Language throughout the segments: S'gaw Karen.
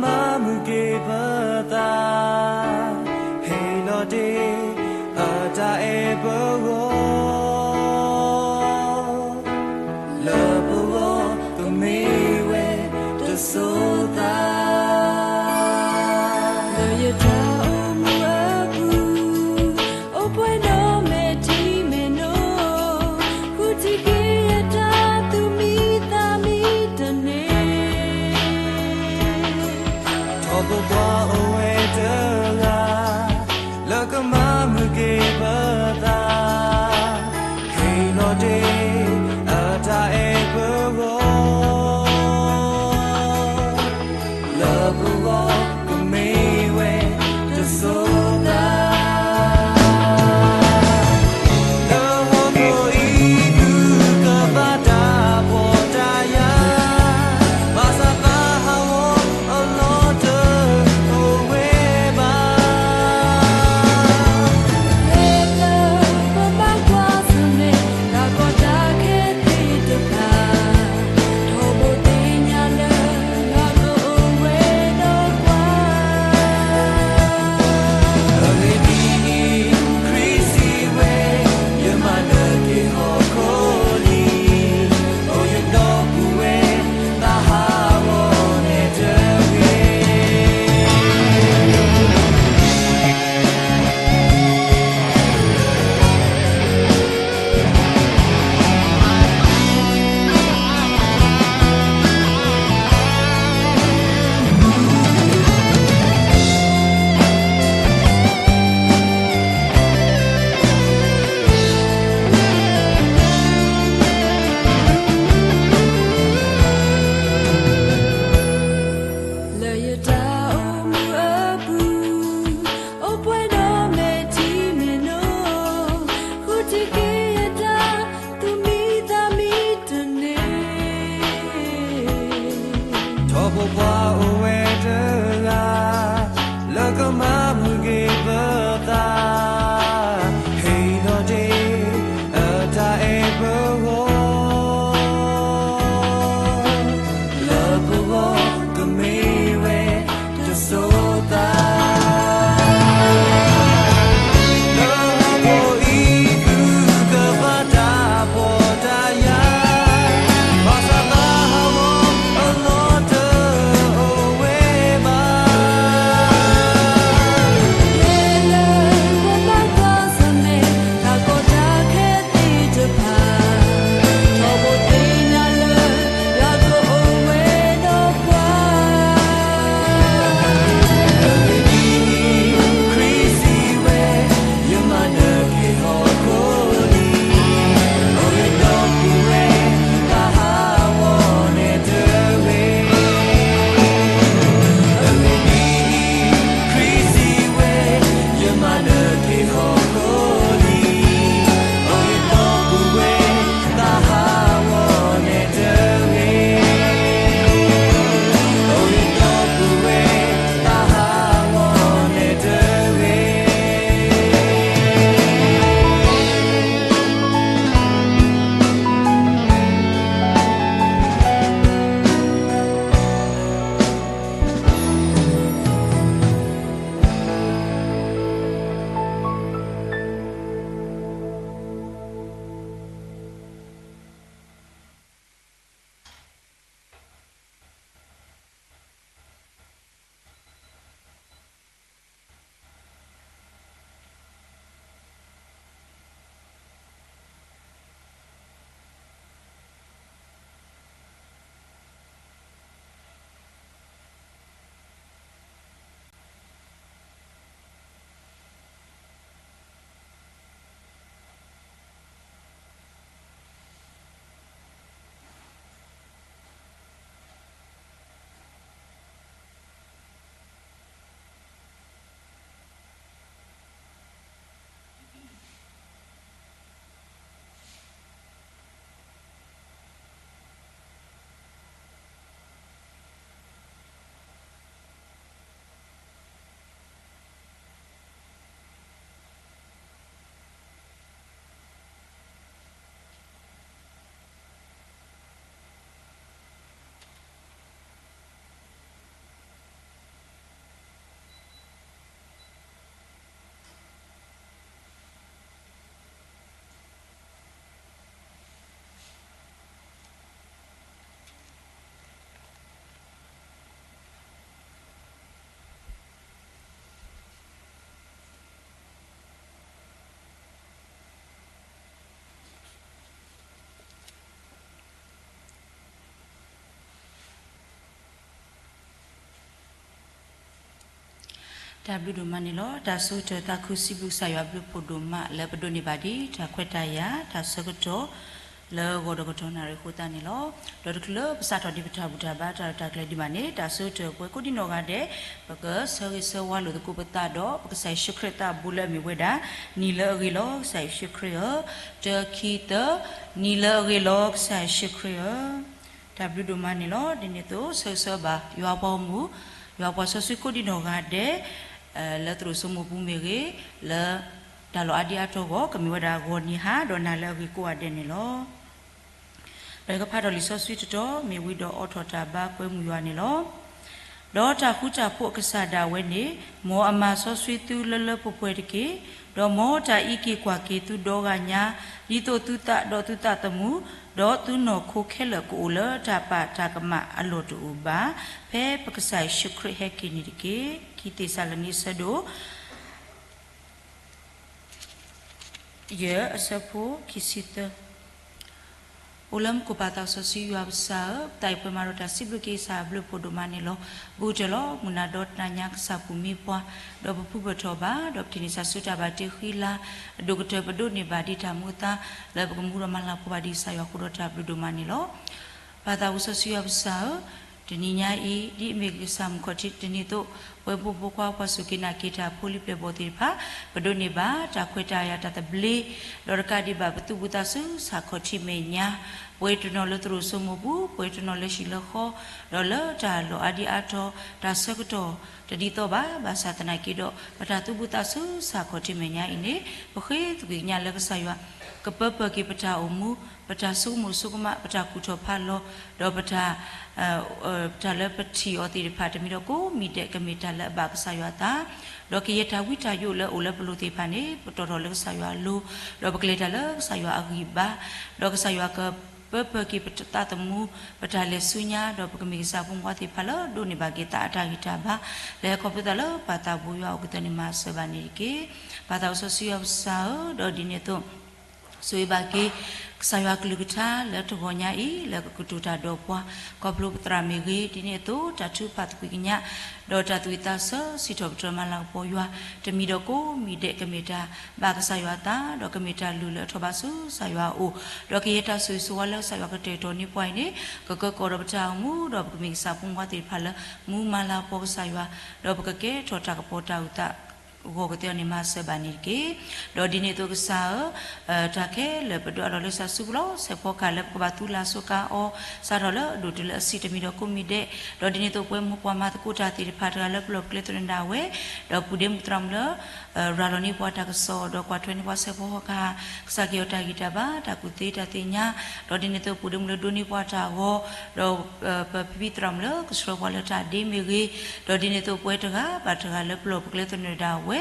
မၤမုာ်က့ၤပသး, ဟ့ၣ်လီၤတ့ၢ်အတၢ်အဲၣ်ပဂီၢ်, လၢပဂီၢ်ကမ့ၢ်ဝဲတစိၤသး, လၢယတၢ်အိၣ်မူအပူၤ, အိၣ်ပှဲၤဒီးမဲာ်ထံမဲာ်နိ, ဃုထံၣ်က့ၤယတၢ်သူၣ်မံသးမံတန့ၢ်, ထီၣ်ပပှၢ်အိၣ် တၢ်ဘျုးဒိၣ်မးန့ၣ်လီၤ. တၢ်ဆၢကတီၢ်သးခုစံးဘျုးကစၢ်ယွၤအဘျုးဖှိၣ်ဒိၣ်မးလၢပဒိးန့ၢ်ဘၣ်ဒံး တၢ်ခွဲးတၢ်ယာ် တၢ်ဆၢကတီၢ် လၢဂီၤဒီးကတီၢ်နၣ်ရံၣ်အဃိသတးန့ၣ်လီၤ. ဒီးတချုးလၢပစးထီၣ်ဒံးပတၢ်ဘူၣ်တၢ်ဘါတၢ်ရဲၣ်တၢ်ကျဲၤဒံးဘၣ်န့ၣ် တၢ်ဆၢကတီၢ်ပှဲၤကိးဒံနီၢ်ဂၤဒဲး ပကဆၢဂ့ၤဆၢဝါလိာ်သကိးပသးဒီး ပကစၢ်ယ့ၣ်ၡူးခရံာ်သးဘိလၢအမ့ၢ်ဝဲဒၣ် နံၤလၢအဂ့ၤလီၤ ကစၢ်ယ့ၣ်ၡူးခရံာ်ဧၢ, တၢ ခံ သၢ, နံၤလၢအဂ့ၤလီၤ ကစၢ်ယ့ၣ်ၡူးခရံာ်ဧၢ. တၢ်ဘျုးဒိၣ်မးန့ၣ်လီၤ. ဒ်န့ၣ်အသိး ဆၢဂ့ၤဆၢဝါဘၣ် ယွၤပှၤဂီၢ်မုၢ် ယွၤပှၤစီဆှံကိးဒံနီၢ်ဂၤဒဲး လၢသရိာ်စိမိၢ်ပူၤမ့ၢ်ဂ့ၤ, လၢတၢ်လီၢ်အါဒံအါတီၤအဂီၢ် ကမ့ၢ်ဝဲဒၣ်ဂီၤနံၤဟါ ဒီးနၤလၢအဂ့ၤကိးဂၤဒဲးန့ၣ်လီၤ. ပကဖးဒီးလံာ်စီဆှံတတီၤ မ့ၢ်ဝံၤဒီးအိးထီၣ်တၢ်ဘါကွဲမုာ်ယွၤန့ၣ်လီၤ. ဒီးတၢ်ဃူတၢ်ဖိးအကစၢ်ဒၣ်ဝဲန့ၣ် မ်အမၤစီဆှံသုလၢလၢပှဲၤပှဲၤတက့ၢ်. ဒီးမ်တၢ်အံးက့ၤကွၢ်က့ၤသုဒီဂၤညါ ဒ်သိးသုသးဒီးသုသးသမူ ဒီးသုနီၢ်ခိခဲလၢာ်ကအိၣ်လၢတၢ်ပာ်တၢ်ကမၣ်အလီၢ်တအိၣ်ဘၣ်, ဖဲပကစၢ်ယ့ၣ်ၡူးခရံာ်ဟဲက့ၤန့ၣ်တက့ၢ်. ခံသ့းစၤလနံ အဆၢဒိၣ် ယဲၢ် အဆၢဖိခံဆံသၢ. အိၣ်လၢမူခိၣ်ပၢ်သးစီဆှံယွၤပကစၢ်ဧၢ, ပသးအံၤပှဲၤမးဒီးတၢ်စံးဘျုးက့ၤကစၢ်အဘျုးဖှိၣ်ဒိၣ်မးန့ၣ်လီၤ. ဘူးတၢၢ်လီၤ မုၢ်နၤဒီးတနၤညါကစၢ်ပူၤမံပှၤ, ဒီးပဖုပထီၣ်ဘၣ်, ဒီးပထံၣ်န့ၢ်ကစၢ်ဆူတၢ်ဘၣ်တ့ဃံလၤ, အဒိၣ်ကတၢၢ်ပဒိးန့ၢ်ဘၣ်ဒံးတၢ်မူအသါ, လၢပကမူဒီးမၤလၤကပီၤဘၣ်ဒံးကစၢ်ယွၤအဃိဒီးတၢ်ဘျုးဒိၣ်မးန့ၣ်လီၤ. ပၢ်သးစီဆှံယွၤပကစၢ်ဧၢ, တနံၤညါအံၤ ဒ်အမ့ၢ်က့ၤကစၢ်မုၢ်ခီၣ်ထံးတနံၤအသိး, ပှၤဖိမုၣ်ဖိခွါပှၤစူၢ်က့ၤနာ်က့ၤတၢ်ဖိလံၤပျဲၢ်ဘီၣ်သ့ၣ်တဖၣ်, ပဒိးန့ၢ်ဘၣ်တၢ်ခွဲးတၢ်ယာ်တၢ်သဘျ့, ဒီးတကးဒံးဘၣ်ပသူၣ်ဘၣ်သးဆူဆၣ်ခီၣ်ထံးမဲာ်ညါ, ပှဲၤတနီၤလၢသရိာ်စိမိၢ်ပူၤ, ပှဲၤတနီၤလၢဟံၣ်လၢဃီ, ဒီးလၢတၢ်လီၢ်အါဒံအါတီၤ, တၢ်ဆၢကတီၢ်တဒ်သိးဘၣ်, ဘၣ်ဆၣ်သနာ်က့ဒီး ပတၢ်သူၣ်ဘၣ်သးဆူဆၣ်ခီၣ်ထံးမဲာ်ညါအံၤန့ၣ် ပဃ့သကွံၢ်ကညးလၢကစၢ်ယွၤ ကပၢပၢၢ်က့ၤပတၢ်အိၣ်မူ, ပတၢ်ဆိကမိၣ်ဆိကမး, ပတၢ်ကူၣ်ထီၣ်ဖးလီၤ, ဒီးပတၢ် တၢ်လၢပထံၣ်အီၤသ့ၣ်တဖၣ် တမံၤဒီးကိးမံၤဒဲး ကမ့ၢ်တၢ်လၢအဘၣ်ကစၢ်ယွၤအသး, ဒီးကယဲၢ်တၢ်ဝံတၢ်ယိးလၢအအိၣ်လၢပလိၤသ့ၣ်တဖၣ်န့ၣ် ပတီၢ်ထီၣ်လၢကစၢ်ယွၤအလိၤ, ဒီးပကလဲၤတၢ်လၢကစၢ်ယွၤအဂံၢ်ဘါ, ဒီးကစၢ်ယွၤကပၢပၢၢ်က့ၤပသးသမူ, ပတၢ်လဲၤဆူညါ, ဒီးပကမ့ၢ်ကစၢ်ဖိမုၣ်ဖိခွါသ့ၣ်တဖၣ်လၢဒိးန့ၢ်ဘၣ်က့ၤသးအတၢ်ဂံၢ်တၢ်ဘါ, လၢဟဲခီဖျိသးလၢပၢ်သးဘိယွၤအအိၣ်ကတၢၢ်န့ၣ်မၤစၢၤဘၣ်န့ၣ်တက့ၢ်. ပၢ်သးစီဆှံယွၤပကစၢ်ဧၢ, ဒီးဒ်န့ၣ်အသိး ဆိၣ်ဂ့ၤဘၣ်က့ၤ ကစၢ်ယွၤအကလုၢ်ကထါလၢတဂီၤညါအံၤ လၢကကတိၤတၢ်ဒီးပှၤ, ခီဖျိပသရၣ်မ့ၢ်ဂ့ၤ, ဒ်န့ၣ်အသိး တၢ်ထုကဖၣ်သကွံၢ်ကညး, ဒီးတၢ်သူၣ်ဝံၣ်သးဆၢစံးထီၣ်ပတြၢၤမၤလၤကပီၤယွၤ, တမံၤဒီးကိးမံၤဒဲး ကမ့ၢ်တၢ်ဘၣ်ကစၢ်ယွၤအသး, ဒီးကမ့ၢ်တၢ်လုၢ်လၢအထီၣ်ဘးဆူကစၢ်ယွၤအအိၣ်, ဒီးကယဲၢ်တၢ်ဆိၣ်ဂ့ၤဆိၣ်ဝါလၢကစၢ်ယွၤကတဲာ်ကတီၤန့ၢ်ပှၤအံၤန့ၣ် ကကၢကီၢ်ဒီးပတၢ်အိၣ်မူ, ဒီးပကမ့ၢ်ကစၢ်ဖိမုၣ်ဖိခွါသ့ၣ်တဖၣ်လၢ မူမၤလၤကပီၤကစၢ်ယွၤ, ဒီးပကကဲထီၣ်တၢ်ကပီၤတၢ်အုၣ်သး ဂီၢ်ကသ့အီၤန့ၣ် မၤစၢၤဘၣ်န့ၣ်တက့ၢ်. ဒီးဒ်န့ၣ်အသိးကစၢ်ဧၢ, တၢ်ခဲလၢာ်ပဒိးအးလီၤလၢကစၢ်စုပူၤလီၤ. စဲးဖီကဟၣ်လၢပကဘၣ်သူလၢ်စိၤကါအီၤ, စးထီၣ်လၢအဒိၣ်တုၤလၢအဆံး တမံၤဒီးကိးမံၤဒဲး, ဒီးဒ်န့ၣ်အသိးပဝဲမိၢ်ပှၢ်မၤသကိးတၢ်သ့ၣ်တဖၣ် တဂၤလၢပလီၢ်ပကျဲသနၢၣ်ဒၣ်ဝဲ, ဒီးပူၤဒ့မုၣ်သရၣ်မုၣ်လၢ ရၤလီၤန့ၢ်ပှၤတၢ်ကစီၣ်, ဒီးကွၢ်ထွဲန့ၢ်ပှၤစဲးဖီဟီၣ်ကဟၣ်, ကစၢ်က့ၤအီၤတၢ်ဂံၢ်တၢ်ဘါ, တၢ်ကူၣ်သ့တၢ်သ့ၣ်ညါ, ဒီးဒ်န့ၣ်အသိးပူၤဒ့မုၣ်လၢဒိးန့ၢ်ပှၤတၢ်ဂီၤ, ဒီးပဖံဖံသရၣ်မုၣ်လၢကဆှၢပှၤလၢတၢ်ဒ့မ့ၢ်ဂ့ၤ, ဒီးဒ်န့ၣ်အသိးပဝဲတဂၤဘၣ်တဂၤလၢပလီၢ်ပကျဲသနၢၣ်ဒၣ်ဝဲ,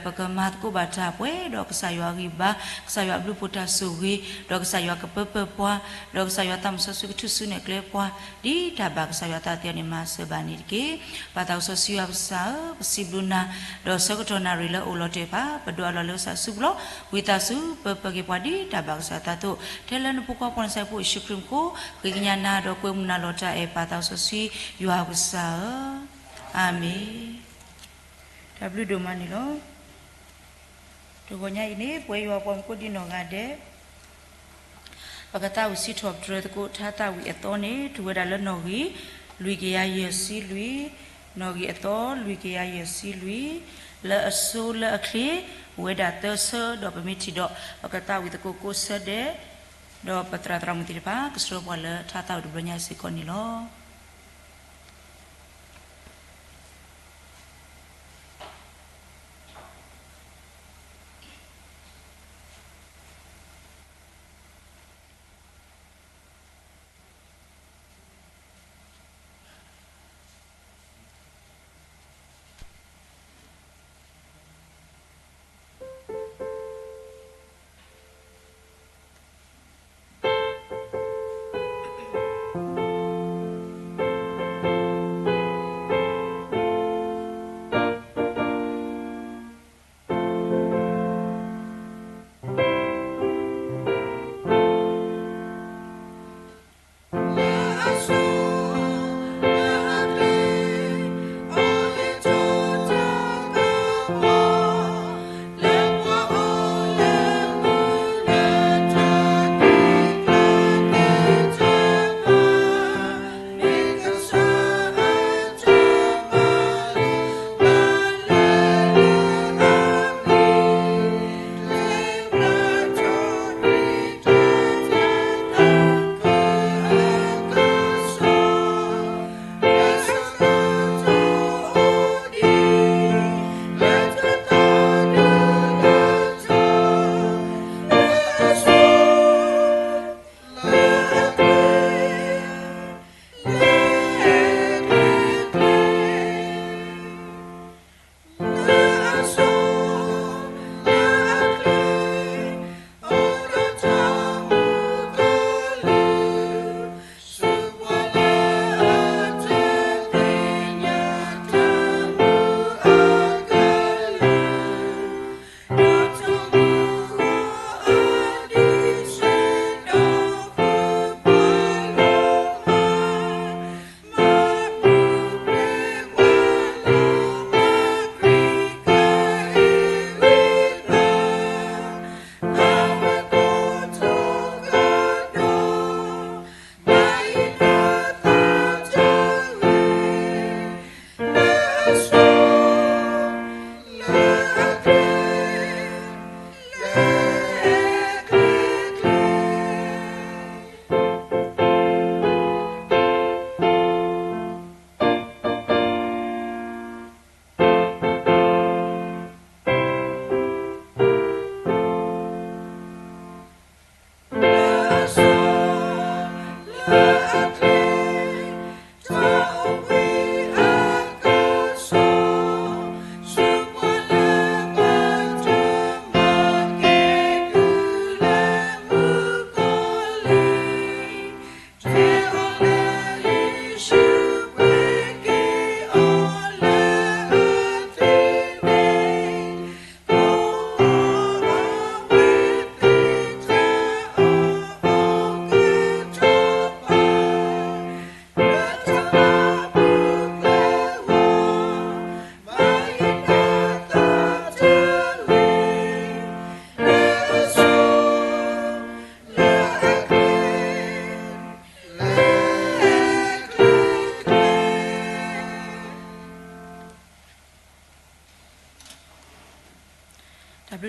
ပကမၤသကိးဘၣ်တၢ်ပှဲၤဒီးကစၢ်ယွၤအဂံၢ်ဘါ, ကစၢ်ယွၤအဘျုးဖှိၣ်တၢ်ဆိၣ်ဂ့ၤ, ဒီးကစၢ်ယွၤကပၢပၢၢ်ပှၤ, ဒီးကစၢ်ယွၤသးမုၢ်စီဆှံကထုးစုနဲၣ်ကျဲပှၤ, ဒ်တၢ်ဘၣ်ကစၢ်ယွၤသးသ့အီၤန့ၣ် မၤစၢၤဘၣ်န့ၣ်တက့ၢ်. ပၢ်သးစီဆှံယွၤပကစၢ်ဧၢ, ပစံးဘျုးနၤ, ဒီးဆၢကတီၢ်နၣ်ရံၣ်လၢအိၣ်လီၤတဲာ်တဖၣ် ပဒိးအးလီၤလၢကစၢ်စုပူၤလီၤ. ဝံသးစူၤ ပၢပၢၢ်က့ၤပှၤဒ်တၢ်ဘၣ်ကစၢ်ယွၤအသးအသိး, ထဲလၢနဖိခွါပှၤနစဲးဖိယ့ၣ်ၡူးခရံာ်မူခိၣ်, ဃ့ကညးနၤ ဒီးကွဲမုာ်နၤလီၤတၢ်အဲၣ် ပၢ်သးစီဆှံယွၤပကစၢ်ဧၢ, အၤမ့ၣ်. တၢ်ဘျုးဒိၣ်မးန့ၣ်လီၤ. တဂီၤညါအံၤန့ၣ် ပဝဲယွၤပှၤမုၣ်ကိးဒံနီၢ်ဂၤဒဲး ပကသးဝံၣ်စံးထီၣ်ပတြၢၤသကိး ထါသးဝံၣ်အသီန့ၣ် တုၤဝဲဒၣ်လၢနီၣ်ဂံၢ် လွံၢ်ကယၤယဲၢ်ဆံလွံၢ်, နီၣ်ဂံၢ်အသီ လွံၢ်ကယၤယဲၢ်ဆံလွံၢ်, လၢအဆိလၢအချ့ အိၣ်ဝဲဒၣ်သၢဆၢ, ဒီးပမ့ၢ်ထံၣ်ဒီး ပကသးဝံၣ်သကိးကိးဆၢဒဲး, ဒီးပသရၣ်သရၣ်မုၣ်သ့ၣ်တဖၣ် ကဆှၢပှၤလၢထါသးဝံၣ်တဘျီညါစ့ၢ်ကီးန့ၣ်လီၤ.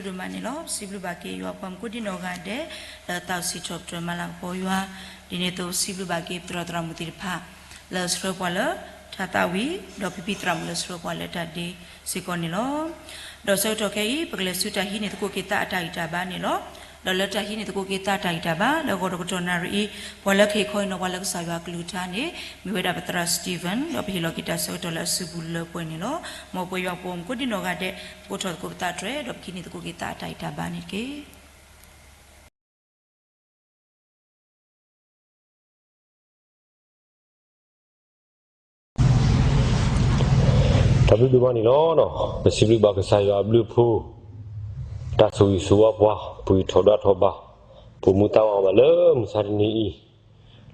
ဒိၣ်ဒိၣ်မးန့ၣ်လီၤ. ပစံးဘျုးဘၣ်က့ၤယွၤပှၤမူကိးဒံနီၢ်ဂၤဒဲး လၢသးစီဆှံထီၣ်ပတြၢၤမၤလၤကပီၤယွၤ, ဒ်န့ၣ်အသိးပစံးဘျုးဘၣ်က့ၤပသရၣ်သရၣ်မုၣ်သ့ၣ်တဖၣ် လၢဆှၢပှၤလၢတၢ်သးဝံၣ်, ဒီးဖံဖံသရၣ်မုၣ်လၢဆှၢပှၤလၢတၢ်ဒ့စ့ၢ်ကီးန့ၣ်လီၤ. ဒီးဆၢကတီၢ်ခဲအံၤ ပကလဲၤဆူတၢ်ဟံးန့ၢ်သကိးက့ၤသးအတၢ်ဂံၢ်တၢ်ဘါန့ၣ်လီၤ. ဒီးလၢတၢ်ဟံးန့ၢ်သကိးက့ၤသးအတၢ်ဂံၢ်တၢ်ဘါ လၢဂီၤတကတီၢ်နၣ်ရံၣ်အံၤ ပှၤလၢကဟ့ၣ်ခီဟ့ၣ်နီၤပှၤလၢကစၢ်ယွၤအကလုၢ်ကထါန့ၣ် မ့ၢ်ဝဲဒၣ်ပသရၣ် Stephen ဒီးပဟ့ၣ်လီၤက့ၤတၢ်ဆၢကတီၢ်လၢအစုပူၤလၢပှဲၤန့ၣ်လီၤ. မ်ပဝဲယွၤပှၤမူကိးဒံနီၢ်ဂၤဒဲး ပကအိးထီၣ်သကိးပသးတြဲၤ ဒီးပကဟံးန့ၢ်သကိးက့ၤသးအတၢ်ဂံၢ်တၢ်ဘါန့ၣ်တက့ၢ်. တၢ်ဘျုးဒိၣ်မးန့ၣ်လီၤ. ပစံးဘျုးဘၣ်ကစၢ်ယွၤအဘျုးအဖှိၣ်, တၢ်ဆိၣ်ဂ့ၤဆိၣ်ဝါပှၤ, ပှ့ၤထီၣ်ဒွးထီၣ်ဘၣ်, ပမူသးဝးဘၣ်လၢမုၢ်ဆါတနံၤအံၤ,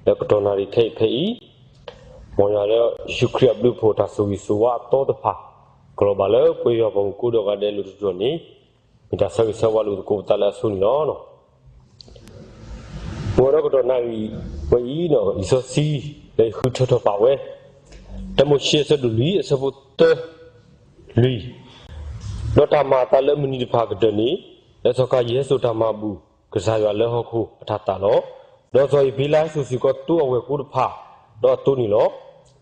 လၢကတီၢ်နၣ်ရံၣ်ခဲအံၤဖဲအံၤ, မ်ယွၤလၢယ့ၣ်ၡူးခရံာ်အဘျုးအဖှိၣ် တၢ်ဆိၣ်ဂ့ၤဆိၣ်ဝါအသီတဖၣ် ကလီၤဘၣ်လၢပဝဲယွၤပှၤမူကိးဒံနီၢ်ဂၤဒဲးအလိၤတတီၤန့ၣ် မ့ၢ်တၢ်ဆၢဂ့ၤဆၢဝါလိာ်သကိးပသးလၢအဆိန့ၣ်လီၤ. မ့ၢ်ဝဲဒီးကတီၢ်နၣ်ရံၣ်ဝဲအံၤ လံာ်စီဆှံ လၢယဃုထၢထီၣ်ပာ်ဝဲ တၢမိၤၡ့အဆၢဒိၣ်လွံၢ် အဆၢဖိသၢ လွံၢ်, ဒီးတၢ်မၤအသးလၢမုၢ်နံၤတဖၣ်ကတၢၢ်န့ၣ် လၢစီၤကၤယံၣ်ဟဲစိာ်တၢ်မၤဘူၣ်ကစၢ်ယွၤလၢဟီၣ်ခိၣ်အတၤသၣ်လီၤ. ဒီးစီၤဧ့ၤဖ့လးဟဲစိာ်စ့ၢ်ကီးသိအဝဲၢ်ကိတဖၣ် ဒီးအသိန့ၣ်လီၤ.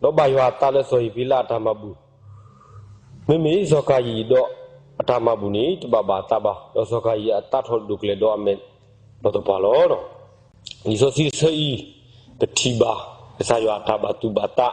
ဒီးဘၣ်ယွၤအသးလၢစီၤဧ့ၤဖ့လးအတၢ်မၤဘူၣ် မ့မ့ၢ်စီၤကၤယံၣ်ဒီးအတၢ်မၤဘူၣ်န့ၣ် တဘၣ်ဘၣ်အသးဘၣ်. ဒီးစီၤကၤယံၣ်အသးထီၣ်ဒိၣ်ကျဲၤဒီးအမဲာ်ဒီးသပှၢ်လီၤ. လံာ်စီဆှံအဆၢအံၤ ပထံၣ်ဘၣ်ကစၢ်ယွၤအတၢ်ဘၣ်သူၣ်ဘၣ်သး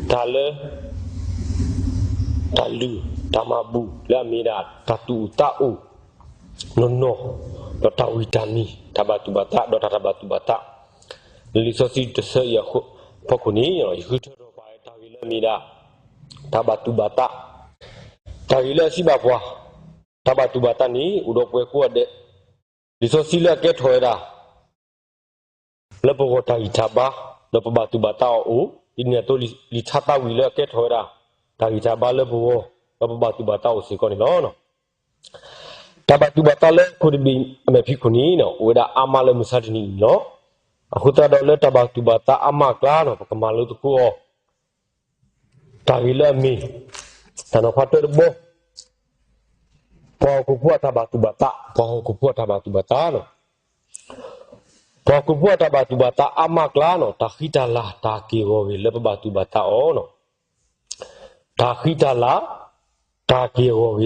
တၢ်လၢ တၢ်လုၢ်တၢ်မၤဘူၣ်လၢအမ့ၢ်ဒၣ်တၢ်သူၣ်အိၣ်သးအိၣ်နီၢ်နီၢ်, ဒီးတၢ်ဝံၣ်တၢ်မံၤ တၢ်ဘၣ်သူၣ်ဘၣ်သး ဒီးတၢ်တဘၣ်သူၣ်ဘၣ်သး, လံာ်စီဆှံတဆၢအံၤအဖီခိၣ်န့ၣ် ယဃုထၢထီၣ်ပာ်တၢ်ဂ့ၢ်လၢအမ့ၢ်ဒၣ် တၢ်ဘၣ်သူၣ်ဘၣ်သး, တၢ်ဂ့ၢ်လၢအစံးဘၣ်ပှၤ တၢ်ဘၣ်သူၣ်ဘၣ်သးန့ၣ် အိၣ်ဒီးပှၤကိးဂၤဒဲး, လံာ်စီဆှံလၢအကဲထီၣ်ဝဲဒၣ် လၢပဂီၢ်တၢ်ဂံၢ်တၢ်ဘါ ဒီးပဘၣ်သူၣ်ဘၣ်သးအီၤအိၣ်, ဒ်န့ၣ်အသိးလံာ်ထါသးဝံၣ်လၢအကဲထီၣ်ဝဲဒၣ် တၢ်ဂံၢ်တၢ်ဘါလၢပဂီၢ် ဒီးပဘၣ်သူၣ်ဘၣ်သးအီၤစ့ၢ်ကီးန့ၣ်လီၤ. တၢ်ဘၣ်သူၣ်ဘၣ်သးလၢခိၣ်တဘ့ၣ်အမဲာ်ဖံးခိၣ်န့ၣ် အိၣ်ဝဲဒၣ်အါမးလၢမုၢ်ဆါတနံၤအံၤန့ၣ်လီၤ. အဃိသတးဒီးလၢတၢ်ဘၣ်သူၣ်ဘၣ်သးအါမးအကျါန့ၣ် ပကမၤလိသကိးအီၤ တၢ်ဂ့ၢ်လၢအမ့ၢ် တၢ်နီၤဖးတၢတဘီ ပှၤဟီၣ်ခိၣ်ဖိအတၢ်ဘၣ်သူၣ်ဘၣ်သး, ပှၤဟီၣ်ခိၣ်ဖိအတၢ်ဘၣ်သူၣ်ဘၣ်သးန့ၣ်, ပှၤဟီၣ်ခိၣ်ဖိအတၢ်ဘၣ်သူၣ်ဘၣ်သးအါမးအကျါန့ၣ် တၢ်ဃံတၢ်လၤတၢ်က့ၢ်အဂီၤဂ့ၤလၢပဘၣ်သူၣ်ဘၣ်သးအီၤန့ၣ်, တၢ်ဃံတၢ်လၤ တၢ်က့ၢ်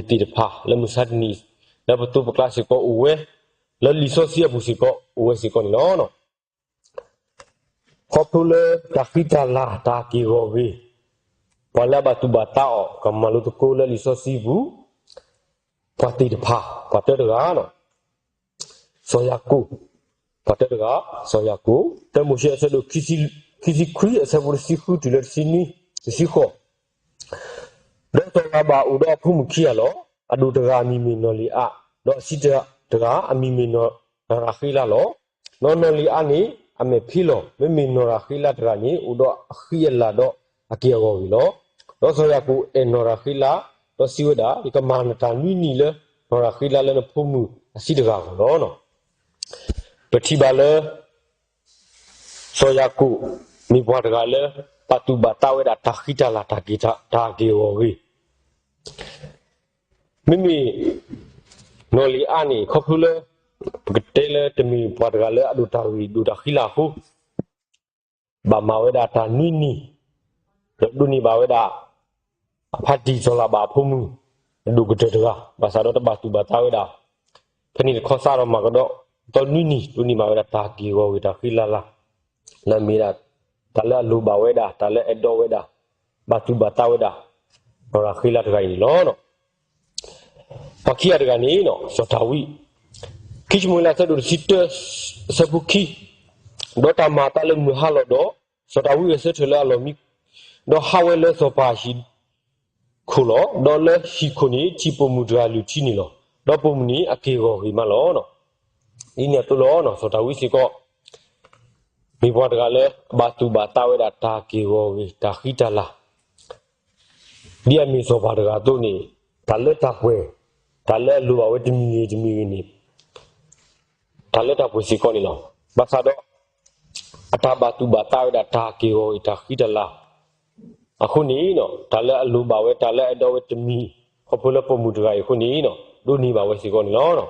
အဂီၤဂ့ၤသ့ၣ်တဖၣ် လၢမုၢ်ဆါတနံၤ လၢပသိပကျါစ့ၢ်ကီးအိၣ်ဝဲ, လၢလံာ်စီဆှံအပူၤစ့ၢ်ကီး အိၣ်ဝဲစ့ၢ်ကီးန့ၣ်လီၤ. ခီဖျိလၢတၢ်ဃံတၢ်လၤတၢ်က့ၢ်ဂီၤဂ့ၤ, ပှၤလၢအဘၣ်သူၣ်ဘၣ်သးအီၤ ကမၤလိသကိးလၢလံာ်စီဆှံပူၤ, ပှၤသ့ၣ်တဖၣ် ပှၤတၢတဂၤန့ၣ် စီၤယၤကိာ်, ပှၤတၢတဂၤ စီၤယၤကိာ်, တၢမိၤၡ့အဆၢဒိၣ် ခံဆံခွံ အဆၢဖိတဆံဃုတုၤလၢ တဆံဃိး, ဒီးစီၤလၤဘၣ်အိၣ်ဒီးအဖိမုၣ်ခံဂၤလီၤ. အဒိၣ်တဂၤအမံၤမ့ၢ်နီၢ်လံၤအါ, ဒီးအဆံးတဂၤအမံၤမ့ၢ်နီၢ်ရၤဃ့လးလီၤ. ဒီးနီၢ်လံၤအါန့ၣ် အမဲာ်ဖံးလီၤ. မ့မ့ၢ်နီၢ်ရၤဃ့လးတဂၤန့ၣ် အိၣ်ဒီးအဃံအလၤဒီးအက့ၢ်အဂီၤဂ့ၤလီၤ. ဒီးစီၤယၤကိာ်အဲၣ်နီၢ်ရၤဃ့လး, ဒီးစံးဝဲဒၣ်, ယကမၤနတၢ်နွံနံၤလၢနီၢ်ရၤဃ့လးလၢနဖိမုၣ်အဆံးတဂၤအဂီၢ်လီၤ. ပထံၣ်ဘၣ်လၢ စီၤယၤကိာ် မ့ၢ်ပှၤတဂၤလၢ ဘၣ်သူၣ်ဘၣ်သးဝဲဒၣ်တၢ်ဃံတၢ်လၤတၢ်က့ၢ်တၢ်ဂ့ၤအဂီၢ်ဂ့ၤ, မ့မ့ၢ် နီၢ်လံၤအါန့ၣ် ခီဖျိလၢ ပကတဲလၢတမ့ၢ်ပှၤတဂၤလၢအဒိၣ်တၢ်ဂ့ၤဒိၣ်တၢ်ဃံလၤအဃိ ဘၣ်မၤဝဲဒၣ်တၢ်နွံနံၤ, ဒီးဒိးန့ၢ်ဘၣ်ဝဲဒၣ် အဖါတံၢ်စီၤလၤဘၣ်အဖိမုၣ် အဒိၣ်ကတၢၢ်တဂၤ, ဘၣ်ဆၣ်ဒီးတဘၣ်သူၣ်ဘၣ်သးဝဲဒၣ်, ဖဲန့ၣ်တခီစးထီၣ်မၤကဒီး သီနွံနံၤ ဒိးန့ၢ်ဘၣ်ဝဲဒၣ်တၢ်က့ၢ်ဂီၤဂ့ၤတၢ်ဃံလၤလၤ, လၢအမ့ၢ်ဒၣ် တၢ်လၢအလိၣ်ဘၣ်ဝဲဒၣ် တၢ်လၢအအဲၣ်ဒိးဝဲဒၣ်, ဘၣ်သူၣ်ဘၣ်သးဝဲဒၣ် နီၢ်ရၤဃ့လးတဂၤအံၤန့ၣ်လီၤ. ပှၤခံဂၤတဂၤန့ၣ် စီၤတၤဝံး, ခံၡမူၤအ့လး အဆၢဒိၣ်တဆံတၢ အဆၢဖိခံ, ဒီးတၢ်မၤအသးလၢမုၢ်ဟါလီၤဒီး စီၤတၤဝံးဂဲၤဆၢထၢၣ်လၢအလီၢ်မံ, ဒီးဟးဝဲလၢစီၤပၤဟံၣ်ခိၣ်လီၤ. ဒီးလၢဟံၣ်ခိၣ်န့ၣ် ထံၣ်ပိာ်မုၣ်တဂၤလုၢ်ထံန့ၣ်လီၤ. ဒီးပိာ်မုၣ်န့ၣ်အက့ၢ်အဂီၤဂ့ၤမးလီၤ. ဒ်န့ၣ်အသိးလီၤ စီၤတၤဝံးစ့ၢ်ကီး မ့ၢ်ပှၤတဂၤလၢ ဘၣ်သူၣ်ဘၣ်သးဝဲဒၣ်တၢ်က့ၢ်ဂီၤဂ့ၤ တၢ်ဃံတၢ်လၤ, ဒ်အမ့ၢ်စီၤပၤတဂၤအသိးန့ၣ် တၢ်လၢတၢ်ပှဲၤ, တၢ်လၢအလိၣ်ဘၣ်ဝဲတမံၤဂ့ၤတမံၤဂ့ၤန့ၣ် တၢ်လၢတၢ်ပှဲၤစ့ၢ်ကီးန့ၣ်လီၤ. ဘၣ်ဆၣ်ဒီး အတၢ်ဘၣ်သူၣ်ဘၣ်သးဝဲဒၣ်တၢ်က့ၢ်ဂီၤဂ့ၤ တၢ်ဃံတၢ်လၤ အဃိန့ၣ် တၢ်လၢအလိၣ်ဘၣ်ဝဲ တၢ်လၢအအဲၣ်ဒိးဝဲတမံၤ ခီဖျိလၢပိာ်မုၣ်တဂၤအံၤအဃိန့ၣ် ဒိးန့ၢ်ဘၣ်ဝဲစ့ၢ်ကီးန့ၣ်လီၤ.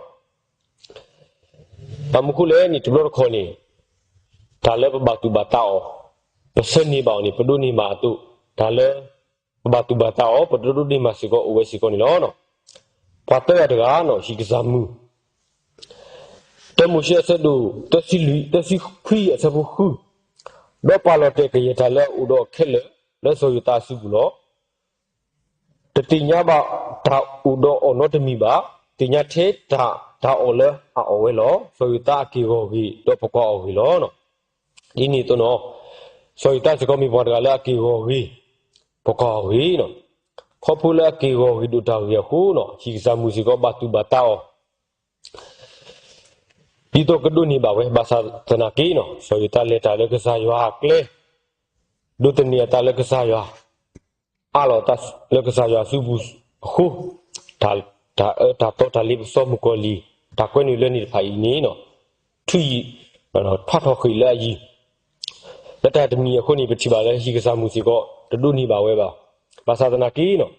ဘၣ်မနုၤအဃိလဲၣ်န့ၣ် တဘျီတခီၣ်န့ၣ် တၢ်လၢပဘၣ်သူၣ်ဘၣ်သးအီၤ, ပဆၢန့ၢ်ဘၣ်အီၤန့ၣ် ပဒိးန့ၢ်ဘၣ်အသိး, တၢ်လၢပဘၣ်သူၣ်ဘၣ်သးအီၤ ပတဒိးန့ၢ်ဘၣ်စ့ၢ်ကီးအိၣ်ဝဲစ့ၢ်ကီးန့ၣ်လီၤ. ပှၤသၢဂၤတဂၤန့ၣ် ဟံၣ်ကစၢ်မုၢ် တၢမိၤၡ့အဆၢဒိၣ် သၢဆံလွံၢ်, သၢဆံခွံအဆၢဖိဃု, ဒီးပာ်လီၤတဲာ်ကယဲၢ်တၢ်လၢအအိၣ်ဒီးအခဲလၢာ် လၢစီၤယိၤသးအစုပူၤလီၤ. တသ့ၣ်ညါဘၣ်တၢ်အိၣ်ဒီးအီၤနီတမံၤဘၣ်, သ့ၣ်ညါထဲတၢ်, တၢ်အီၣ်လၢအအီၣ်ဝဲလီၤ. စီၤယိၤသးအက့ၢ်ဂီၤဂ့ၤ ဒီးပကွၢ်အီၤဂ့ၤလီၤ. ဒ်န့ၣ်အသိးန့ၣ် စီၤယိၤသးစ့ၢ်ကီးမ့ၢ်ပှၤတဂၤလၢအက့ၢ်ဂီၤဂ့ၤ, ပကွၢ်အီၤဂ့ၤန့ၣ်, ခီဖျိလၢအက့ၢ်ဂီၤဂ့ၤဒိၣ်တၢ်ဂ့ၢ်အဃိန့ၣ် ဟံၣ်ကစၢ်မုၢ်စ့ၢ်ကီးဘၣ်သူၣ်ဘၣ်သးအီၤ ဒ်သိးကဒိးန့ၢ်ဘၣ်ဝဲ, ဘၣ်ဆၣ်သနာ်က့န့ၣ် စီၤယိၤသးလဲၤတၢ်လၢကစၢ်ယွၤအကျဲ, ဒိးသန့ၤအသးလၢကစၢ်ယွၤ, အးလီၤအသးလၢကစၢ်ယွၤအစုပူၤအဃိ, တၢ်, တၢ်အၢတၢ်သီတၢ်လ့ပစီမုၣ်ကီၤလံၢ် တၢ်ကွဲနုာ်လၢန့ၣ်တဖၣ်အံၤန့ၣ် ထွံၣ်ယံာ်, ထွါထီၣ်ဃ့ၢ်လၢအယံၤ, လၢတၢ်တမံၤအဃိန့ၣ် ပထံၣ်ဘၣ်လၢဟံၣ်ကစၢ်မုၢ်စ့ၢ်ကီး တဒိးန့ၢ်ဘၣ်ဝဲဘၣ်. ဘၣ်ဆၣ်သနာ်က့န့ၣ်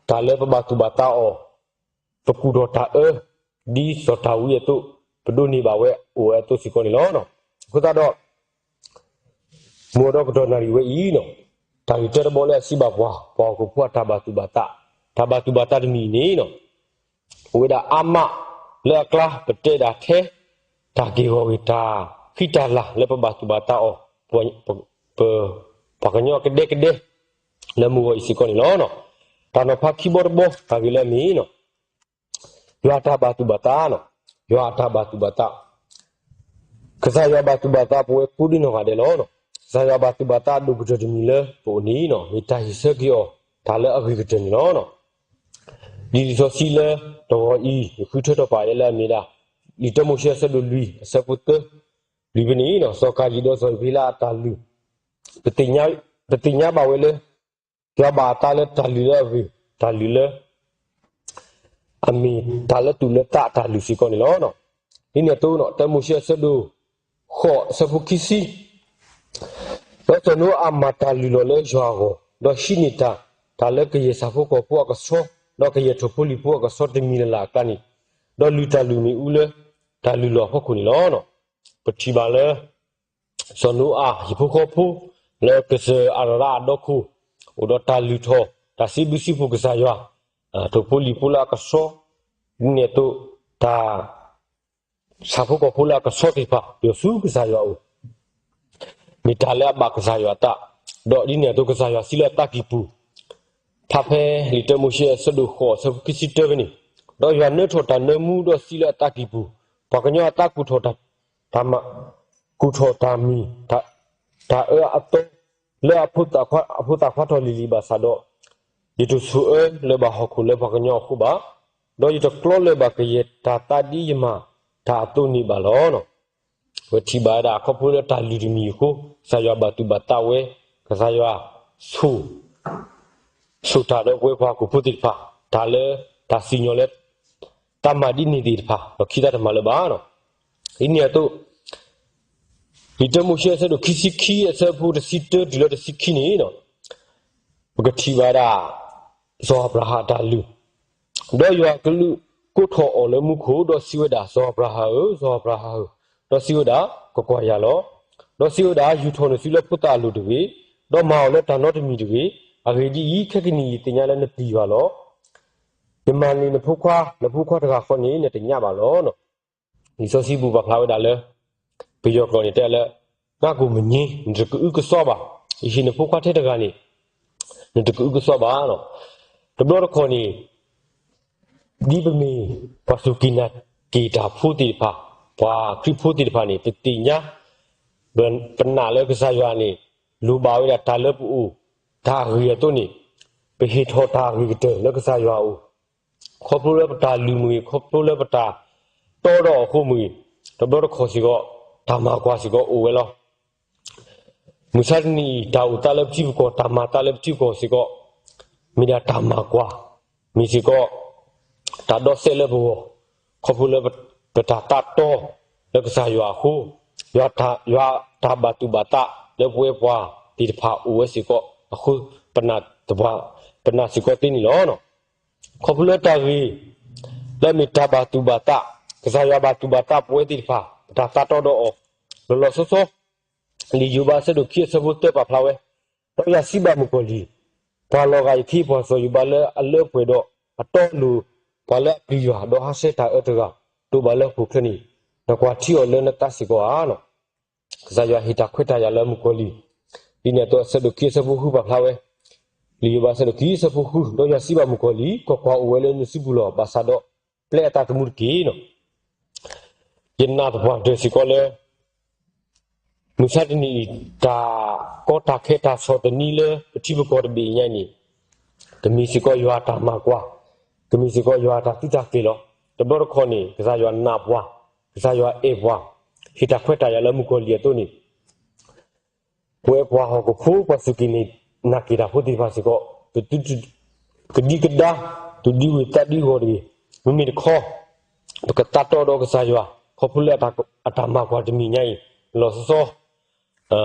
တၢ်လၢပဘၣ်သူၣ်ဘၣ်သးအီၤ, ပကူၣ်ထီၣ်တၢ်အၢ, ဒ်စီၤဒၤဝံးအသိး, ပဒိးန့ၢ်ဘၣ်ဝဲအိၣ်ဝဲအသိးစ့ၢ်ကီးန့ၣ်လီၤ. အဃိသတးဒီး မုၢ်အဒီကတီၢ်နၣ်ရံၣ်ဝဲအံၤန့ၣ် တၢ်ဂ့ၢ်တၢတဘီလၢအစံးဘၣ်ပှၤ, ပှၤဟီၣ်ခိၣ်ဖိအတၢ်ဘၣ်သူၣ်ဘၣ်သး, တၢ်ဘၣ်သူၣ်ဘၣ်သးတမံၤအံၤန့ၣ် အိၣ်ဝဲဒၣ်အါမးလၢအကျါ ပတဲဒၣ်ထဲ တၢ်က့ၢ်ဂီၤဂ့ၤတၢ်ဃံတၢ်လၤလၢပဘၣ်သူၣ်ဘၣ်သးအီၤ, ပ, ပှၤကညီကဒဲကဒဲ လၢမုၢ်ဂီၤအံၤစ့ၢ်ကီးန့ၣ်လီၤ. တၢ်နီၤဖးခံဘီတဘီ တၢ်ဂ့ၢ်လၢအမ့ၢ် ယွၤအတၢ်ဘၣ်သူၣ်ဘၣ်သး, ယွၤအတၢ်ဘၣ်သူၣ်ဘၣ်သး, ကစၢ်ယွၤဘၣ်သူၣ်ဘၣ်သးပဝဲကိးဒ်နီၢ်ဂၤဒဲးလီၤ. ကစၢ်ယွၤဘၣ်သူၣ်ဘၣ်သးဒိၣ်ကတၢၢ်တမံၤလၢပအိၣ်န့ၣ် မ့ၢ်တၢ်ဟ့ၣ်ဆၢက့ၤအီၤ တၢ်လၢအဂ့ၤကတၢၢ်န့ၣ်လီၤ. ဒ်လံာ်စီဆှံလၢတဂီၤအံၤ ယဃုထၢထီၣ်ပာ်လၢအမ့ၢ်ဒၣ် လံာ်တၢမိၤၡ့အဆၢဒိၣ်လွံၢ် အဆၢဖိသၢ, လွံၢ်ဖဲန့ၣ် စီၤကၤယံၣ်ဒီးစီၤအ့းဖ့လးအတၢ်လုၢ်, ပသ့ၣ်ညါဘၣ်ဝဲလၢ ယွၤဘၣ်အသးလၢတၢ်လုၢ်လၢအဂ့ၤ, တၢ်လုၢ်လၢ အမ့ၢ်တၢ်လၢသူၣ်လၢသးအတၢ်လုၢ်စ့ၢ်ကီးန့ၣ်လီၤ. ဒ်န့ၣ်အသိး တၢမိၤၡ့အဆၢဒိၣ်ဃိး အဆၢဖိခံဆံ, ဒီးစီၤနိအၤမၤတၢ်လုၢ်လီၤလၢယွၤအဂီၢ်, ဒီးဟံးန့ၢ်တၢ်, တၢ်လၢကယဲၢ်ဆၣ်ဖိကီၢ်ဖိအကဆှီ, ဒီးကယဲၢ်ထိၣ်ဖိလံၣ်ဖိအကဆှီတမံၤလၢ်လၢ်အကျါန့ၣ်, ဒီးလုၢ်တၢ်လုၢ်မ့ၣ်အူလၢတၢ်လုၢ်လီၢ်အဖီခိၣ်န့ၣ်လီၤ. ပထံၣ်ဘၣ်လၢ စီၤနိအၤ ဟံၣ်ဖိဃီဖိ လၢကစၢၢ်အရရးအဒီခိၣ်, အိၣ်ဒီးတၢ်လုၢ်ထီၣ် တၢ်စံးဘျုးစံးဖှိၣ်ကစၢ်ယွၤ, ထိၣ်ဖိလံၣ်ဖိလၢအကဆှီ, ဒ်န့ၣ်အသိး တၢ် ဆၣ်ဖိကီၢ်ဖိလၢအကဆှီသ့ၣ်တဖၣ် ပၠီၤဆူကစၢ်ယွၤအအိၣ်, မ့ၢ်တၢ်လၢအဘၣ်ကစၢ်ယွၤအသး, ဒီးဒ်န့ၣ်အသိးကစၢ်ယွၤစံးလၢအသးကံၢ်ပူၤ, ဖးဖဲလံာ်တၢမိၤၡ့အဆၢဒိၣ်ဃိး အဆၢဖိခံဆံတၢဖဲန့ၣ်, ဒီးယွၤနၢထီၣ်တၢ်နၢမူဒီးစံးလၢအသးကံၢ်ပူၤ, ပှၤကညီအသးကူၣ်ထီၣ်တၢ် တၢ်မၤ, ကူၣ်ထီၣ်တၢ်မံၤ, တၢ်အၢအသီ လၢအဖိသၣ်ခွါထီၣ်လံၤလံၤဘၣ်ဆၣ်ဒီး, ယတဆိၣ်အၢလၢၤဘၣ်ဟီၣ်ခိၣ်လၢပှၤကညီအဃိဘၣ်, ဒီးယတကျီလၢၤဘၣ်ကယဲၢ်တၢ်သးဒ်ယမၤတၢ်အသိးန့ၣ်ဘၣ်လီၤ. ပထံၣ်ဘၣ်ဝဲဒၣ်ခီဖျိလၢတၢ်လုၢ်တမံၤအဃိ ကစၢ်ယွၤဘၣ်သူၣ်ဘၣ်သးဝဲ, ကစၢ်ယွၤဆိၣ် ဆိၣ်တၢ်ဒီးပဝဲပှၤဟီၣ်ခိၣ်ဖိသ့ၣ်တဖၣ်, တၢ်လၢ တၢ်စံၣ်ညီၣ်လၢ တၢ်မၤဒ်န့ၣ်သ့ၣ်တဖၣ် ဒီးခံသးတမၤလၢၤဘၣ်. ဒ်န့ၣ်အသိး လံာ်တၢမိၤၡ့အဆၢဒိၣ်ခံဆံခံ အဆၢဖိတဆံတၢတုၤလၢတဆံခံန့ၣ် ပကထံၣ်ဘၣ်ဒၣ် စီၤအၤဘြၤဟၣ်အတၢ်လုၢ်, ဒီးယွၤကလူးကိးထီၣ်အီၤလၢမူခိၣ်, ဒီးစံးဝဲဒၣ်, စီၤအၤဘြၤဟၣ်ဧၢ, စီၤအၤဘြၤဟၣ်ဧၢ, ဒီးစံးဝဲဒၣ်, ကကွၢ်ယၤလီၤ. ဒီးစံးဝဲဒၣ်, ယူာ်ထီၣ်နစုလၢဖိသၣ်အလိၤတဂ့ၤ, ဒီးမၤအီၤလၢတၢ်နီတမံၤတဂ့ၤ. အဂ့ၢ်ဒ်အံၤ, ခဲကနံၣ်အံၤယသ့ၣ်ညါလၢနပျံၤယွၤလီၤ. ယမၤန့ၢ်နဖိခွါ, နဖိခွါတဂၤဃီန့ၣ် နတညၣ်ဘၣ်လီၤ. လံာ်စီဆှံပူၤပာ်ဖျါဝဲဒၣ်လၢ ပယီၤကျိာ်န့ၣ်တဲလၢ ငါ့ကိုမငြင်း, နတကအုကစွါဘၣ်. ယဟ့ၣ်နဖိခွါထဲတဂၤန့ၣ် နတကအုကစွါဘၣ်. တဘျီတခီၣ်န့ၣ် ဒ်ပမ့ၢ်ပှၤစူၢ်က့ၤနာ်က့ၤတၢ်ဖိသ့ၣ်တဖၣ်, ပှၤခရံာ်ဖိသ့ၣ်တဖၣ်န့ၣ် ပသ့ၣ်ညါ, ပနာ်လၢကစၢ်ယွၤန့ၣ် လိၣ်ဘၣ်ဝဲဒၣ်တၢ်လၢပအိၣ် တၢ်အဂ့ၤအသိးန့ၣ် ပဟ့ၣ်ထီၣ်တၢ်အဂ့ၤကတၢၢ်လၢကစၢ်ယွၤအအိၣ်, ခီဖျိလၢပတၢ်လုၢ်မ့ၢ်ဂ့ၤ, ခီဖျိလၢပတၢ်တီဒီးအဃိမ့ၢ်ဂ့ၤ, တဘျီတခီၣ်စ့ၢ်ကီး တၢ်မၤကွၢ်စ့ၢ်ကီးအိၣ်ဝဲလီၤ. မုၢ်ဆါတနံၤအံၤ တၢ်အိၣ်သးလၢပထံပကီၢ်, တၢ်မၤသးလၢပထံပကီၢ်စ့ၢ်ကီး မ့ၢ်ဒၣ်တၢ်မၤကွၢ်, မ့ၢ်စ့ၢ်ကီး တၢ်ဒီးစဲးလၢပဂီၢ်, ခီဖျိလၢပတၢ်သးတီလၢကစၢ်ယွၤအဃိ, ယွၤတၢ်ဘၣ်သူၣ်ဘၣ်သးလၢပဝဲပှၤသ့ၣ်တဖၣ်အိၣ်ဝဲစ့ၢ်ကီးအဃိ, ပနာ်စ့ၢ်ကီးသ့န့ၣ်လီၤ. ခီဖျိလၢတၢ်ဂ့ၢ် လၢအမ့ၢ်တၢ်ဘၣ်သူၣ်ဘၣ်သး, ကစၢ်ယွၤဘၣ်သူၣ်ဘၣ်သးပဝဲသ့ၣ်တဖၣ် ပတၢ်သးတီဒီးအီၤ လီၤလီၤဆီဆီ, လံာ်ယိၤဘးအဆၢဒိၣ်ခံအဆၢဖိသၢပာ်ဖျါဝဲ, ဒီးယွၤစံးဘၣ်မုၣ်ကီၤလံၢ်, ပှၤလီၤဂာ်ယခ့ ပှၤစီၤယိၤဘးလၢအလၢပှဲၤဒီး အတီအလိၤ, ပှၤလၢအပျံၤယွၤ ဒီးဟးဆှဲးတၢ်အၢတဂၤ တိာ်ဘၣ်လၢဟီၣ်ခိၣ်ချၢန့ၣ်, နကွၢ်ထံအီၤလၢနသးစ့ၢ်ကီးဧါ. ကစၢ်ယွၤဟ့ၣ်တၢ်ခွဲးတၢ်ယာ်လၢမုၣ်ကီၤလံၢ်, ဒ်န့ၣ်အသိးအဆၢဒိၣ်ခံအဆၢဖိဃုပာ်ဖျါဝဲ, လံာ်ယိၤဘးအဆၢဒိၣ်ခံအဆၢဖိဃု, ဒီးယွၤစံးဘၣ်မုၣ်ကီၤလံၢ်, ကွၢ်ကွၢ်, အိၣ်ဝဲလၢနစုပူၤလီၤ, ဘၣ်ဆၣ်ဒီးပျဲအသးသမူတက့ၢ်. ယနာ်သပှၢ်တၢၢ်စ့ၢ်ကီးလၢ မုၢ်ဆါတနံၤအံၤ တၢ်ကီတၢ်ခဲတၢ်ဆီၣ်သနံးလၢပထံပကီၢ်တဘ့ၣ်အံၤညါအံၤန့ၣ်, ကမ့ၢ်စ့ၢ်ကီးယွၤအတၢ်မၤကွၢ်, ကမ့ၢ်စ့ၢ်ကီးယွၤအတၢ်သုးတၢ်ကျဲၤလီၤ. တဘျီတခီၣ်န့ၣ် ကစၢ်ယွၤနာ်ပှၤ, ကစၢ်ယွၤအဲၣ်ပှၤ, ဟ့ၣ်တၢ်ခွဲးတၢ်ယာ်လၢမုၣ်ကီၤလံၢ်အသိးန့ၣ် ပဝဲပှၤဟီၣ်ခိၣ်ဖိ ပှၤစူၢ်က့ၤနာ်က့ၤတၢ်ဖိသ့ၣ်တဖၣ်စ့ၢ်ကီး, ပသုတကဒံကဒါ, ပဒံဝ့ၢ်သးဒံဂီၢ်တဂ့ၤ, မ့မ့ၢ်တခီ ပကသးတီဒီးကစၢ်ယွၤ ခီဖျိလၢအတၢ်မၤကွၢ်တမံၤညါအံၤ လီၤဆီဆီ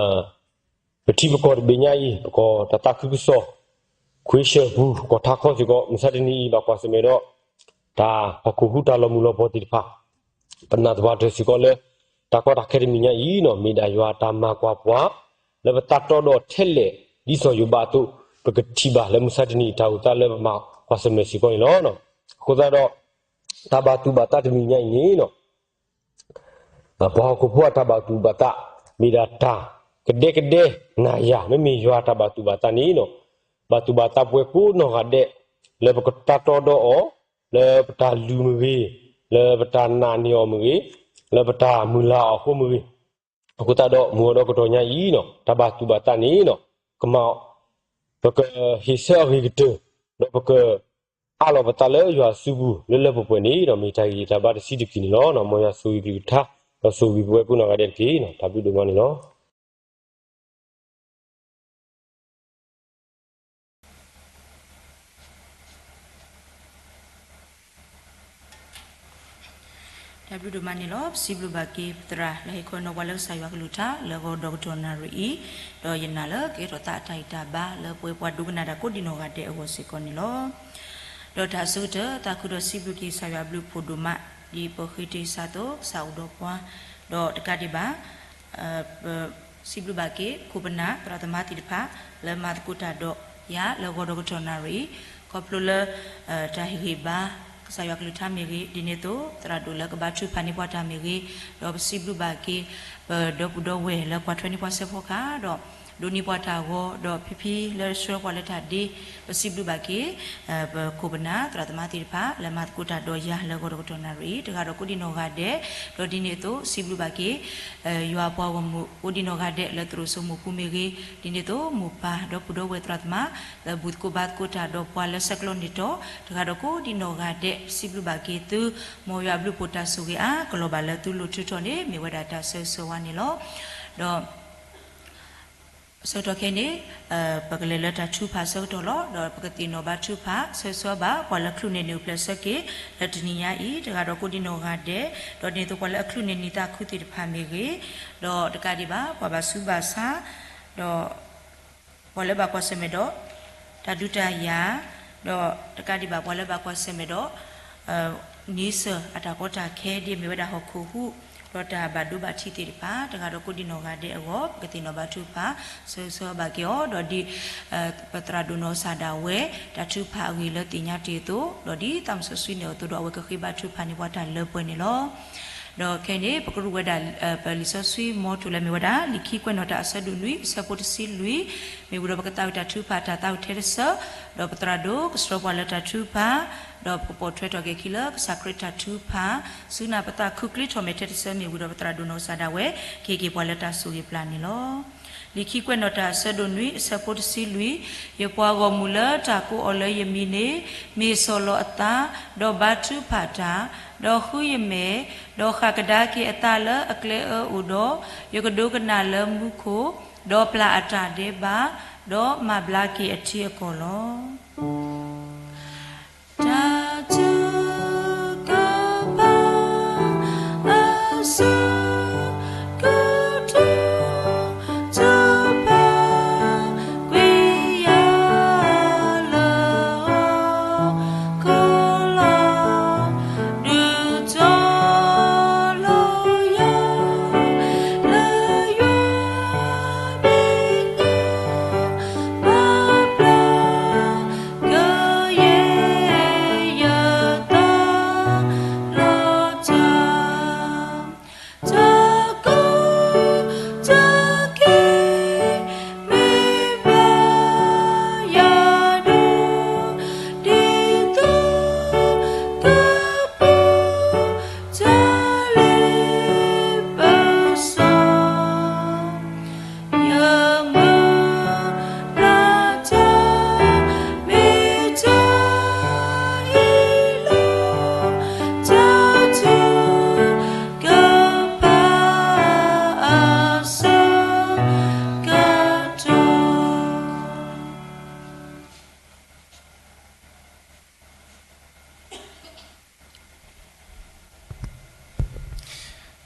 ပထံပကီၢ်တဘ့ၣ်ညါအံၤ ပကီၢ်တၢ်သးခုကစီၣ် ခွ့ဆၢၣ်ပူၤ ကီၢ်ထးခီစ့ၢ်ကီး မုၢ်ဆါတနံၤအံၤ ဘၣ်ကွၢ်ဆၢၣ်မဲာ်ဒီး တၢ်ဟီၣ်ခိၣ်ဟူးတၢ်လီၤမုၢ်လီၤပှီၢ်သ့ၣ်တဖၣ်, ပနာ်သပှၢ်တၢၢ်စ့ၢ်ကီးလၢ တၢ်ကီတၢ်ခဲတမံၤညါအံၤ မ့ၢ်ဒၣ်ယွၤအတၢ်မၤကွၢ်ပှၤ လၢပသးတီဒီးထဲလဲၣ် ဒ်စီၤယိၤဘးအသိး ပကထံၣ်ဘၣ်လၢမုၢ်ဆါတနံၤအံၤ တၢ်အိၣ်သးလၢပဘၣ်ကွၢ်ဆၢၣ်မဲာ်စ့ၢ်ကီးန့ၣ်လီၤ. အဃိသတးဒီး တၢ်ဘၣ်သူၣ်ဘၣ်သးတမံၤညါအံၤန့ၣ် ပှၤဟီၣ်ခိၣ်ဖိအတၢ်ဘၣ်သူၣ်ဘၣ်သး မ့ၢ်ဒၣ်တၢ်ကဒဲကဒဲနၤယၤ, မ့မ့ၢ်ယွၤအတၢ်ဘၣ်သူၣ်ဘၣ်သးန့ၣ် ဘၣ်သူၣ်ဘၣ်သးပဝဲကိးနီၢ်ဂၤဒဲး လၢပကသးတီဒီးအီၤ လၢပတၢ်လုၢ်မ့ၢ်ဂ့ၤ, လၢပတၢ်နာ်န့ၢ်အီၤမ့ၢ်ဂ့ၤ, လၢပတၢ်မုၢ်လၢ်အီၤအဃိမ့ၢ်ဂ့ၤ, အဃိသတးဒီး မုၢ်အီၤဒီကတီၢ်ညါအံၤ တၢ်ဘၣ်သူၣ်ဘၣ်သးန့ၣ် ကမၤ ပကဟ့ၣ်ဆၢအဂ့ၤကတၢၢ်, ဒီးပကအးလီၤပသးလၢယွၤအစုပူၤ လၢလၢပှဲၤပှဲၤန့ၣ် မ့ၢ်တၢ်ဂ့ၢ်တၢ်ဘါတဆံးတက့ၢ်န့ၣ်လီၤ. မ်ယွၤဆိၣ်ဂ့ၤကလုၢ်ကထါ ဒီးဆိၣ်ဂ့ၤပဝဲကိးနီၢ်ဂၤဒဲးတက့ၢ်. တၢ်ဘျုးဒိၣ်မးန့ၣ်လီၤ. တၢ်ဘျုးဒိၣ်မးန့ၣ်လီၤ. ပစံးဘျုးဘၣ်က့ၤပသရၣ်လၢဟ့ၣ်ခီနီၤပှၤလၢကစၢ်ယွၤကလုၢ်ကထါ လၢဂီၤဒီးကတီၢ်နၣ်ရံၣ်အံၤ, ဒီးယနာ်လၢကကဲထီၣ်သးအတၢ်ဂံၢ်တၢ်ဘါလၢပဝဲပှၤဒိကနၣ်တၢ်ကိးဒံးနီၢ်ဂၤဒဲးအဂီၢ်စ့ၢ်ကီးန့ၣ်လီၤ. ဒီးတၢ်အဆိကတၢၢ် သးခုဒီးစံးဘျုးက့ၤကစၢ်ယွၤအဘျုးအဖှိၣ်ဒိၣ်မး ဒ်ပဃ့တ့ၢ်စးသိး ကစၢ်အိၣ်ဒီးပှၤ, ဒီးတကးဒံးဘၣ် ပစံးဘျုးဘၣ်က့ၤ ခိၣ်ပနၢ် သရၣ်သမါသ့ၣ်တဖၣ် လၢမၤသကိးတၢ်ဒီးယၤလၢဂီၤဒီးကတီၢ်နၣ်ရံၣ်အံၤ, ခီဖျိလၢ တၢ်ဟ့ၣ်ဂံၢ်ဘါ ကစၢ်ယွၤကလုၢ်ကထါမ့ၢ်ဂ့ၤ, ဒ်န့ၣ်အသိး သရၣ်ဒိၣ်လၢကဘါထုကဖၣ်န့ၢ်ပှၤတၢ်မ့ၢ်ဂ့ၤ, ဒီးပစံးဘျုးဘၣ်က့ၤ ပဒီပုၢ်ဒီဝဲၢ်လၢကွၢ်ထွဲန့ၢ်ပှၤစဲးဖီကဟၣ်ဒီး ဒိးန့ၢ်ပှၤတၢ်ဂီၤ ဒီးဖံဖံလၢဆှၢပှၤလၢတၢ်ဒ့, ပစံးဘျုးဘၣ်က့ၤ ပခိၣ်ပနၢ် သရၣ်သမါသ့ၣ်တဖၣ် လၢမၤသကိးတၢ်ဒီးယၤလၢဂီၤဒီးကတီၢ်နၣ်ရံၣ်အံၤ တဂၤဒီးကိးဒံးနီၢ်ဂၤဒဲး, ဒီးဒ်န့ၣ်အသိး စံးဘျုးဘၣ်က့ၤ ယွၤပှၤဂီၢ်မုၢ် ကိးဒံးနီၢ်ဂၤဒဲးလၢသရိာ်စိမိၢ်ပူၤမ့ၢ်ဂ့ၤ, ဒ်န့ၣ်အသိး မိၢ်ပၢ်ဒီပုၢ်ဒီဝဲၢ်သရၣ်သမါ လၢဘူၣ်သကိးဘါသကိးတၢ်ဒီးပှၤလၢဆဲးကျိးန့ၢ်တီၢ် တဂၤဒီးကိးဒံးနီၢ်ဂၤဒဲး ပစံးဘျုးဘၣ်က့ၤသု, မ်ယွၤအဘျုးအဖှိၣ်တၢ်ဆိၣ်ဂ့ၤအါ ကလီၤဘၣ်လၢသုလိၤထုးထီၣ်န့ၣ် မ့ၢ်ဝဲဒၣ်တၢ်ဆၢဂ့ၤဆၢဝါန့ၣ်လီၤ. ဒီး ဆၢကတီၢ်ခဲအံၤန့ၣ် ပကလဲၤလၢတၢ်ထုကဖၣ်အဆၢကတီၢ်လီၤ. ဒီးပကသ့ၣ်နီၣ်ဘါထုကဖၣ် ဆၢဂ့ၤဆၢဝါဘၣ် ပှၤလၢအချုးန့ၢ်န့ၢ်အိၣ်ဖျဲၣ်ဆၢက့ၤ လၢတနံၤညါအံၤ တဂၤဒီးကိးဒံးနီၢ်ဂၤဒဲး, ဒီးဒ်န့ၣ်အသိးပှၤလၢအချုးန့ၢ်န့ၢ်သးခုသ့ၣ်တဖၣ်မ့ၢ်ဂ့ၤ, ဒီးတကးဒံးဘၣ် ပှၤဘၣ်ဆူးဘၣ်ဆါ ဒီး ပှၤလၢဘၣ်ကွၢ်ဆၢၣ်မဲာ်ဒီး တၢ်ဒုးတၢ်ယၤ, ဒီးတကးဒံးဘၣ်ပှၤလၢဘၣ်ကွၢ်ဆၢၣ်မဲာ်ဒီး န့ဆၢၣ်အတၢ်ကီတၢ်ခဲ ဒ်အမ့ၢ်ဝဲဒၣ်ဟီၣ်ခိၣ်ဟူး, ဒီးတၢ်ဘၣ်ဒိဘၣ်ထံးသ့ၣ်တဖၣ် တဂၤဒီးကိးဒံးနီၢ်ဂၤဒဲးအဂီၢ် ပကသ့ၣ်နီၣ်ဘါထုကဖၣ် ဆၢဂ့ၤဆၢဝါဘၣ်က့ၤအီၤ, ဒီးဒ် ပသရၣ်ဒိၣ်နီၢ်ကစၢ်ဒၣ်ဝဲ တၢ်ထုကဖၣ်အဂ့ၢ်လၢသ့ၣ်ညါတ့ၢ်အသိး ဒီးဒ်သးစီဆှံန့ၣ်အသိးဒီး အဝဲကဃ့ဘါထုကဖၣ်န့ၢ်ပှၤတၢ်လၢပှဲၤန့ၣ်လီၤ. ဒီးခဲအံၤန့ၣ် ပကရူၢ်ဝဲဒၣ် ပလံာ်စီဆှံမီထိၣ်လၢမ့ၢ်ဝဲဒၣ် လံာ်ခံကွဲးနီၣ်တၢ်အဆၢဒိၣ်နွံ အဆၢဖိတဆံလွံၢ်, မ့ၢ်ဝံၤဒီးပကသးဝံၣ်တၢ်ထုကဖၣ်တၢ်သးဝံၣ်ထဲတဆၢ, ဒီးပသရၣ်ဒိၣ်ကဆှၢပှၤလၢတၢ်ထုကဖၣ်, ဒီးပကပိာ်ထွဲထီၣ်က့ၤခံလၢကစၢ်ခရံာ်တၢ်ထုကဖၣ်, ဆူနၢ်ပသးခုကျ့ထီၣ်မဲာ်ထဲတဆၢ မ့ၢ်ဝံၤဒီးပသရၣ်ဒိၣ်နီၢ်ကစၢ်ဒၣ်ဝဲ ကဟ့ၣ်က့ၤပှၤလၢတၢ်ဆိၣ်ဂ့ၤပျၢ်န့ၣ်လီၤ. လံာ်ခံကွဲးနီၣ်တၢ်အဆၢဒိၣ်နွံ အဆၢဖိတဆံလွံၢ်, ယပှၤဂီၢ်မုၢ်လၢတၢ်ကိးအီၤလၢယမံၤန့ၣ် မ့ၢ်ဆီၣ်လီၤအသး, ဒီးဘါထုကဖၣ်တၢ်, ဒီးဃုယမဲာ်, ဒီးဃၣ်ကဒါက့ၤအသးလၢအကျဲအၢအိၣ်ဒီး, ယကဒိကနၣ်လၢမူခိၣ်, ဒီးပျၢ်အတၢ်ဒဲးဘး, ဒီးမၤဘျါက့ၤအထံအကီၢ်လီၤ. တၢ်ထုကဖၣ် အဆိကတၢၢ် ထုကဖၣ်ကွံာ်ယၤလၢဟီၣ်ခိၣ်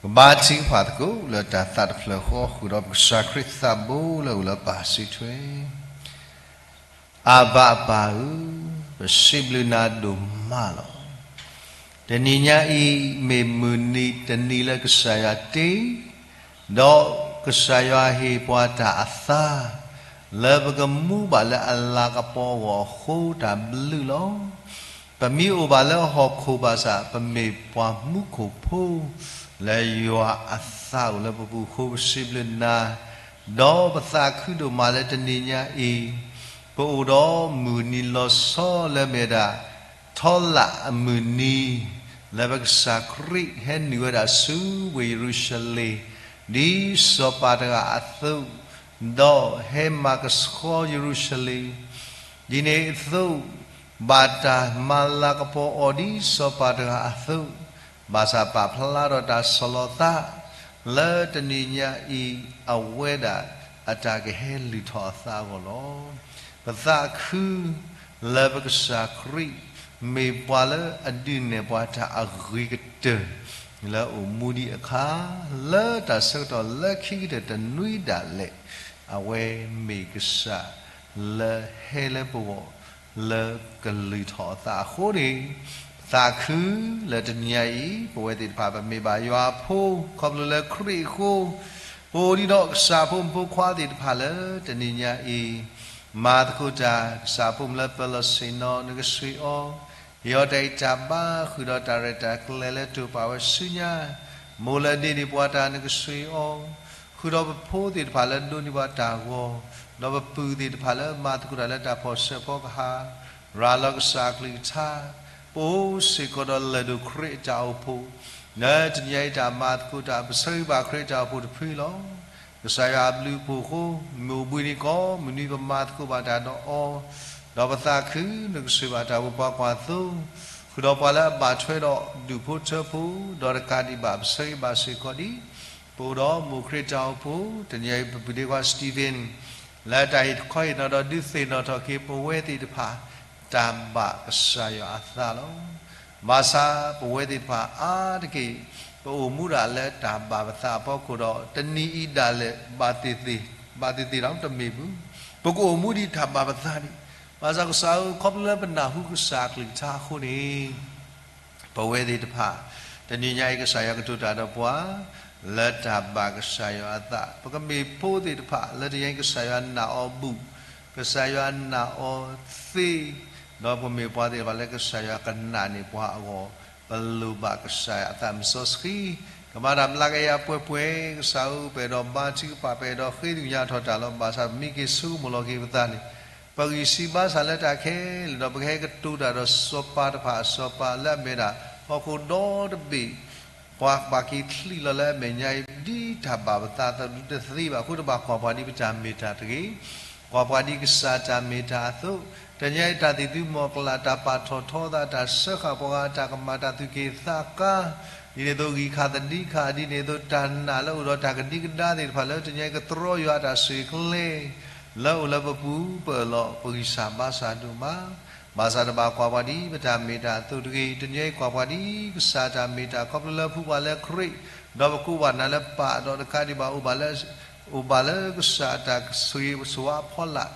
ကဘါထုကဖၣ်သကိးလၢတၢ်သးတဖျၢၣ်ဃီ ဃုာ်ဒီးပကစၢ်ခရံာ်သးဘိလၢအိၣ်လၢပၢ်စံးထွဲ. အၢ်ဘၤအပၢ်ဧၢ, ပစံးဘျုးနၤဒိၣ်မးလီၤ. တနံၤညါအံၤ မ့ၢ်မုၢ်နံၤတနံၤလၢကစၢ်ယွၤတ့, ဒီးကစၢ်ယွၤဟ့ၣ်ပှၤတၢ်အသါ လၢပကမူဘၣ်လၢအလၤကပီၤအဂီၢ်အဃိ တၢ်ဘျုးလီၤ. ပမ့ၢ်အိၣ်ဘၣ်လၢဟီၣ်ခိၣ်ဘၣ်ဆၣ် ပမ့ၢ်ပှၤမူခိၣ်ဖိ လၢယွၤအသးအိၣ်လၢပပူၤအဃိ ပစံးဘျုးနၤ, ဒီးပသးခုဒိၣ်မးလၢတနံၤညါအံၤ ပအိၣ်ဒီးမုၢ်နံၤလီၤဆီလၢအမ့ၢ်ဝဲဒၣ် ထီလၣ်အမုၢ်နံၤ လၢပကစၢ်ခရံာ်ဟဲနုာ်ဝဲဒၣ်ဆူဝ့ၢ်ယရူၤၡလ့ၣ် ဒ်စီၤပၤတဂၤအသိး, ဒီးဟဲမၤကဆှီယရူၤၡလ့ၣ်, ဒ်န့ၣ်အသိး ဘၣ်တၢ်မၤလၤကပီၤအီၤဒ်စီၤပၤတဂၤအသိး, ဘၣ်ဆၣ်ပာ်ဖျါထီၣ်တၢ်ဆီၣ်လီၤသး လၢတနံၤညါအံၤ အဝဲဒၣ်အတၢ်ကဟဲလုၢ်ထီၣ်အသးအဂီၢ်လီၤ. ပသးခု လၢပကစၢ်ခရံာ် မ့ၢ်ပှၤလၢအဒုးနဲၣ်ပှၤတၢ်အဂ့ၤကတၢၢ် လၢအိၣ်မူဒံးအခါ, လၢတၢ်ဆၢကတီၢ်လၢခံကတၢၢ်တနွံဒၣ်လဲာ် အဝဲမ့ၢ်ကစၢ်လၢဟဲလၢပဂီၢ် လၢကလုၢ်ထီၣ်အသးအဃိန့ၣ်, ပသးခုလၢတနံၤညါအံၤ ပဝဲသ့ၣ်တဖၣ် ပမ့ၢ်ဘၣ်ယွၤအဖိ ခီဖျိလၢခရံာ်အဃိ, ပအိၣ်ဒံးဒီးကစၢ်ဖိမုၣ်ဖိခွါသ့ၣ်တဖၣ်လၢတနံၤညါအံၤ မၤသကိးတၢ် ကစၢ်ဖိမုၣ်လၢပၢၤလီၢ်ဆ့ၣ်နီၤ နကဆှံအီၤ, ဟ့ၣ်အီၤတၢ်အံးတၢ်ဘါ ဃုာ်ဒီးတၢ်ရဲၣ်တၢ်ကျဲၤလၢတိာ်ပာ်ဝဲဆူညါ, မိၢ်လၢဒ့န့ၢ်ပှၤတၢ် နကဆှံအီၤ, ဃုာ်ဒီးပဖိသ့ၣ်တဖၣ်လၢဒိးန့ၢ်ပှၤတၢ်ဂီၤ, ဒီးပပုၢ်သ့ၣ်တဖၣ်လၢမၤသကိးတၢ်လၢတၢ်ဖီၣ်ဆၢဖီကဟၣ်, ရၤလီၤကစၢ်အကလုၢ်ကထါ, ပအိၣ်စ့ၢ်ကီးဒီးလၢၢ်ဒိၣ်ခရံာ်အတၢ်အိၣ်ဖှိၣ်, လၢတနံၤညါအံၤတၢ်မၤသကိးတၢ် ပဆၢဂ့ၤဘၣ်ခရံာ်အတၢ်အိၣ်ဖှိၣ်တဖုလီၤ. ကစၢ်ယွၤအဘျုးအဖှိၣ်အဃိ မုၢ်အိၣ်ဘှံးနံၤကိးမုၢ်နံၤ ပမၤသကိးဘၣ်တၢ်ဒီးအီၤ, ဒီးပသးခု နကဆိၣ်ဂ့ၤဘၣ်တၢ်အိၣ်ဖှိၣ်ပှၤကွၢ်သိ, ဃုာ်ဒီးပှၤလၢအဘၣ်ထွဲဒီးဒူၣ်ဖိထၢဖိ, ဒီးတကးဒံးဘၣ် ပဆၢဂ့ၤဘၣ်စ့ၢ်ကီးဒံး ပအိၣ်ဒီးမိၢ်ခရံာ်တၢ်အိၣ်ဖှိၣ်, တနံၤညါအံၤ ပပုၢ်ဒ့ခွါ Stephen လၢတၢ်ဟ့ၣ်ခီဟ့ၣ်နီၤဒီးဒုးသ့ၣ်နီၣ်ထီၣ်က့ၤ ပဝဲသ့ၣ်တဖၣ် တၢ်ဘၣ်ကစၢ်ယွၤအသးလီၤ. ဘၣ်ဆၣ်ပဝဲသ့ၣ်တဖၣ်အါတက့ၢ် ပအိၣ်မူဒၣ်လၢတၢ်ဘၣ်ပသးအဖီခိၣ်ဒီး တနံၤအံၤဒၣ်လဲာ် ဘၣ်သ့ၣ်သ့ၣ်, ဘၣ်သ့ၣ်သ့ၣ်ဒီးတမ့ၢ်ပူၤ, ပကအိၣ်မူဒံးတၢ်ဘၣ်ပသးန့ၣ်, ဘၣ်ဆၣ်ကစၢ်ဧၢ ခီဖျိလၢပနၢ်ဟူကစၢ်အကလုၢ်ကထါအဃိန့ၣ် ပဝဲသ့ၣ်တဖၣ် တနံၤညါအံၤ ကစၢ်ယွၤကတိၤတၢ်ဒီးပှၤ လၢတၢ်ဘၣ်ကစၢ်ယွၤအသး, ပကမ့ၢ်ဖိသ့ၣ်တဖၣ် လၢတနံၤညါအံၤ ကစၢ်ယွၤနာ်အီၤဘူၣ်, ကစၢ်ယွၤနာ်အီၤသ့, ဒီးပမ့ၢ်ပှၤသ့ၣ်တဖၣ်လၢကစၢ်ယွၤကနာ်န့ၢ်ပှၤအဂီၢ်, ပလိၣ်ဘၣ်ကစၢ်ယွၤအသးမုၢ်စီဆှံ, ကမၤတၢ်မျးကယၤပှဲၤပှဲၤ, ကစၢ်ဧၢ ပအဲၣ်ဒိးဘါထုကဖၣ် ပအဲၣ်ဒိးဃ့ကညးထီၣ်တၢ်လီၤ. ဘၣ်ဆၣ်ပမ့ၢ်က့ၤဆိကမိၣ်လီၤက့ၤပသးန့ၣ် ပဂံၢ်စၢ်ဘါစၢ်လၢတၢ်ခဲလၢာ်ဒီး ပကဟဲကတိၤတၢ်ဒီးစီၤပၤတဖၣ်အစီၤပၤလၢအမ့ၢ်ဒၣ် ဟီၣ်ခိၣ်ဒီတဘ့ၣ် ပှၤဘၣ်က့ၤချံးလီၤလၢအမဲာ်ညါအံၤ ဒ်တၢ်ဘၣ်ပသးအသိး ဒုးတသ့ဘၣ်အဃိ တဘၣ်ကွၢ်ပှၤဒ်ပတၢ်မ့ၢ်တၢ်တဂ့ၤ, ကွၢ်ပှၤဒ်ကစၢ်တၢ်မ့ၢ်တၢ်အသိး, တနံၤညါအံၤ တၢ်သံၣ်သုမီၤကလၣ် တၢ်ပာ်ထီၣ်ထီသး တၢ်စၢဃာ်ပှၤဂၤ တၢ်ကမၤတၢ်သူၣ်က့ၣ်သးကါ, ဒ်န့ၣ်အသိး ဂံၢ်ခၣ်သဒံခၣ်, ဒ်န့ၣ်အသိး တၢ်နာ်လၢအိၣ်ဒီးတၢ်ကဒံကဒါသ့ၣ်တဖၣ်လၢ တနံၤညါအံၤ ကတြီယွၤအတၢ်ဆိၣ်ဂ့ၤကျဲ လၢအိၣ်လၢပပူၤပၢၢ်လီၤ ပဂံၢ်စၢ်ဘါစၢ်ဒိၣ်မး, ဘၣ်ဆၣ်တဘၣ်ကွၢ်ပှၤဒ်ပတၢ်မ့ၢ်တၢ်အသိးတဂ့ၤ, တနံၤညါအံၤ ကွၢ်ပှၤဒ်ကစၢ်တၢ်မ့ၢ်တၢ် ခီဖျိလၢဖုပှၤလၢခရံာ်, ဒီးပကိးဘၣ်နၤလၢပၢ် ဒီးတကးဒံးဘၣ် အိၣ်ဘၣ်လၢကစၢ်အတၢ်ဆိၣ်ဂ့ၤဆိၣ်ဝါအဖီလာ်,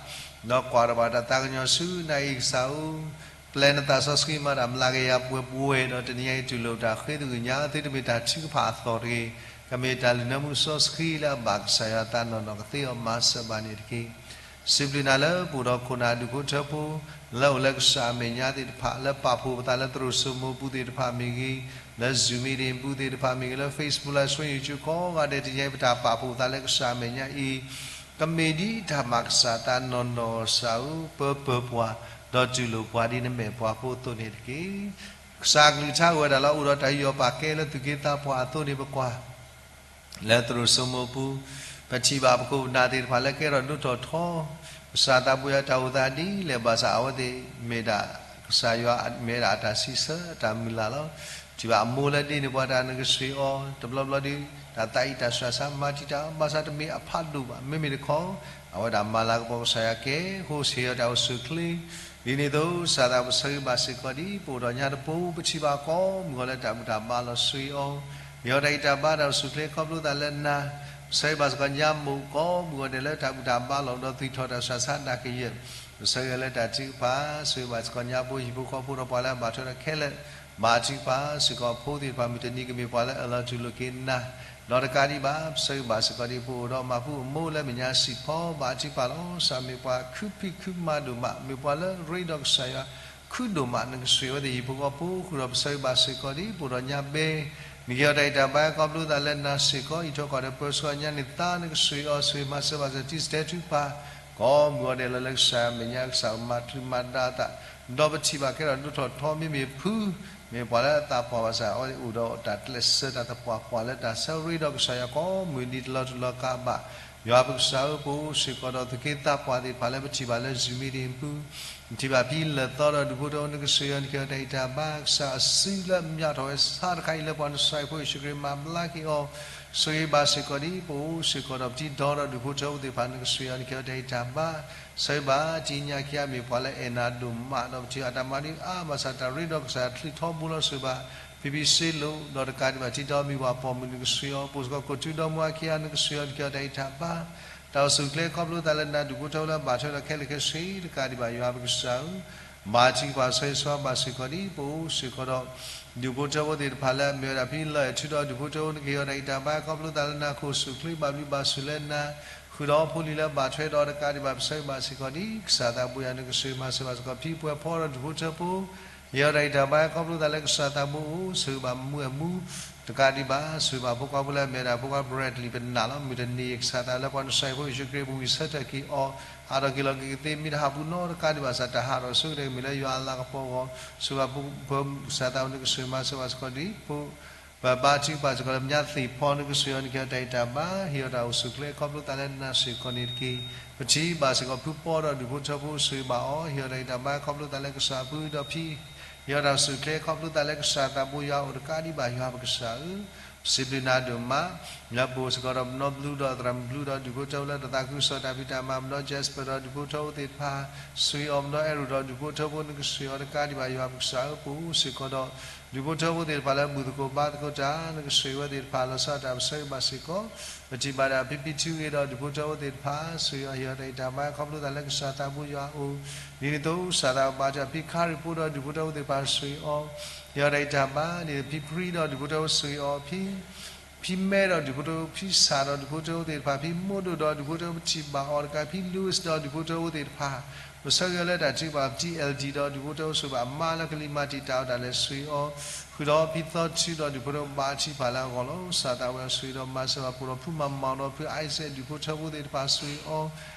ဒီးကွၢ်ထီၣ်ဘၣ်တၢ်သးကညီၤဆူနၤအံၤ ကစၢ်ဧၢ ပျဲနသးစီဆှံမၤတၢ်မျးကယၤပှဲၤပှဲၤဒီး တနံၤညါအံၤ တူၢ်လိာ်တၢ်ဃ့တဂ့ၤညါ သုတမ့ၢ်တၢ်ထုကဖၣ်အသီၣ်တဂ့ၤ, ကမ့ၢ်တၢ်လုၢ်နၢမူစီဆှံလၢအဘၣ်ကစၢ်ယွၤအသးနီၢ်နီၢ်ကသ့အီၤ မၤစၢၤဘၣ်န့ၣ်တက့ၢ်. စံးဘျုးနၤလၢပအိၣ်ဒီးခိၣ်နၢ်ဒူၣ်ဖိထၢဖိ လၢအိၣ်လၢကစၢ်အမဲာ်ညါသ့ၣ်တဖၣ် လၢပာ်ဖှိၣ်ပသးလၢသရိာ်စိမိၤပူၤသ့ၣ်တဖၣ်မ့ၢ်ဂ့ၤ, လၢ Zoom meeting ပူၤသ့ၣ်တဖၣ်မ့ၢ်ဂ့ၤ, လၢ Facebook Live Stream YouTube ကိးဂၤဒဲး တနံၤညါအံၤ ပတၢ်ပာ်ဖှိၣ်ပသးလၢကစၢ်အမဲာ်ညါအံၤ ကမ့ၢ်ဒ်တၢ်ဘၣ်ကစၢ်အသးနီၢ်နီၢ် ကစၢ်ဧၢ ပၢပၢၤပှၤ, ဒီးတူၢ်လိာ်ပှၤဒ်နမဲာ်ပှၤဖိအသိးန့ၣ်တက့ၢ်. ကစၢ်အကလုၢ်ကထါအိၣ်ဝဲဒၣ်လၢ အိၣ်ဒီးတၢ်ယူးယီၣ်ပာ်ကဲလၢသူၣ်က့သးပှၢ်အသိးန့ၣ် ပကွၢ် လၢသရိာ်စိမိၤပူၤ, ပထံၣ်ဘၣ်ပခိၣ်ပနၢ်သ့ၣ်တဖၣ်လၢကဲထီၣ်ဒိၣ်ထီၣ်ထီ, ကစၢ်သးပှၢ်ယွၤတၢ်အိၣ်သးဒ်လဲၣ်ဘၣ်ဆၣ် အဝဲသ့ၣ်မ့ၢ်ဒၣ် ကစၢ်ယွၤမ့ၢ်ဝဲဒၣ်အတၢ်စံးဆၢအတၢ်မုၢ်လၢ်လီၤ. ထံၣ်ဘၣ်အမိၢ်လၢဒ့န့ၢ်ပှၤတၢ် နကဆှံအီၤ, တဘျီဘျီဒီး တၢ်သးအံးတၢ်ဆှၢဆါမၤတံာ်တာ် ဘၣ်ဆၣ်တမ့ၢ်အဖးဒိၣ်ဘၣ်. မ့မ့ၢ်တခီ အဝဲဒၣ်မၤလၤကပီၤကစၢ်ယွၤကဲ ဃိဆံးအီၤတၢ်အိၣ်ဆူၣ်အိၣ်ချ့, ဒ်န့ၣ်အသိး ကစၢ်သးပှၢ်ဆၢဂ့ၤဘၣ်စ့ၢ်ကီးဒ် ပအိၣ်ဒီးညါတပူၤ ပထံၣ်ဘၣ်ကိးမုၢ်ဂီၤလၢတၢ်ဘူၣ်တၢ်ဘါလီၤဆှံအီၤ, ယဟီတၢ်ဂံၢ်တၢ်ဘါတၢ်အိၣ်ဆူၣ်ချ့ခီဖျိသးလၢနၤ, ပဆၢဂ့ၤဘၣ်စ့ၢ်ကီးညါမိၢ်ကိးမုၢ်ဂီၤဒဲးလၢတၢ်ဘူၣ်တၢ်ဘါလီၤ ဒီးသွံၣ်ထီၣ်တၢ်ဆူးတၢ်ဆါဒၣ်ကယဲၢ်, ပဆၢဂ့ၤလၢတၢ်ထုကဖၣ်, ဆၢဂ့ၤဘၣ်စ့ၢ်ကီးညါပှၤဟံၣ်ဖိဃီဖိဒီးပှၤလၢအဘၣ်ထွဲဒီးခဲလၢာ်, ဘါထုကဖၣ်စ့ၢ်ကီးဖိသ့ၣ်တဖၣ် မုၢ်တနံၤကမ့ၢ်ပှၤလၢအၢၣ်လီၤတူၢ်လိာ်က့ၤနၤ, ဒီးတကးဒံးဘၣ် ပဆၢဂ့ၤဘၣ်စ့ၢ်ကီးဒ်ပအိၣ်ဒီးမၤပူၤအမိၢ်လၢ မဲာ်ညါစံၣ်ဖီ ဘါထုကဖၣ်လီၤ. စးမ့ၢ်ပှၤခုဖံးခုမၤဒိၣ်မး, မ့ၢ်ပှၤလၢရ့ဒီးကစၢ်ယွၤ ခုဒိၣ်မး နကဆိၣ်ဂ့ၤဝဲသ့ၣ်ဟံၣ်ဖိဃီဖိဃုာ်ဒီး ပဆၢဂ့ၤဘၣ်စ့ၢ်ကီးဒ်ပအိၣ်ဒီးညါဘဲ, နကဟီတၢ်ဂံၢ်တၢ်ဘါခီဖျိသးလၢနၤစ့ၢ်ကီး, အံးထွဲကွၢ်ထွဲပၢဆှၢညါန့ၢ်သါနကဆိၣ်ဂ့ၤအီၤ, ဆိၣ်ဂ့ၤမၤစၢၤဘၣ်စ့ၢ်ကီး တံၤစတဲထုကဖၣ် ကိးမုၢ်ဂီၤဒဲးလီၤ လၢကစၢ်မဲာ်ညါကစၢ်မၤချုးမၤဒါသး, ဒီးပထံၣ်ဘၣ်ကဲထီၣ်ဒိၣ်ထီၣ်ထီ မ့မ့ၢ်ဖု မ့ၢ်ပှၤလၢအသးပှၢ်ဘၣ်ဆၣ် အဝဲအိၣ်ဒီးတၢ်ကျဲးစၢးတၢ်သပှၢ်ပှၢ်လၢတၢ်ဆၢရ့ဒီးကစၢ်ယွၤကိးမုၢ်နံၤတလီၤတူာ်လီၤကာ်ဘၣ်, ယွၤပကစၢ်ဧၢ ပအိၣ်စ့ၢ်ကီးဒီးသုးက့သးပှၢ်သ့ၣ်တဖၣ်လၢပထံၣ်ဘၣ်လၢ Zoom meeting ပူၤ ပထံၣ်ဘၣ်ဖဲလဲၤသီဒီးဒူၣ်ဖိထၢဖိနကဆိၣ်ဂ့ၤအီၤ, နကဟီတၢ်ဂံၢ်တၢ်ဘါ ကစၢ်အစုလၢအမၠးထီၣ်ဝဲဆါတခါအံၤ လၢပှၤနစၢ်ဖိယ့ၣ်ၡူးခရံာ်မၤဘျါက့ၤအီၤ, ဆိၣ်ဂ့ၤဘၣ်စ့ၢ်ကီးဒ်ပအိၣ်စ့ၢ်ကီးဒီးပထံၣ်ဒီးဒူၣ်ဖိထၢဖိသ့ၣ်တဖၣ်နကဆိၣ်ဂ့ၤအီၤ, နကဟီတၢ်ဂံၢ်တၢ်ဘါ, ဆၢဂ့ၤဘၣ်တံၢ်ညါခံဂၤမ့ၢ်ပှၤလၢအဲၣ်နၤဒိၣ်မး ဒီးပထံၣ်အတၢ်မၤဒ်အါဘၣ်ဆၣ် တၢ်ရ့ဒီးကစၢ်ချံးထီဘိလီၤ, ဆိၣ်ဂ့ၤဘၣ် ဖံဖံစ့လိာ် ဒီးတကးဒံးဘၣ် ထံတီမံၤဝၤပိာ်မုၣ်နကဆိၣ်ဂ့ၤအီၤ, ပအိၣ်စ့ၢ်ကီးကိးတုဒီမါခံဂၤနကဆိၣ်ဂ့ၤအီၤ, နကဟီတၢ်ဂံၢ်တၢ်ဘါ, တၢ်အိၣ်ဆူၣ်ချ့ခီဖျိသးလၢနၤ ဒူၣ်ဖိထၢဖိလၢအဘၣ်ထွဲဒီးခဲလၢာ်ခဲဆ့ တကးဒံးဘၣ် ယွၤပကစၢ်ဧၢ ဘါထုကဖၣ်ဆၢဂ့ၤဆၢဝါဘၣ်စ့ၢ်ကီးဒ်ပအိၣ်စ့ၢ်ကီးဒီး ဒူၣ်ဖိထၢဖိသ့ၣ်တဖၣ်လၢအမ့ၢ်ဝဲဒၣ်ဖဲလၢၢ်အထုဒီးဒူၣ်ဖိထၢဖိ နကဟီတၢ်ဂံၢ်တၢ်ဘါခီဖျိသးလၢနၤ ခိၣ်ဆူၣ်ချ့ဘၣ်ဘျုးဘၣ်ဆိၣ်လၢနၤ, ဃုာ်ဒီးဖိလံၤလၢအဘၣ်ထွဲဒီးတကးဒံးဘၣ် ပဆၢဂ့ၤဘၣ်စ့ၢ်ကီးဒ်ကစၢ်သးဘိယွၤ နကဆိၣ်ဂ့ၤမၤစၢၤဘၣ်စ့ၢ်ကီး ဖံပှဲၤဖီဒီးဒူၣ်ဖိထၢဖိ ယဟီတၢ်ဂံၢ်တၢ်ဘါခီဖျိသးလၢကစၢ်သးဘိအိၣ်, ဆိၣ်ဂ့ၤဘၣ်မုၢ်အမူ, တကးဒံးဘၣ် ဆိၣ်ဂ့ၤဘၣ်ဖိခွါဖိလၢအမ့ၢ်ဝဲဒၣ်ဖိခွါ Bradley ပနာ်လီၤ. မုၢ်တနံၤ ကစၢ်သးလၢပှၤနစၢ်ဖိယ့ၣ်ၡူးခရံာ်အပူၤ ဂံၢ်ဆၢထၢၣ်က့ၤအီၤ, အါထီၣ်က့ၤလီၤက့ၤကသ့ မ့ၢ်တဟးပူၤနီတကးဒံးဘၣ်ဆၣ် တၢ်ဟးထီၣ်ဆိကတၢၢ်ကမ့ၢ်လၢယွၤအလၤကပီၤအဂီၢ်, ဆိၣ်ဂ့ၤဘၣ်ဖိကစၢ်သးဘိ နကဆိၣ်ဂ့ၤမၤစၢၤဘၣ်စ့ၢ်ကီးဒ်ဖိ ပဘါထုကဖၣ်စ့ၢ်ကီးလၢ မညါသ့ၣ်ဖီ နကဆိၣ်ဂ့ၤအီၤ, နကဟီတၢ်ဂံၢ်တၢ်ဘါ, ဟ့ၣ်အီၤတၢ်အိၣ်ဆူၣ်ချ့ခီဖျိသးလၢနၤစ့ၢ်ကီးန့ၣ်တက့ၢ်. ပထံၣ်ဘၣ်စ့ၢ်ကီးဖုပီဒီးဒူၣ်ဖိထၢဖိ ဆိၣ်ဂ့ၤဘၣ်အီၤ, ဟ့ၣ်အီၤတၢ်ဂံၢ်တၢ်ဘါခီဖျိသးလၢကစၢ်အဘျုးဒီးဖံ ဟ့ၣ်အီၤတၢ်အိၣ်ဆူၣ်ချ့ခီဖျိသးလၢကစၢ်သးဘိယွၤအအိၣ်, တကးဒံးဘၣ် ယွၤပကစၢ်ဧၢ, ပစံးဘျုးနၤဒိၣ်မး လၢပအိၣ်စ့ၢ်ကီးဒီးပနီဘျုးဒီးသရၣ်မုၣ်ဘျုးဒီးဒူၣ်ဖိထၢဖိလၢ တၢ်သးခုကစီၣ်တၢ်ဖံးတၢ်မၤ ပဒီ Jasper ဒီးဒူၣ်ဖိထၢဖိသ့ၣ်တဖၣ်, ဆိၣ်ဂ့ၤအီၤ ပဒီ Arrow ဒီးဒူၣ်ဖိထၢဖိ နကဆိၣ်ဂ့ၤအီၤ, တကးဒံးဘၣ် ယွၤပကစၢ်ဧၢ, ပအိၣ်စ့ၢ်ကီးဒီး ဒူၣ်ဖိထၢဖိသ့ၣ်တဖၣ်လၢဘူၣ်သကိးဘါသကိးတၢ် နကဆိၣ်ဂ့ၤဝဲသ့ၣ်တဖၣ် လီၤဆီဒၣ်တၢ် ပဆၢဂ့ၤဘၣ်စ့ၢ်ကီး, ပထံၣ်ဘၣ်ဒၣ်ဖံဖံထူဂ့ၤဒီးဒူၣ်ဖိထၢဖိသ့ၣ်တဖၣ် ဆိၣ်ဂ့ၤအီၤ ဟ့ၣ်အီၤတၢ်ဂံၢ်တၢ်ဘါခီဖျိသးလၢကစၢ်သးဘိယွၤအအိၣ်, ဒ်န့ၣ်အသိး ကစၢ်သးဘိ ဘါထုကဖၣ်ဖံခါရံၣ်ဖိဒီးဒူၣ်ဖိထၢဖိသ့ၣ်တဖၣ် ဆိၣ်ဂ့ၤအီၤ, ဟ့ၣ်အီၤတၢ်ဂံၢ်တၢ်ဘါ, ဒ်န့ၣ်ဖံပြံဒီးဒူၣ်ဖိထၢဖိ ဆိၣ်ဂ့ၤအီၤ, ဖံ ဖံမဲဒီးဒူၣ်ဖိထၢဖိ, ဖံစၢ်ဒီးဒူၣ်ဖိထၢဖိသ့ၣ်တဖၣ်, ဖံမိၢ်ဒိၣ်ဒီးဒူၣ်ဖိထၢဖိ ပထံၣ်ဘၣ်အီၤတကး, ဖံ Louis ဒီးဒူၣ်ဖိထၢဖိသ့ၣ်တဖၣ်, ပဆၢဂ့ၤအီၤလၢတၢ်ထုကဖၣ်, ဖံ L D ဒီးဒူၣ်ဖိထၢဖိ ဆိၣ်ဂ့ၤဘၣ်အမါလၢကလံၤမၤတံာ်တာ်အီၤဒၣ်လဲာ် ဆိၣ်ဂ့ၤအီၤ, ဃုာ်ဒီးဖံသီထူဒီးဒူၣ်ဖိထၢဖိ ဘါထုကဖၣ်လၢအဂီၢ်လီၤ. ကစၢ်သးဘိယွၤ ဆိၣ်ဂ့ၤဒီးမၤစၢၤဘၣ်ပှၤဒီးဖုမၤမၤဒီးဖု Isaac ဒူၣ်ဖိထၢဖိသ့ၣ်တဖၣ် ဆိၣ်ဂ့ၤအီၤ,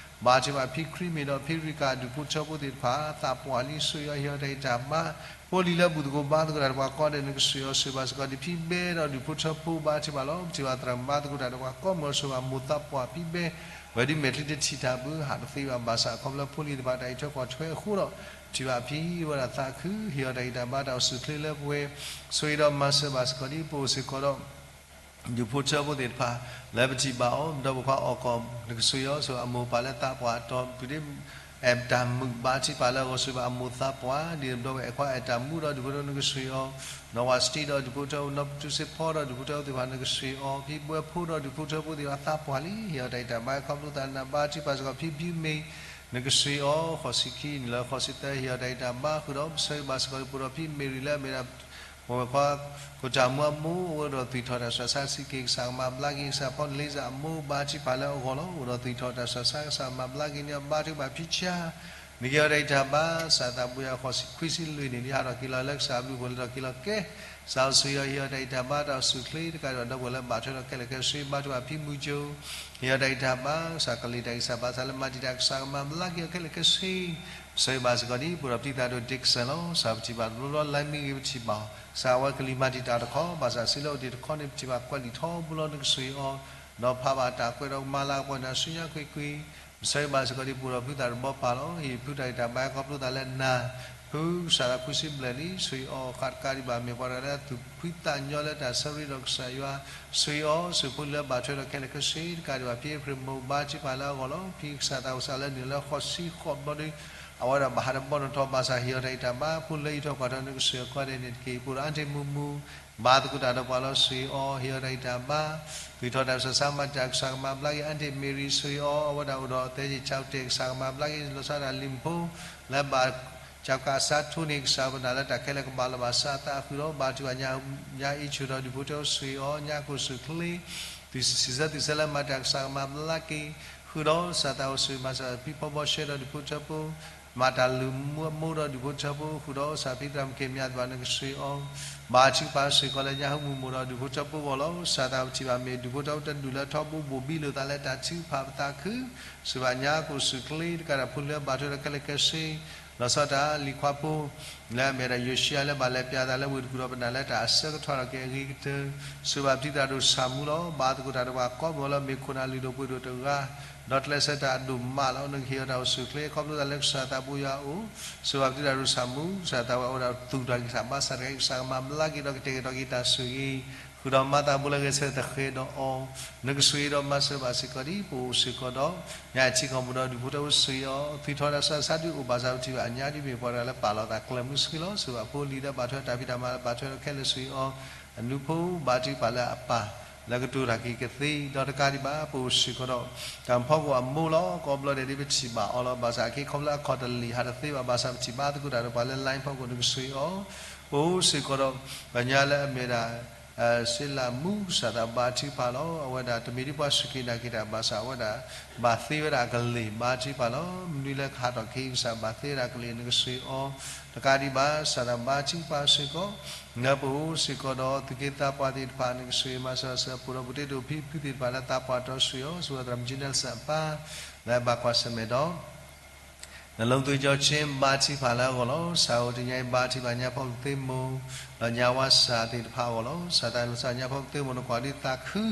ဘါထုကဖၣ်ဖံခရံမ့ၢ်ဒီးဖံရံကၤဒူၣ်ဖိထၢဖိသ့ၣ်တဖၣ် သးပှၢ်လံ ဆိၣ်ဂ့ၤအီၤ ဟ့ၣ်အီၤတၢ်ဂံၢ်တၢ်ဘါ, ဖိလံၤလၢဘူၣ်သကိးဘါသကိးတၢ်ဒီးပှၤကိးဂၤဒဲး နကဆိၣ်ဂ့ၤအီၤ ဆိၣ်ဂ့ၤဘၣ်စ့ၢ်ကီးဒ်ဖံဘဲဒီးဒူၣ်ဖိထၢဖိ ဘါထုကဖၣ်လီၤ. ပထံၣ်ဘၣ်သရၣ်မုၣ်ဘါသကိးတၢ်ဒီးပှၤကိးမုၢ် ဆိၣ်ဂ့ၤဘၣ်မိၢ်သးပှၢ်ဖံဘဲ, ဝဲဒ်မဲာ်ချံတထံၣ်တၢ်ဘၣ် ဟးတသ့ဘၣ်ဘၣ်ဆၣ် အခီဖျိလၢဖိလံၤတဖၣ်တၢ်အံးထွဲကွၢ်ထွဲအဃိဒီး ပထံၣ်ဘၣ်ဖံဝဲဒၣ်သးခု ဟ့ၣ်အီၤတၢ်ဂံၢ်တၢ်ဘါ တၢ်အိၣ်ဆူၣ်ချ့လၢပှဲၤ, ဆိၣ်ဂ့ၤဒီးမၤစၢၤဘၣ်စ့ၢ်ကီးဒ်ပအိၣ်စ့ၢ်ကီးဒီး ဒူၣ်ဖိထၢဖိသ့ၣ်တဖၣ် လၢပထံၣ်ဘၣ်အီၤ ဒီးပိာ်ခွါအီၣ်ကီၢ် နကဆိၣ်ဂ့ၤအီၤ ဆိၣ်ဂ့ၤအမိၢ်ပၢ်လၢသးပှၢ်တီၤ ပဒ့ၣ်အဲၣ်တၢ်မုာ်ဘါထုကဖၣ်လၢအဂီၢ် ဆိၣ်ဂ့ၤဘၣ်အမိၢ်သးပှၢ် ဒ်န့ၣ်ဒီးဝဲအဲၣ်ခွါအဲၣ်တၢ်မူဒီးဒူၣ်ဖိထၢဖိ နကဆိၣ်ဂ့ၤအီၤ, နီၢ်ဝါစတံဒီးဒူၣ်ဖိထၢဖိ နီၢ်ပတူးစ့ဖီဒီးဒူၣ်ဖိထၢဖိသ့ၣ်တဖၣ် နကဆိၣ်ဂ့ၤအီၤ, ဖံဘှဲဖိဒီးဒူၣ်ဖိထၢဖိသ့ၣ်တဖၣ် သးပှၢ်လံ ဟ့ၣ်အီၤတၢ်ဂံၢ်တၢ်ဘါ ခီဖျိသးနၤဘါထုကဖၣ်စ့ၢ်ကီး ဖံဘံမ့ၢ် နကဆိၣ်ဂ့ၤအီၤ ဃိးဆံခံနံၣ်လၢဃိးဆံသၢ ဟ့ၣ်အီၤတၢ်ဂံၢ်တၢ်ဘါ ဃုာ်ဒီးပဆၢဂ့ၤဘၣ်စ့ၢ်ကီး ပအိၣ်ဒီးဖံမ့ၢ်ရံၤလၢအမ့ၢ်ဒၣ် ပဝဲခွါ ကိၣ်တၢ်မူအမိၢ် အိၣ်ဒီးသွံၣ်ထီၣ်တၢ်ဆူးတၢ်ဆါစံးက့ၤ ကစၢ်ကမၤဘျါက့ၤ ကစၢ်ဖီၣ်န့ၢ်လံစ့ၢ်အမိၢ် ဘါထုကဖၣ်လၢအဂီၢ်လီၤ. အိၣ်ဒီးသွံၣ်ထီၣ်တၢ်ဆူးတၢ်ဆါ ကစၢ်မၤဘျါက့ၤန့ၢ်အီၤ ဘါထုကဖၣ်ဖံဆါ နကဟ့ၣ်အီၤတၢ်ဂံၢ်တၢ်ဘါ ကစၢ်သးဘိယွၤ ဃိးဆံခွံဆံလွံၢ်နံၣ် ဒ်ဟးထီၣ်က့ၤလီၤလၢကစၢ်အဘျုးအဖှိၣ် လဲၤထီၣ်က့ၤလီၤကဲ ကစၢ်အိၣ်ဆိၣ်ဂ့ၤအီၤ ဟ့ၣ်အီၤတၢ်ဂံၢ်တၢ်ဘါ တၢ်အိၣ်ဆူၣ်ချ့ တကးဒံးဘၣ်ဒီပုၢ်ဝဲၢ်လၢဘၣ်ထွဲဒီးခဲလၢာ်ခဲဆ့ ဘါထုကဖၣ်ဖံမူကၠိ ဟ့ၣ်အီၤတၢ်ဂံၢ်တၢ်ဘါ ကစၢ်ကလံၤတၢ်ဂံၢ်စၢ်ဘါစၢ်လၢမၤတံာ်တာ် ကစၢ်ကမၤဘျါက့ၤအီၤခဲလၢာ်ခဲဆ့ ပဆၢဂ့ၤဘၣ်စ့ၢ်ကီးဒ် ပအိၣ်ဒီးဖံသးဒိၣ် Dixon လီၤ. ကစၢ်ပထံၣ်ဘၣ်တဘျီဘျီ လါမ့ၤဂ့ၤ ပထံၣ်ဘၣ်အီၤ ကစၢ်အဝဲကလံၤမၤတံာ်တာ်တခီ ဘၣ်ဆၣ်စုလၢအိၣ်တ့ၢ်တခီန့ၣ် ပထံၣ်ဘၣ်ကွဲးလံာ်ထီဘိလီၤ နကဆိၣ်ဂ့ၤအီၤ ဒီးဖးဘၣ်တၢ်ကွဲးဒီးကမၤလၤကပီၤန့ၣ် ဆူညါကွ့ၢ်ကွ့ၢ် ပဆၢဂ့ၤဘၣ်စ့ၢ်ကီးဒ် ပအိၣ်ဒီးဖုသးတဘီပၢ်လီၤ. ဟ့ၣ်ဖုတၢ်ဂံၢ်တၢ်ဘါခီဖျိသးလၢနၤ ဖုကစၢ်လၢခွံဆံဘျဲၣ်လံ ဆိၣ်ဂ့ၤအီၤဃးတကးဒံးဘၣ် မ့ၢ်ပှၤတဂၤလၢအသူၣ်ဖှံသးညီလၢတၢ်ဆၢရ့ဒီးကစၢ်ယွၤ ဆိၣ်ဂ့ၤအီၤ ဆိၣ်ဂ့ၤဖိလၢဘၣ်ထွဲဒီးခဲလၢာ်ခဲဆ့ တကးဒံးဘၣ် ဖံအ့ဖြ့ၣ်မိၢ် ဘါထုကဖၣ်လၢအဂီၢ်လီၤ. ဖံကစၢ်သးအိၣ်စးလၢနုာ်လၢဃိးဆံဃိးဘျီဒီး အဝဲဒၣ်ဘၣ်ဟးတဘီနီၣ်ထီၣ်ဘၣ်ဆၣ် ဟ့ၣ်အီၤတၢ်ဂံၢ်တၢ်ဘါ ဖိလၢအံးထွဲကွၢ်ထွဲ နကဆိၣ်ဂ့ၤအီၤကိးဂၤဒဲးန့ၣ်တက့ၢ်. ပအိၣ်ဒီးအါထံၣ်မူမူ ဘါသကိးတၢ်ဒီးပှၤလီၤ ဆိၣ်ဂ့ၤအီၤ ဟ့ၣ်အီၤတၢ်ဂံၢ်တၢ်ဘါ, သူၣ်ထီၣ်တၢ်ဆူးတၢ်ဆါ မၤတၢ်ကစၢ်ကမၤဘျါက့ၤ အါတ့ၢ်မ့ၢ်ရံၤ ဆိၣ်ဂ့ၤအီၤ အဝဲဒၣ်အိၣ်ဒီးသဲက့ၤ ကၠီတဲာ် ကစၢ်ကမၤဘျါက့ၤ လီၤဆီဒၣ်တၢ်လံၤဖိ လၢဘၣ် ကၠီကးအစးထီၣ်န့ၣ် ကစၢ်ပနၢ်လၢတၢ်ခဲလၢာ်ကဘၣ်လီၤဘၣ်စးအသးဃုာ်ဒီး ဘါထုကဖၣ်ညါအံၤ ဆၢဒီးဒူၣ်ဖိထၢဖိ ဆိၣ်ဂ့ၤအီၤ ညါကိၢ် ဆိၣ်ချ့ သုစံးဆၢသုဆၢလၢမၤတၢ်ကစၢ်ကမၤဘျါက့ၤ ဃုာ်ဒီးကစၢ်သးအိၣ် ဆိၣ်ဂ့ၤမၤစၢၤဖံဖီဘီရှဲဒီးဒူၣ်ဖိထၢဖိ မၤတၢ်လုၢ်မူအမိၢ်ဒီးဒူၣ်ဖိထၢဖိ ဃုာ်ဒီးကစၢ်ဖံသရၣ်မုၣ်က့ၤမၠးသ့ၣ်တဖၣ် နကဆိၣ်ဂ့ၤအီၤ ဘါထုကဖၣ်စ့ၢ်ကီးလၢညါဟူမုၢ်မိၢ်ဒီးဒူၣ်ဖိထၢဖိအဂီၢ်လီၤ. ကစၢ်သးပထံၣ်ဘၣ်မ့ၢ်ဒူၣ်ဖိထၢဖိတဒူၣ်လၢထီဘိဘိၣ်ဘံလိာ်သးလၢတၢ်ထုကဖၣ်ပသးခု စံးဘၣ်ညါကိၢ် ဆိၣ်ချ့ တကးဒံးဖိလံၤလၢဘၣ်ထွဲဒီးခဲလၢာ်ခဲဆ့ လီၤဆီဒၣ်တၢ်လံၤခွါဖိ လၢအမ့ၢ်ဝဲဒၣ်ယိၤၡံယၤလၢဘၣ်လဲၤပျးသးလၢဝ့ၢ်တကူၣ်ဒီးပနၢ်လၢတၢ်အဆၢကထီၣ်ထီၣ်က့ၤအဂ့ၤကတၢၢ် ဆိၣ်ဂ့ၤဘၣ်ပတံၤတၢ်ဒိၣ်ဆၣ်မူလီၤ. ဘါသကိးတၢ်ဒီးပှၤကိးမုၢ်လၢမ့ၢ်ခိၣ်နၢ်လုၢ်ဒိၣ်ပှ့ၤဒိၣ်တဂၤ ဒီးကျဲးစၢးတၢ်အဒိၣ်မးလီၤ. နကဟ့ၣ်အီၤတၢ်အိၣ် ဆိၣ်ချ့ ခီဖျိသးလၢကစၢ်သးဘိယွၤအအိၣ် ဆိၣ်ဂ့ၤဘၣ်ပတံၤတၢ်ဒိၣ်ဆၣ်မူ ကစၢ်သးဝဲအဝဲဒၣ်သူၣ်ထီၣ်က့ၤကစၢ်ဘါစၢ်တခါ ကစၢ်ကမၤဘျါက့ၤဒီးကတဲာ်ကတီၤက့ၤတၢ်ဆိၣ်ဂ့ၤ ဃုာ်ဒီးမၤသးဘိလၢဂဲၤဆၢထၢၣ်တဃဲၤဒီးအီၤ နကဆိၣ်ဂ့ၤဒီးမၤစၢၤဘၣ်စ့ၢ်ကီးဒ် ပအိၣ်စ့ၢ်ကီးဒီး ညါအံၤထံကီၢ်ပူၤဒီးဒူၣ်ဖိထၢဖိ ဆိၣ်ဂ့ၤအီၤ သူၣ်ထီၣ်တၢ်ဆူးတၢ်ဆါဒုးအိၣ်ဘၣ်ဆၣ်ပထံၣ်ဘၣ်အညါဒ်မ့ၢ်ပှၤတဂၤလၢပာ်လီၤသးကျၢၤမုဆှံလီၤ. ဆိၣ်ဂ့ၤဘၣ်ဖိလံၤလၢဘၣ်ထွဲတၢ်ဖံးတၢ်မၤလၢဘၣ်ထွဲဒီးခဲလၢာ် ဆိၣ်ဂ့ၤအီၤ အနူဖိ ဘါထုကဖၣ်လၢအပၢ် လၢကတိၤတၢ်က့ၤကသ့ ဒီးတကးဒံးဘၣ် ပအိၣ်စ့ၢ်ကီးဒီး တၢ်ဖီခိၣ်အမိၢ်လီၤ. ကိးဘျီဒဲးဒ်ပထံၣ်ဘၣ်အီၤလီၤ. ဘၣ်ဆၣ်အက့ခီဖျိလၢအခီၣ်တလံာ်ဟးတသ့ဘၣ် ဘၣ်ဆၣ်ပထံၣ်ဘၣ်သကိးတၢ်ဒီးပှၤလၢ line ဖီခိၣ် နကဆိၣ်ဂ့ၤအီၤ ပအိၣ်စ့ၢ်ကီးဒီး ပှၤညါလၢအမ့ၢ်ဝဲဒၣ် စ့လးမူ ကစၢ်သးဘါထုကဖၣ်လီၤ. အဝဲဒၣ်တမ့ၢ်ဒ်ပှၤစူၢ်က့ၤနာ်က့ၤတၢ်ဘၣ်ဆၣ် အဝဲဒၣ် ဘၣ်သ့ဝဲဒၣ်အကလံၤ ဘါထုကဖၣ်လီၤ. မနုၤလၢကဟးထီၣ်က့ၤ ကစၢ်ဘၣ်သ့ဝဲဒၣ်အကလံၤ နကဆိၣ်ဂ့ၤအီၤ တကးဒံးဘၣ် ကစၢ်သးဘါထုကဖၣ်စ့ၢ်ကီး လၢပအိၣ်စ့ၢ်ကီးဒီးသူၣ်က့သးပှၢ်သ့ၣ်တဖၣ် နကဆိၣ်ဂ့ၤမၤစၢၤစၢၤ ပအိၣ်ဒီးပူၤတ့ၢ်ဒိၣ်ဖံဖုသ့ၣ်တဖၣ်လၢသးပှၢ်တီ ဆိၣ်ဂ့ၤအီၤ ဆိၣ်ဂ့ၤသရၣ်မုၣ်ကၠံနၢ်စၢ်အပၢ် လၢအဘၣ်ကွၢ်ဆၢၣ်မဲာ်ဒီး နလိသ့ကၠီဆ့ ဘါထုကဖၣ်လၢအဂီၢ်လီၤ. စးအိၣ်တနံၤအံၤ ဘါထုကဖၣ်ညါဖီခိၣ်သ့ၣ်မိၢ် ဒီးညါဝါစၢ်သ့ၣ်တဖၣ်အဂီၢ်လီၤ. ကစၢ်သးလီၤဆီညါဖီခိၣ်သ့ၣ်မိၢ် နကွၢ်ဒ်သးခု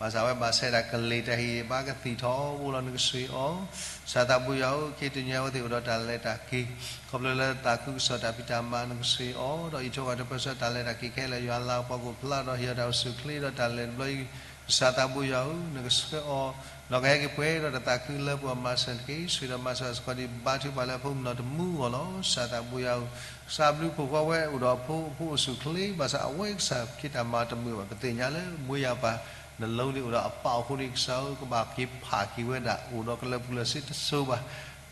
ဘၣ်ဆၣ်ဝဲဘၣ်ဆၣ်ဒၣ်ကလံၤတၢ်ဟ့ၣ်ဘါကသံၣ်ထီၣ်အိၣ်လီၤ နကဆိၣ်ဂ့ၤအီၤ ကစၢ်သးဘိယွၤဧၢ ခ့တနံၤအံၤအဝဲသ့ၣ်အိၣ်ဒီးတၢ်လဲၤတၢ်က့ၤ ခီဖျိလၢသးခုကစီၣ်တၢ်ဖံးတၢ်မၤ နကဆိၣ်ဂ့ၤအီၤ ဒီးအံးထွဲကွၢ်ထွဲပၢဆှၢတၢ်လဲၤတၢ်က့ၤခဲလၢာ် ယွၤလၤကပီၤကအိၣ်ဖျါဒီးဟ့ၣ်အီၤတၢ်အိၣ်ဆူၣ်အိၣ်ချ့ဒီးတၢ်လဲၤတဘျီအံၤ ကစၢ်သးဘိယွၤဧၢ နကဆှၢအီၤ ဒီးကဟဲက့ၤပှဲၤဒီးတၢ်သးခုလၢပဂီၢ် မၤစၢၤတက့ၢ်. ဆိၣ်ဂ့ၤဒီးမၤစၢၤစ့ၢ်ကီးဒ် ဘါထုကဖၣ်လၢအဖိမုၣ်နီၢ်တမူအဂီၢ်လီၤ. ကစၢ်သးဘိယွၤဧၢ ကစၢ်ဘျုးဖှိၣ်ဃီဝဲအိၣ်ဒီးအဖိ အဖိအိၣ်ဆူၣ်အိၣ်ချ့ ဘၣ်ဆၣ်အဝဲကစၢ်ဖံးတၢ်မၤတမုာ်ဘၣ် ပသ့ၣ်ညါလၢ မွေးရာပါ နလိန့ၣ်အိၣ်ဒီးအပၢ်အဃိန့ၣ် ကစၢ်ဧၢ ကဘၣ်က့ၤဖးက့ၤဝဲဒၣ် အိၣ်ဒီးကလၢာ်ပူၤလၢာ်စ့တစိၤဘၣ်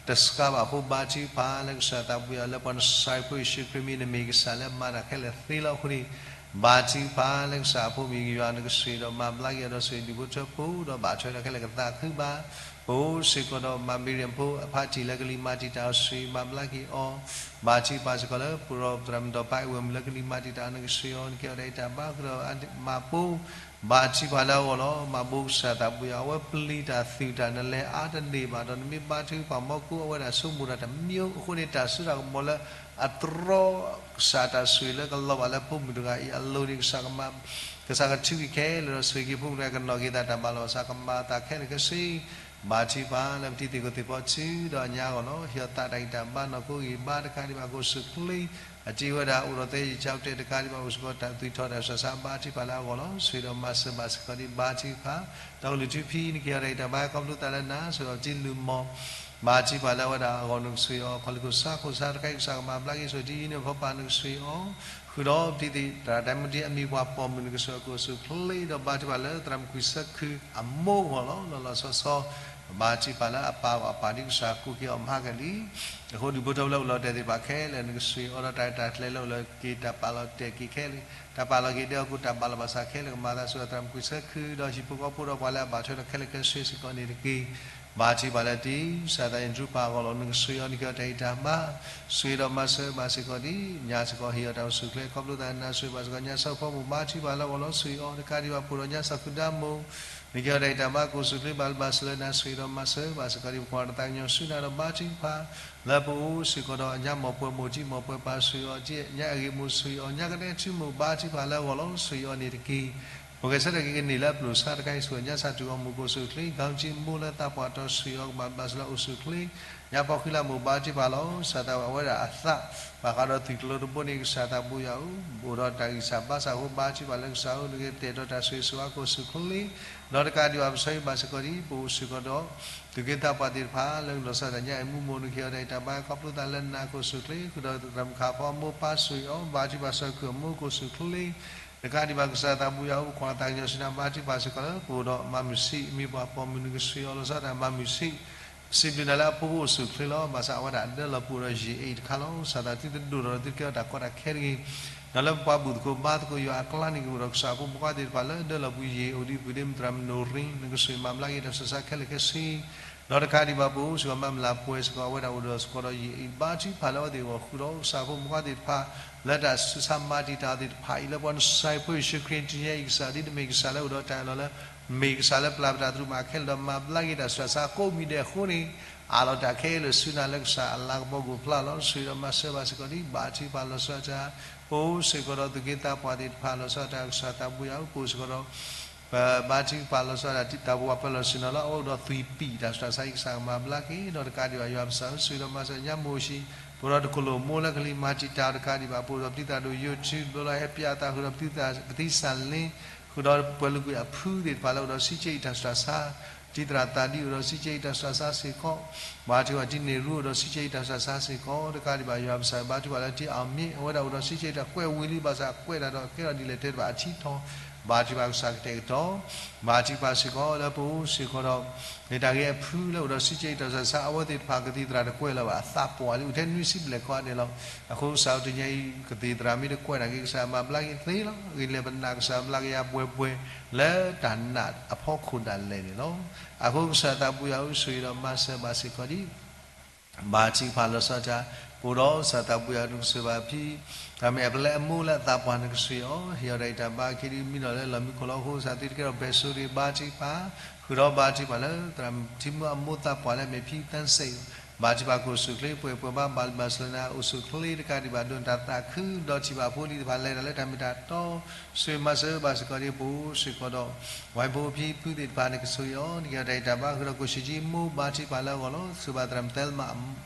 တစှၤဘၣ်အဃိ ဘါထုကဖၣ်လၢကစၢ်သးဘိယွၤလၢပှၤနစၤရ့းဖိယ့ၣ်ၡူးခရံာ်မံၤ နမ့ၢ်ကစၢ်လၢမၤတၢ်ခဲလၢာ်သ့လီၤအဃိန့ၣ် ဘါထုကဖၣ်လၢကစၢ်အဖိမံၤကယွၤ နကဆိၣ်ဂ့ၤဒီးမၤဘျါက့ၤအီၤဒီးဆိၣ်ဂ့ၤဒူၣ်ဖိထၢဖိ ဒီးဘၣ်ထွဲဒီးခဲလၢာ်ကသးခုဘၣ် ပအိၣ်စ့ၢ်ကီးဒီးမၤဘံရံဖိအဖါတံၢ်လၢကလံၤမၤတံာ်တာ်အီၤ ဆိၣ်ဂ့ၤမၤဘျါက့ၤအီၤ ဘါထုကဖၣ်စ့ၢ်ကီးလၢပရိၤသရၣ်မုၣ်ဒီးပၢ်အဝဲမုၣ်လၢကလံၤမၤတံာ်တာ်အီၤ နကဆိၣ်ဂ့ၤအီၤ နကဲအီၤတၢ်အံးတၢ်ဘါဃုာ်ဒီးမၤပိ ဘါထုကဖၣ်လၢအဂီၢ်လီၤ. မၤဘိကစၢ်သးဘိယွၤ အဝဲပျံၤတၢ်သုးတၢ် နလဲၤအါတန့ၢ်ဘၣ်ဒီး နမ့ၢ်ဘါထုကဖၣ် မီၢ်ကူအဝဲဒၣ်ဆိကမိၣ်တၢ်တမံၤအဃိန့ၣ် တၢ်စိတၢ်ကမီၤလၢအတြီ ကစၢ်တၢ်ဆိၣ်ဂ့ၤလၢကလီၤဘၣ်လၢဖိမုၣ်တဂၤအံၤအလိၤန့ၣ် ကစၢ်ကမၤ ကစၢ်ကထုက့ၤခဲလၢာ်ဒီးဆိၣ်ဂ့ၤက့ၤဖိမုၣ်တဂၤ ကနီၣ်က့ၤသးတၢ်ဘၣ်လီၤဘၣ်စး ကမၤအသးခဲလၢာ်ခဲဆ့ ဘါထုကဖၣ်လၢပတံၤသ့ၣ်ခိၣ်သ့ၣ်ဖီထုဒီးအညါအဂီၢ်လီၤ. ဟ့ၣ်အီၤသးတၢ်ဂံၢ်တၢ်ဘါနီၢ်ခိဂံၢ်ဘါတကးဒံးဘၣ် ကိၢ်ဆိၣ်ချ့ အတ့ဝဲဒၣ်အိၣ်ဒီးသဲယံာ်ကၠီတဲာ်တကးဒံးဘၣ် အိၣ်စ့ၢ်ကီးတၢ်သူၣ်ထီၣ်တၢ်ဆူးတၢ်ဆါ ဘါထုကဖၣ်လၢအဂီၢ်လီၤ. ဆိၣ်ဂ့ၤဒီးမၤစၢၤဘၣ်စ့ၢ်ကီးဒ် ဘါထုကဖၣ် ဒီးကလုၢ်ထူဖံ နကဟ့ၣ်အီၤတၢ်ဂံၢ်တၢ်ဘါ ခီဖျိသးလၢနၤ ဆိၣ်ဂ့ၤဒီးပတံၤလုၢ်မီၢ် ဘါထုကဖၣ်လၢအဝဲဒၣ်အဂီၢ် နကဆိၣ်ဂ့ၤအီၤ ခီလ့ၣ်ခိၣ်ဆါခိၣ်ဆါတခါအံၤ ကစၢ်ကမၤဘျါက့ၤ ဆိၣ်ဂ့ၤတံၤယံၤန့ၣ် ဖီပာ် နကဆိၣ်ဂ့ၤအီၤ ဃုာ်ဒီးပတံၤသ့ၣ် တၢ်တၢ်မူတံၤအမံၤပှၤပိာ်မုၣ် နကဆိၣ်ဂ့ၤအီၤကိၢ်ဆိၣ်ချ့ ဒီးဘါထုကဖၣ်လၢသရၣ်မုၣ်ကွံာ်ဆၢခုအမိၢ်အဂီၢ်လီၤ. လီၤလီၤဆီဆီ ဘါထုကဖၣ်လၢအပၢ်အဂီၢ် အပၢ်ဒ်ကစၢ်ကူးက့ၤအီၤမဟါကလံၤ အဃိဒူၣ်ဖိထၢဖိလၢအိၣ်လီၤတဲာ်သ့ၣ်တဖၣ်ခဲလၢာ် နကဆိၣ်ဂ့ၤအီၤဒီးတၢ်ရဲၣ်တၢ်ကျဲၤလၢအိၣ်လၢက့ၤ တၢ်ပာ်လီၤတဲာ်က့ၤခဲလၢာ် တၢ်ပာ်လီၤက့ၤဒဲအီၤကိၣ် တၢ်ဘၣ်လီၤဘၣ်စးခဲလၢာ် ကမၤသးဆိၣ်ဂ့ၤသရၣ်မုၣ်ကွံာ်ဆၢခု ဒီးဟံၣ်ဖိဃီဖိဒီးပှၤလၢအဘၣ်ထွဲဒီးခဲလၢာ်ခဲဆ့စ့ၢ်ကီးန့ၣ်တက့ၢ်. ဘါထုကဖၣ်လၢတံၤ ကစၢ်သးအ့ၣ်ဒရူပၢ်အဂီၢ်လီၤ. နကဆိၣ်ဂ့ၤအီၤ နကဟ့ၣ်အီၤတၢ်ဂံၢ်တၢ်ဘါ ဆိၣ်ဂ့ၤဒီးမၤစၢၤဘၣ်စ့ၢ်ကီးဒ် ညါစ့ၢ်ကီးဟ့ၣ်အီၤတၢ်အိၣ်ဆူၣ်အိၣ်ချ့ ခီဖျိသးနၤဆိၣ်ဂ့ၤဘၣ်စ့ၢ်ကီး ညါစၢ်ဖိမုၣ် ဘါထုကဖၣ်လၢအဂီၢ်လီၤ. ဆိၣ်ဂ့ၤအီၤ တကးဒံးဘၣ် ပအိၣ်ဒီးညါစၢ်ဃုဒါမိၢ် နကဟ့ၣ်အီၤတၢ်ဂံၢ်တၢ်ဘါ ကိၢ်ဆိၣ်ချ့ ဘၣ်လၢဘၣ်စၢၤလၢနၤ ဆိၣ်ဂ့ၤဒီးမၤစၢၤဘၣ်စ့ၢ်ကီးဒ် ပကွၢ်တၢ်သးကညီၤဆူနၤဒီး ဘါထုကဖၣ် လၢပအိၣ်စ့ၢ်ကီးဒီး ညါမိၢ်ပှဲၤမိၢ် တံၤမိၢ်ပှဲၤပၢ် ဆိၣ်ဂ့ၤအီၤ ညါအဂ့ၢ်မိၢ် ဆိၣ်ဂ့ၤအီၤ ညါကနဲထူမိၢ် ဘါထုကဖၣ်လၢအဂီၢ်လီၤ. ဆိၣ်ဂ့ၤအီၤန့ၣ်တက့ၢ်. ပဂဲၤဆၢထၢၣ်က့ၤကန့ၢ်လၢအပျိာ်ဆါတခါအံၤ ဆိၣ်ဂ့ၤညါစၢ်တူၢ်အီၤမိၢ် ကိၢ်ဆိၣ်ချ့ ကံကံမိၢ်လၢသးပှၢ်တီ ဆိၣ်ဂ့ၤအီၤ ကဘၣ်ဘၣ်စၢၤလၢအိၣ်ဆိၣ်ချ့ ညါဖီဃံလၤမိၢ် ဘါထုကဖၣ်လီၤ. ကစၢ်သးဝဲအဝဲဒၣ်အသး ဘၣ်ဃးဒီးသွံၣ်ကျိၤတဘိန့ၣ် ကစၢ်သးဘိယွၤဧၢ အိၣ်ဒီးတၢ်ဂံၢ်စၢ်ဘါစၢ်အဃိ ဘါထုကဖၣ်လၢကစၢ်ဧၢ နကတဲာ်ဒီးတၢ်ဆိၣ်ဂ့ၤဆိၣ်ဝါ ကိၢ်ဆိၣ်ချ့ ဒီးတကးဒံးဘၣ် ပဆၢဂ့ၤဘၣ်စ့ၢ်ကီးဒ် ပအိၣ်စ့ၢ်ကီးဒီး သူၣ်က့သးပှၢ်သ့ၣ်တဖၣ် လၢကလီၤဆီဒၣ်ညါအံၤ မူမိၢ် နကဟ့ၣ်အီၤတၢ်ဂံၢ်တၢ်ဘါ ခီဖျိသးလၢနၤ ကိၢ်ဆိၣ်ချ့ ဃုာ်ဒီးသရၣ်မုၣ်ခးဖီအမိၢ် ပၢ်ဆိၣ်ဂ့ၤအီၤ ဘါထုကဖၣ်စၢၤခုအမိၢ် ကိၢ်ဆိၣ်ချ့ တကးဒံးဘၣ်ကစၢ်သးဘိယွၤဧၢ, ပကွၢ်သးကညီၤဆူနၤ ဘါထုကဖၣ်စ့ၢ်ကီးလၢပအိၣ်ဒီးမၤမုာ်ဆံး မံၤပှၢ်ပိာ်မုၣ် နကစၢ်ယွၤလီၤဆီဒၣ်တၢ်မၤမုာ်ဆံး, စံးဘျုးနၤလၢအဖိအိၣ်ဆူၣ်အိၣ်ချ့လီၤ. ဘၣ်ဆၣ်အဝဲဒၣ်အဒၢလီၤပူၤဒီးယံာ်အ့ၣ်တခါလီၤ. ကစၢ်သးသုတဒိၣ်ထီၣ်ဒီးသုတကဲထီၣ်တၢ်ကီတၢ်ခဲတဂ့ၤ. ဒီးလၢပပှၤဘူၣ်သကိးဘါသကိးယွၤအကျါန့ၣ် ကအိၣ်ဒီးကစၢ်အဖိမုၣ်ခွါသ့ၣ်တဖၣ်လၢအဒၢလီၤပူၤယံာ်အ့ၣ်အိၣ်ဒံးပူၤဒ့မုၢ်သရၣ်မုၣ်နိၣ်ရံ နကစၢ်မၤဘျါက့ၤတၢ်ဆူးတၢ်ဆါခဲလၢာ်ခဲဆ့ ဒီးတကးဒံးဘၣ်ပအိၣ်စ့ၢ်ကီး မၤမုၢ်လၢ်ပှဲၤစ့ၢ်ကီး အဝဲဒၣ်အိၣ်ဒီးစ့ၢ်ကီးဒီးယံာ်အ့ၣ် ဘါထုကဖၣ်လၢအဝဲသ့ၣ်အဂီၢ် ဃုာ်ဒီးကစၢ်ဖိမုၣ်ခွါသ့ၣ်တဖၣ် လၢတၢ်ဆူးတၢ်ဆါမၤတံာ်တာ်သ့ၣ်တဖၣ်အံၤ လၢပှၤနစၤရ့းဖိယ့ၣ်ၡူးခရံာ်တနံၤအံၤ ကစၢ်ဒ်နမ့ၢ်ကစၢ်လၢအိၣ်ဒီးတၢ်အၢၣ်လီၤလၢ မ့ၢ်ကစၢ်လၢပျၢ်ပတၢ်သရူးမၤခဲလၢာ်ဒီးမၤဘျါက့ၤတၢ်ဆူးတၢ်ဆါကိးမံၤဒဲးအဃိန့ၣ် အးလီၤတၢ်ခဲလၢာ်ဆူနၤလၢကစၢ်အလၤကပီၤကအိၣ်ဖျါလီၤ. ဆိၣ်ဂ့ၤဒီးမၤစၢၤဘၣ်စ့ၢ်ကီးဒ် ဘါထုကဖၣ်လီၤဆီဒၣ်တၢ် ပအိၣ်စ့ၢ်ကီးဒီးသူၣ်က့သးပှၢ်သ့ၣ်တဖၣ်လီၤဆီဒၣ်တၢ် ကစၢ်သးဘိယွၤဧၢ ပအိၣ်စ့ၢ်ကီးဒီး ပဘါထုကဖၣ်လီၤဆီဒၣ်တၢ်တံၤသကိးပှၤပၢၤလီၢ်ဆ့ၣ်နီၤလၢအအိၣ်ဒီးသွံၣ်ပံၣ်တၢ်ဆူးတၢ်ဆါအံၤ ကစၢ်ကမၤဘျါက့ၤ ဒီးတကးဒံးဘၣ်ယွၤပကစၢ်ဧၢ ဆိၣ်ဂ့ၤဒီးမၤစၢၤညါမိၢ်အိၣ်ဆံး ပအိၣ်ဒီးတကလိာ်မိၢ်လၢကလံၤမၤတံာ်တာ်တကးဒံးဘၣ် ပအိၣ်ဒီးပတံၤသရၣ်ဒိၣ်ယိၤထူ ဘျီလီၤဟဲပၠးအသးဃုာ်ဒီး ပတံၤသရၣ်လ့ ဃုာ်ဒီးပှၤလုၢ်ကွံာ်အဖုသ့ၣ်တဖၣ်လၢအိၣ်ဒီးစံးကဲအံၤတၢ်ဆူးတၢ်ဆါ တံၤသရၣ်သးဒံအိၣ်ဒီးစံးကဲအံၤတၢ်ဆူးတၢ်ဆါစ့ၢ်ကီး ဘါထုကဖၣ်တံၤန့ၢ်ရူအိၣ်ဒီးစံးကဲအံၤတၢ်ဆူးတၢ်ဆါစ့ၢ်ကီး တကးဒံးဘၣ်ယွၤပကစၢ် ဘါထုကဖၣ်လၢတံၤအီၣ်မ့ၢ် အဝဲဒၣ်အိၣ်ဒီးစံးကဲအံၤတၢ်ကွဲးဝံၤလံ ဘၣ်ဆၣ်ကွဲးတၢ်ဒီးကဲထီၣ်ဒ်လဲၣ်တဲတဘၣ်အထံထီၣ် ဘါထုကဖၣ်ကစၢ်ကတဲာ်ကတီၤ ဘါထုကဖၣ်စ့ၢ်ကီးလၢပအိၣ်စ့ၢ်ကီးဒီး န့ၣ်တၢ်ဂ့ၢ်အဖုလၢအိၣ်ဒီးစံးကဲအံၤတၢ်ဆူးတၢ်ဆါ အဝဲသ့ၣ်တဖၣ်ကသံၣ်သရၣ်တကွဲးလၢၤဘၣ် အသးပှၢ်လံ အိၣ်ထဲနွံဆံဘျဲၣ်ခီန့ၣ်လီၤ. အဃိကစၢ်ဧၢ တနံၤအံၤ ကသံၣ်သရၣ်မ့ၢ်တကွဲးတၢ်ဂ့ၤ ကစၢ်မၤဘျါက့ၤသ့လီၤ. ဂ့ၤလၢပနာ်ကစၢ်ဘျါက့ၤယၤပှဲၤပှဲၤ လၢတၢ်နာ်အဖီခိၣ်ဒၣ်လဲာ်န့ၣ်လီၤ. အဃိကစၢ်သးဘိယွၤဧၢ ဆိၣ်ဂ့ၤဒီးမၤစၢၤဘၣ်စ့ၢ်ကီးဒ် ဘါထုကဖၣ်လီၤဆီဒၣ်တၢ် ပအိၣ်ဒီးကစၢ်သးဘိယွၤ နကစၢ်ဘၣ်ဖံး တၢ်မ့ၢ်အပျဲၢ်အမိၢ်လၢအသးပှၢ် နကစၢ်အံၤ ဟ့ၣ်အီၤတၢ်ဂံၢ်တၢ်ဘါ က့ၤဒ်မံဒီးလၢလီၢ်မံခိၣ်လီၤ. အဃိကစၢ်သုတကဲထီၣ်ဘဲၣ်ဆိတဂ့ၤ ဘါထုကဖၣ် ဃုာ်ဒီးဘါထုကဖၣ်လၢ သရၣ်မုၣ်ထံမုၢ်အမိၢ်သးပှၢ်လၢအမ့ၢ်ဖံသၢစဲး ဘါထုကဖၣ်ကအိၣ်ဆူၣ်ချ့ ပှဲၤပှဲၤဘၣ် ဘၣ်လံဘၣ်ဆၢလၢနၤ အိၣ်ဆူၣ်ချ့တကးဒံးဘၣ် ဒိးနတၢ်သးခု ဒီးထံၣ်ဘၣ်ဖိလံၤတဖၣ် လဲၤတၢ်လၢတၢ်မ့ၢ်တၢ်တီ ဆိၣ်ဂ့ၤမၤစၢၤဘၣ်စ့ၢ်ကီးဒ် ပအိၣ်စ့ၢ်ကီးဒီး ဝဲဖိဖံဖုသ့ၣ်တဖၣ်န့ၣ် ကဆိၣ်ဂ့ၤအီၤ နကဟ့ၣ်အီၤတၢ်ဂံၢ်တၢ်ဘါ ဃုာ်ဒီးကိၣ်ဆံးကၠံမိၢ် ဘါထုကဖၣ်လၢအဂီၢ်လီၤ. ဆိၣ်ဂ့ၤဘၣ်သရၣ်မုၣ်သဲလမး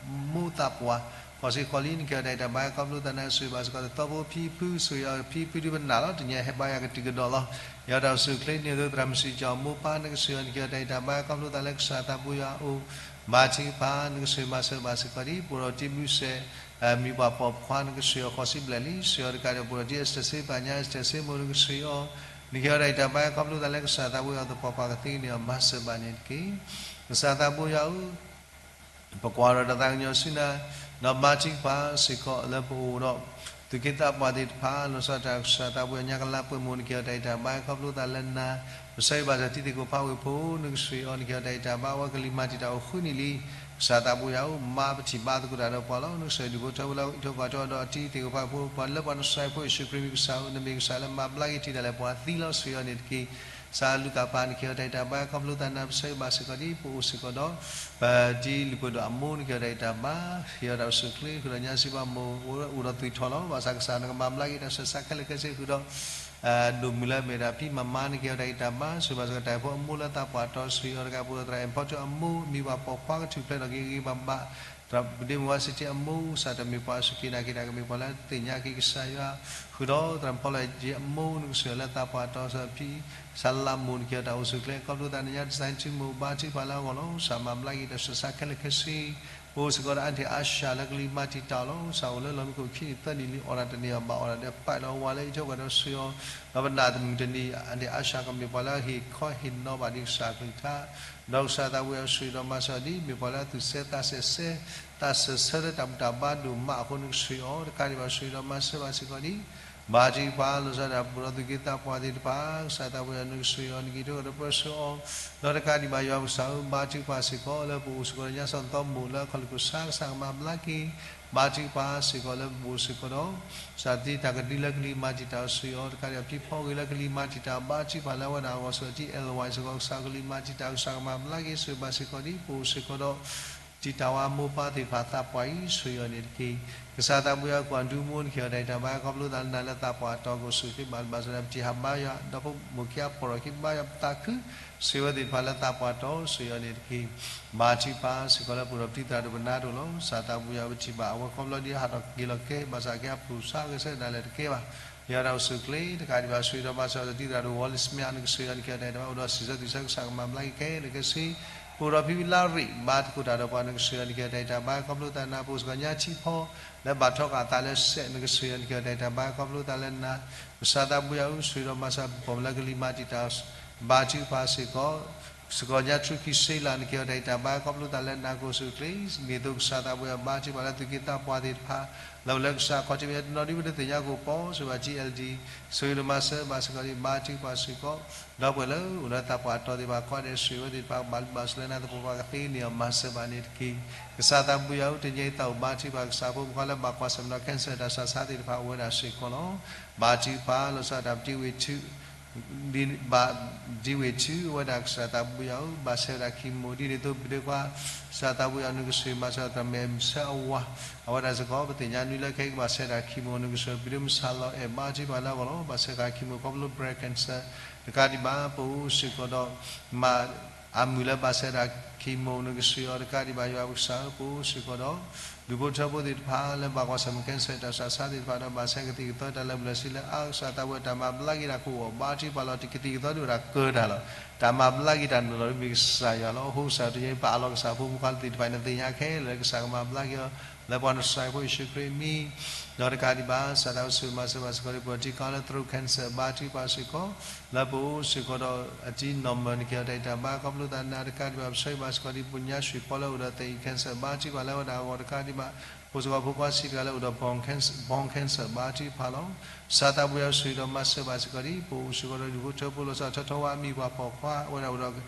မိၢ်သးပှၢ် ခီၣ်ဆံဃီလံ နကဟ့ၣ်အီၤတၢ်ဂံၢ်တၢ်ဘါ ခီဖျိသးနၤ ဆိၣ်ဂ့ၤဘၣ်စ့ၢ်ကီး သီဖိဖံဖု ဆိၣ်ဂ့ၤအီၤဖံဖုဒ်ပနာ်လီၤ တနံၤအဟဲဘါယွၤကတုၤကဒီးလီၤ. ဟ့ၣ်အီၤတၢ်အိၣ်ဆူၣ်ချ့န့ၣ်သိး သရၣ်မုၣ်စံၣ်ကၠီၣ်မိၢ်ပၢ် နကဆိၣ်ဂ့ၤအီၤ နကဟ့ၣ်အီၤတၢ်ဂံၢ်တၢ်ဘါ ခီဖျိသးလၢကစၢ်သးဘိယွၤအအိၣ် ဘါထုကဖၣ် နကဆိၣ်ဂ့ၤမၤစၢၤဘၣ်စ့ၢ်ကီးဒ် ပအိၣ်ဒီးတံၤဘျုးစဲး မံၤပှၢ်ပိာ်ခွါ နကဆိၣ်ဂ့ၤအီၤဃိးဆံဘျဲၣ်လံ ဆိၣ်ဂ့ၤအီၤတကးဒံး ပအိၣ်ဒီးတံၤအ့စတၢၢ်စ့ပာ်ညါ အ့စတၢၢ်စ့မိၢ် နကဆိၣ်ဂ့ၤအီၤ နကဟ့ၣ်အီၤတၢ်ဂံၢ်တၢ်ဘါ ခီဖျိသးလၢကစၢ်သးဘိယွၤအသပှၢ်ပှၢ်ကသ့န့ၢ်အီၤ မၤစၢၤဘၣ်န့ၣ်တက့ၢ်. ကစၢ်သးဘိယွၤဧၢ ပကွၢ်ဒီးတၢ်သးကညီၤဆူနၤ ဒီးဘါထုကဖၣ်စ့ၢ်ကီးလၢပအိၣ်ဒီး သူၣ်က့သးပှၢ်သ့ၣ်တဖၣ် လီၤဆီဒၣ်တၢ် ကစၢ်သးဘိယွၤ ညါကလါပှဲၤမိၢ် နကဟ့ၣ်အီၤတၢ်ဂံၢ်တၢ်ဘါ ခီဖျိသးလၢနၤ ပဆၢဂ့ၤဘၣ်စၢၤတံၤသကိးဖးဝ့ၢ်ဖိ နကဆိၣ်ဂ့ၤအီၤ နကဟ့ၣ်အီၤတၢ်ဂံၢ်တၢ်ဘါ အဝဲကလံၤမၤတံာ်တာ်အိၣ်ဃုနံၣ်လံ. ကစၢ်သးဘိယွၤဧၢ မၤပထံၣ်ဘါသကိးတၢ်ဒီးပှၤလီၤ. နကဆိၣ်ဂ့ၤဒူၣ်ဖိထၢဖိလၢအအိၣ်အံးထိၣ်ဃာ်ထိၣ်ဒီးအတံၤသကိးဖးဝ့ၢ်ဖိ ပှၤလၢပှၤနစၤရ့းဖိယ့ၣ်ၡူးခရံာ်မံၤ ကစၢ်ဧၢ နမ့ၢ်ကစၢ်လၢမၤဘျါက့ၤတံၤဒၣ်လဲာ်ပှၤသံလီၤ ဆိၣ်ဂ့ၤအီၤန့ၣ်တက့ၢ်. ကစၢ်လူၤကၣ်ပၤ နကဟ့ၣ်အီၤတၢ်ဂံၢ်တၢ်ဘါ ခီဖျိသးနၤ ပဆၢဂ့ၤဘၣ်စ့ၢ်ကီးဒ် ပအိၣ်စ့ၢ်ကီးဒီး ပတံၤလုၢ်ပှ့ၤဒိၣ်အမိၢ် နကဟ့ၣ်အီၤတၢ်ဂံၢ်တၢ်ဘါ ဟ့ၣ်အီၤတၢ်အိၣ်ဆူၣ်ချ့ ဃုာ်ဒီးညါစံးဘၣ်မိၢ် အိၣ်ဒီးသွံၣ်ထီၣ်လီၤ. ဘၣ်ဆၣ်ကစၢ်နကမၤဘျါက့ၤတၢ်ဆူးတၢ်ဆါခဲလၢာ်ခဲဆ့ဃုာ်ဒီး ဒိၣ်မုၢ်လၢအမ့ၢ်ဒၣ်ဖံမၤမါ နကဟ့ၣ်အီၤတၢ်ဂံၢ်တၢ်ဘါ ဆိၣ်ဂ့ၤဘၣ်စ့ၢ်ကီးတၢ်ဂ့ၢ်ဖိအမိၢ်လၢသးပှၢ်တီ ဆိၣ်ဂ့ၤအီၤတကးပူၤဒီးသရၣ်အဲၣ်ဖီထၢၣ်အမိၢ် မံၤပှၢ်ပိာ်ခွါကထူၣ်ဖျဲးထီၣ်က့ၤဂ့ၤဂ့ၤဘၣ်ဘၣ် သရၣ်ဒ့မုၣ်ဝါစံးတ့ၢ်အမိၢ် ကစၢ်တၢ်မ့ၢ်ပှၤအစူၢ်က့ၤနာ်က့ၤတၢ်ကမ့ၢ်ပှၤလၢသ့ၣ်ညါက့ၤကစၢ်ယွၤ ဃုာ်ဒီးသရၣ်မုၣ်ဖီလၢယ့အမိၢ် နကဆိၣ်ဂ့ၤလၢသးပှၢ်တီ ကစၢ်ဖံ ကစၢ်လါမိၢ် နကဟ့ၣ်အီၤတၢ်အိၣ်ဆူၣ်ချ့ ခီဖျိသးနညါ တစဲးထူမိၢ် ဘါထုကဖၣ်လၢအဂီၢ်လီၤ. ကစၢ်မၤဘျါက့ၤတၢ်ဆူးတၢ်ဆါခဲလၢာ်ခဲဆ့ ပအိၣ်စ့ၢ်ကီးဒီးအါန့ၢ်အါစှၤလၢကလံၤမၤတံာ်တာ်လီၤ. ကစၢ်အိၣ်လၢလီၢ်မံခိၣ်ခံနံၣ်သၢနံၣ်လံ အီၣ်တၢ်တန့ၢ်ဘၣ် အီၣ်တၢ်ဒီးပာ်ဒီးဝၤလၢအံးထိၣ်ဃာ်ဒီးဆိၣ်ဂ့ၤအီၤ ဒီးပနာ်တမုၢ်တနံၤ အါန့ၢ်အါစှၤကမ့ၢ်ပှၤလၢအဟ့ၣ်ခီဟ့ၣ်နီၤဘၣ်ဒံးကစၢ်အကလုၢ်ကထါ ဒီးကစၢ်သးဝံၣ်အီၤဆိၣ်ဂ့ၤဒီးမၤစၢၤအီၤဒ် မ့ၢ်ပှၤလၢအသူၣ်ဆဲးသးဆဲးဆဲး သးစၢၢ်ဆၢလၢတၢ်ဘူၣ်တၢ်ဘါဒိၣ်မးအဃိ နကဆိၣ်ဂ့ၤအီၤ တကးဒံးဘၣ်ဆိၣ်ဂ့ၤဒီးမၤစၢၤဘၣ်စ့ၢ်ကီးဒ် ဘါထုကဖၣ် လီၤဆီဒၣ်တၢ်ပူၤဒီးသူၣ်က့သးပှၢ်သ့ၣ်တဖၣ် ကစၢ်သးဝံၣ်အီၤ နကဆိၣ်ဂ့ၤအီၤ နကဟ့ၣ်အီၤဒီးပၢဆှၢအီၤ ဒီးတကးဒံးဘၣ်ယွၤပကစၢ်ဧၢ ဘါထုကဖၣ်စ့ၢ်ကီးလၢပအိၣ်စ့ၢ်ကီးဒီးညါစီၤသီမိၢ်လၢအခီၣ်လ့ၣ်ခိၣ်ဆါ ကစၢ်ကမၤဘျါက့ၤ ဘါထုကဖၣ်စ့ၢ်ကီးလၢပအိၣ်စ့ၢ်ကီးဒီး ကစၢ်သ့တၢ်ကဒုလၢကလံၤမၤတံာ်တာ်ဆိၣ်ဂ့ၤအီၤ တကးဒံးဘၣ်ဖံဖီဂ့ၤလၢကလံၤမၤတံာ်တာ် ဘါထုကဖၣ်လၢအဝဲဒၣ်အဂီၢ်ဆိၣ်ဂ့ၤအီၤ ထံအဲၣ်လဝါစ့ၢ်ကီး ကစၢ်ကလံၤမၤတံာ်တာ် ကစၢ်ကမၤဘျါက့ၤဆိၣ်ဂ့ၤဘၣ်စ့ၢ်ကီးဒ် ပအိၣ်စ့ၢ်ကီးဒီး တံာ်တာ်ဝဲမိၢ်ပၢ်သ့ၣ်တဖၣ်သးပှၢ်အံၤ ဆိၣ်ဂ့ၤအီၤန့ၣ်တက့ၢ်. ကစၢ်သးဝံၣ်အီၤ ကွၢ်ဒူမိၢ် နကဟ့ၣ်အီၤတၢ်ဂံၢ်တၢ်ဘါ ခီဖျိသးလၢနၤလၢသးပှၢ်တီၤ ကအိၣ်ဆူၣ်ချ့ဘၣ်လံဘၣ်စၢၤဒီး ပတံၢ်ဟးဘါယွၤ ဒီးပမိၢ်ခံအဖီၣ်ထီၣ်ခံဘါယွၤ ပသးခု ဆိၣ်ဂ့ၤဝဲသ့ၣ်တဖၣ်လၢသးပှၢ်တီၤ ဆိၣ်ဂ့ၤအီၤန့ၣ်တက့ၢ်. ဘါထုကဖၣ်စ့ၢ်ကီးလၢပအိၣ်ဒီးပတံၤသရၣ်ဒိၣ်ပနါဒိၣ်လီၤ. ကစၢ်သးဝံၣ်အီၤပထံၣ်ဘၣ်အဝဲခီဖျိဒ်ဟးထီၣ်က့ၤလီၤကဲ ဘၣ်ဆၣ်က့ၤအဖျိၣ်ဆါဂဲၤဆၢဒၣ်လဲာ်တကဲဘၣ်. ဟ့ၣ်အီၤတၢ်အိၣ်ဆူၣ်ချ့ တကးဒံးဘၣ်ဆိၣ်ဂ့ၤဒီးမၤစၢၤအီၤ တံၤသရၣ်ဒိၣ်ဝီလံစမ့ၣ် နကဆိၣ်ဂ့ၤအီၤ နကဟ့ၣ်အီၤတၢ်ဂံၢ်တၢ်ဘါ အိၣ်ဒီးစံးဆၢသူၣ်ဆၢ ကစၢ်ကမၤဘျါက့ၤခဲလၢာ်ခဲဆ့ ပအိၣ်ဒီးဖံဖုလါရ့ၣ် ဘါထုကဖၣ်ဒီးပှၤ နကဆိၣ်ဂ့ၤအီၤ နက့ၤအီၤတၢ်အံၤတၢ်ဘါ ခီဖျိသးနၤ ပအိၣ်စ့ၢ်ကီးညါထံဖီ လၢဘၣ်ထီၣ်ကးအသးလၢစဲး နကဆိၣ်ဂ့ၤအီၤ နက့ၤအီၤတၢ်အံၤတၢ်ဘါ ခီဖျိသးလၢနၤ ကစၢ်သးဘိယွၤဧၢ ဆိၣ်ဂ့ၤဒီးမၤစၢၤ ပပိာ်မုၣ်လၢကလံၤမၤတံာ်တာ် ဘါထုကဖၣ်စ့ၢ်ကီး စ့ၢ်ကီးညါထူခံစ့လး နက့ၤအီၤတၢ်အံၤတၢ်ဘါ ခီဖျိသးလၢနၤ ကအိၣ်ဆူၣ်အိၣ်ချ့ ဒ်သိးကစၢ်သးဘိယွၤ ဘါထုကဖၣ်လၢသုးက့သးပှၢ်သ့ၣ်တဖၣ် လၢပှၤလၢကစၢ်ခီၣ်ထံးမ့ၢ်တနီၤဒ်ပတသ့ၣ်ညါကအိၣ်ပီ ဆိၣ်ဂ့ၤဘၣ် ကၠံ အဲလ် ဒံ ဆိၣ်ဂ့ၤဒီးမၤစၢၤဘၣ်စ့ၢ်ကီးဒံး ဘါထုကဖၣ်စ့ၢ်ကီး ဒီပုၢ်ဝဲၢ်လၢအိၣ်လၢသးပှၢ်တီၤသ့ၣ်တဖၣ် ကီၢ်ဒဲးစံးဝဲသ့ၣ်တဖၣ် ဘၣ်လုၢ်ဘၣ်စၢၤလၢနၤသပှၢ်ပှၢ် ကသ့န့ၢ်အီၤ မၤစၢၤဘၣ်န့ၣ်တက့ၢ်. ကစၢ်သးဘိယွၤဧၢ တနံၤအံၤသးအိၣ်ဘါထုကဖၣ် ကစၢ်ဖိမုၣ်ဖိခွါလၢဘၣ်ကွၢ်ဆၢၣ်မဲာ်ဒီး cancer တၢ်ဆူးတၢ်ဆါသ့ၣ်တဖၣ် အိၣ်ဝဲဒၣ်စ့ၢ်ကီးလီၤ. ဘါထုကဖၣ် လီၤဆီဒၣ်တၢ် ဒ့ဝ့ၣ်ထု ဒ့ဝ့ၣ်ထု အိၣ်ဝဲဒၣ် ကစၢ်သးဘိယွၤဧၢ ဘၣ်ဆဲးဝဲဒၣ် chemo ဒ်န့ၣ်အသိး ပဒ့ခွါ ကစၢ်သးဘိယွၤ နကဆိၣ်ဂ့ၤမၤစၢၤ တၢ်မဲာ်ဆၢအဝၤ အဝဲဒၣ်စ့ၢ်ကီး ပသ့ၣ်ညါနွံလၢခဲအံၤ ကဘၣ်ဆဲးတၢ် chemo နကဆိၣ်ဂ့ၤ ပဒ့မုၣ်စၢ်လီၤအဲၣ် ဘါထုကဖၣ်လၢအဂီၢ်လီၤ. ဘၣ်ဆဲးတၢ် chemo ခီဖျိ breast cancer တကးဒံးဘၣ် ပအိၣ်စ့ၢ်ကီးဒီး မ့ၢ် အမုၣ်လၢဘၣ်ဆဲးတၢ် chemo နကဆိၣ်ဂ့ၤအီၤ တကးဒံးဘၣ် ယွၤပကစၢ်ဧၢ ပအိၣ်စ့ၢ်ကီးဒီး ဒူၣ်ဖိထၢဖိသ့ၣ်တဖၣ် လၢဘၣ်ကွၢ်ဆၢၣ်မဲာ် cancer တၢ်ဆူးတၢ်ဆါသ့ၣ်တဖၣ်ဒီး ဘၣ်ဆဲးကသံၣ်ကသီတၢ်လၢာ်ဘူၣ်လၢာ်စ့လၢအါ ကစၢ်သးဘိယွၤ တၢ်မၤဘျါက့ၤတၢ်ကအိၣ် ဘါထုကဖၣ်လီၤ. ကသံၣ်ကသီဒ်ဝဲဒၣ်ကၢတၢ်လီၤ. တၢ်မၤဘျါက့ၤတၢ်န့ၣ်လီၤ မ့ၢ်ကစၢ်ယွၤလီၤ. အဃိကစၢ်တနံၤအံၤ ပအးလီၤကစၢ်ဖိမုၣ်ဖိခွါသ့ၣ်တဖၣ် နသ့ၣ်ညါခဲလၢာ်လၢ ကစၢ်ကမၤဘျါက့ၤအီၤ လၢပှၤနစၢ်ဖိယ့ၣ်ၡူးခရံာ်အမံၤ ဒီးတကးဒံးဘၣ် ကစၢ်သးဘိယွၤ ဆိၣ်ဂ့ၤမၤစၢၤဘၣ်စ့ၢ်ကီးဒံး ပထံကီၢ်လၢ throat cancer ဘါထုကဖၣ်စ့ၢ်ကီး လၢပအိၣ်စ့ၢ်ကီးဒီး အတံၤ normal နက့ၤအီၤတၢ်အံၤတၢ်ဘါ ခီဖျိသးနၤတကးဒံးဘၣ် ပဆိၣ်ဂ့ၤဘၣ်စ့ၢ်ကီးဒံး ပညါဆှံဖီလၢအိၣ်ဒီး သဲအံၤ cancer ဘါထုကဖၣ်လၢဝဲဒၣ်အဂီၢ် တကးဒံးဘၣ် ဖိစ့ၢ်ကီးဖိခွါဆံးတဂၤလၢအိၣ်ဒီး bone cancer ဘါထုကဖၣ်လီၤ. ကစၢ်သးဘိယွၤ ဆိၣ်ဂ့ၤဒီးမၤစၢၤဘၣ်စ့ၢ်ကီးဒံး ပအိၣ်စ့ၢ်ကီးဒီး ဒူၣ်ဖိထၢဖိ လီၤဆီဒၣ်တၢ် ထီထီဝါ အမံၤပှၤပိာ်ခွါ အဝဲဒၣ်အိၣ်ဒီး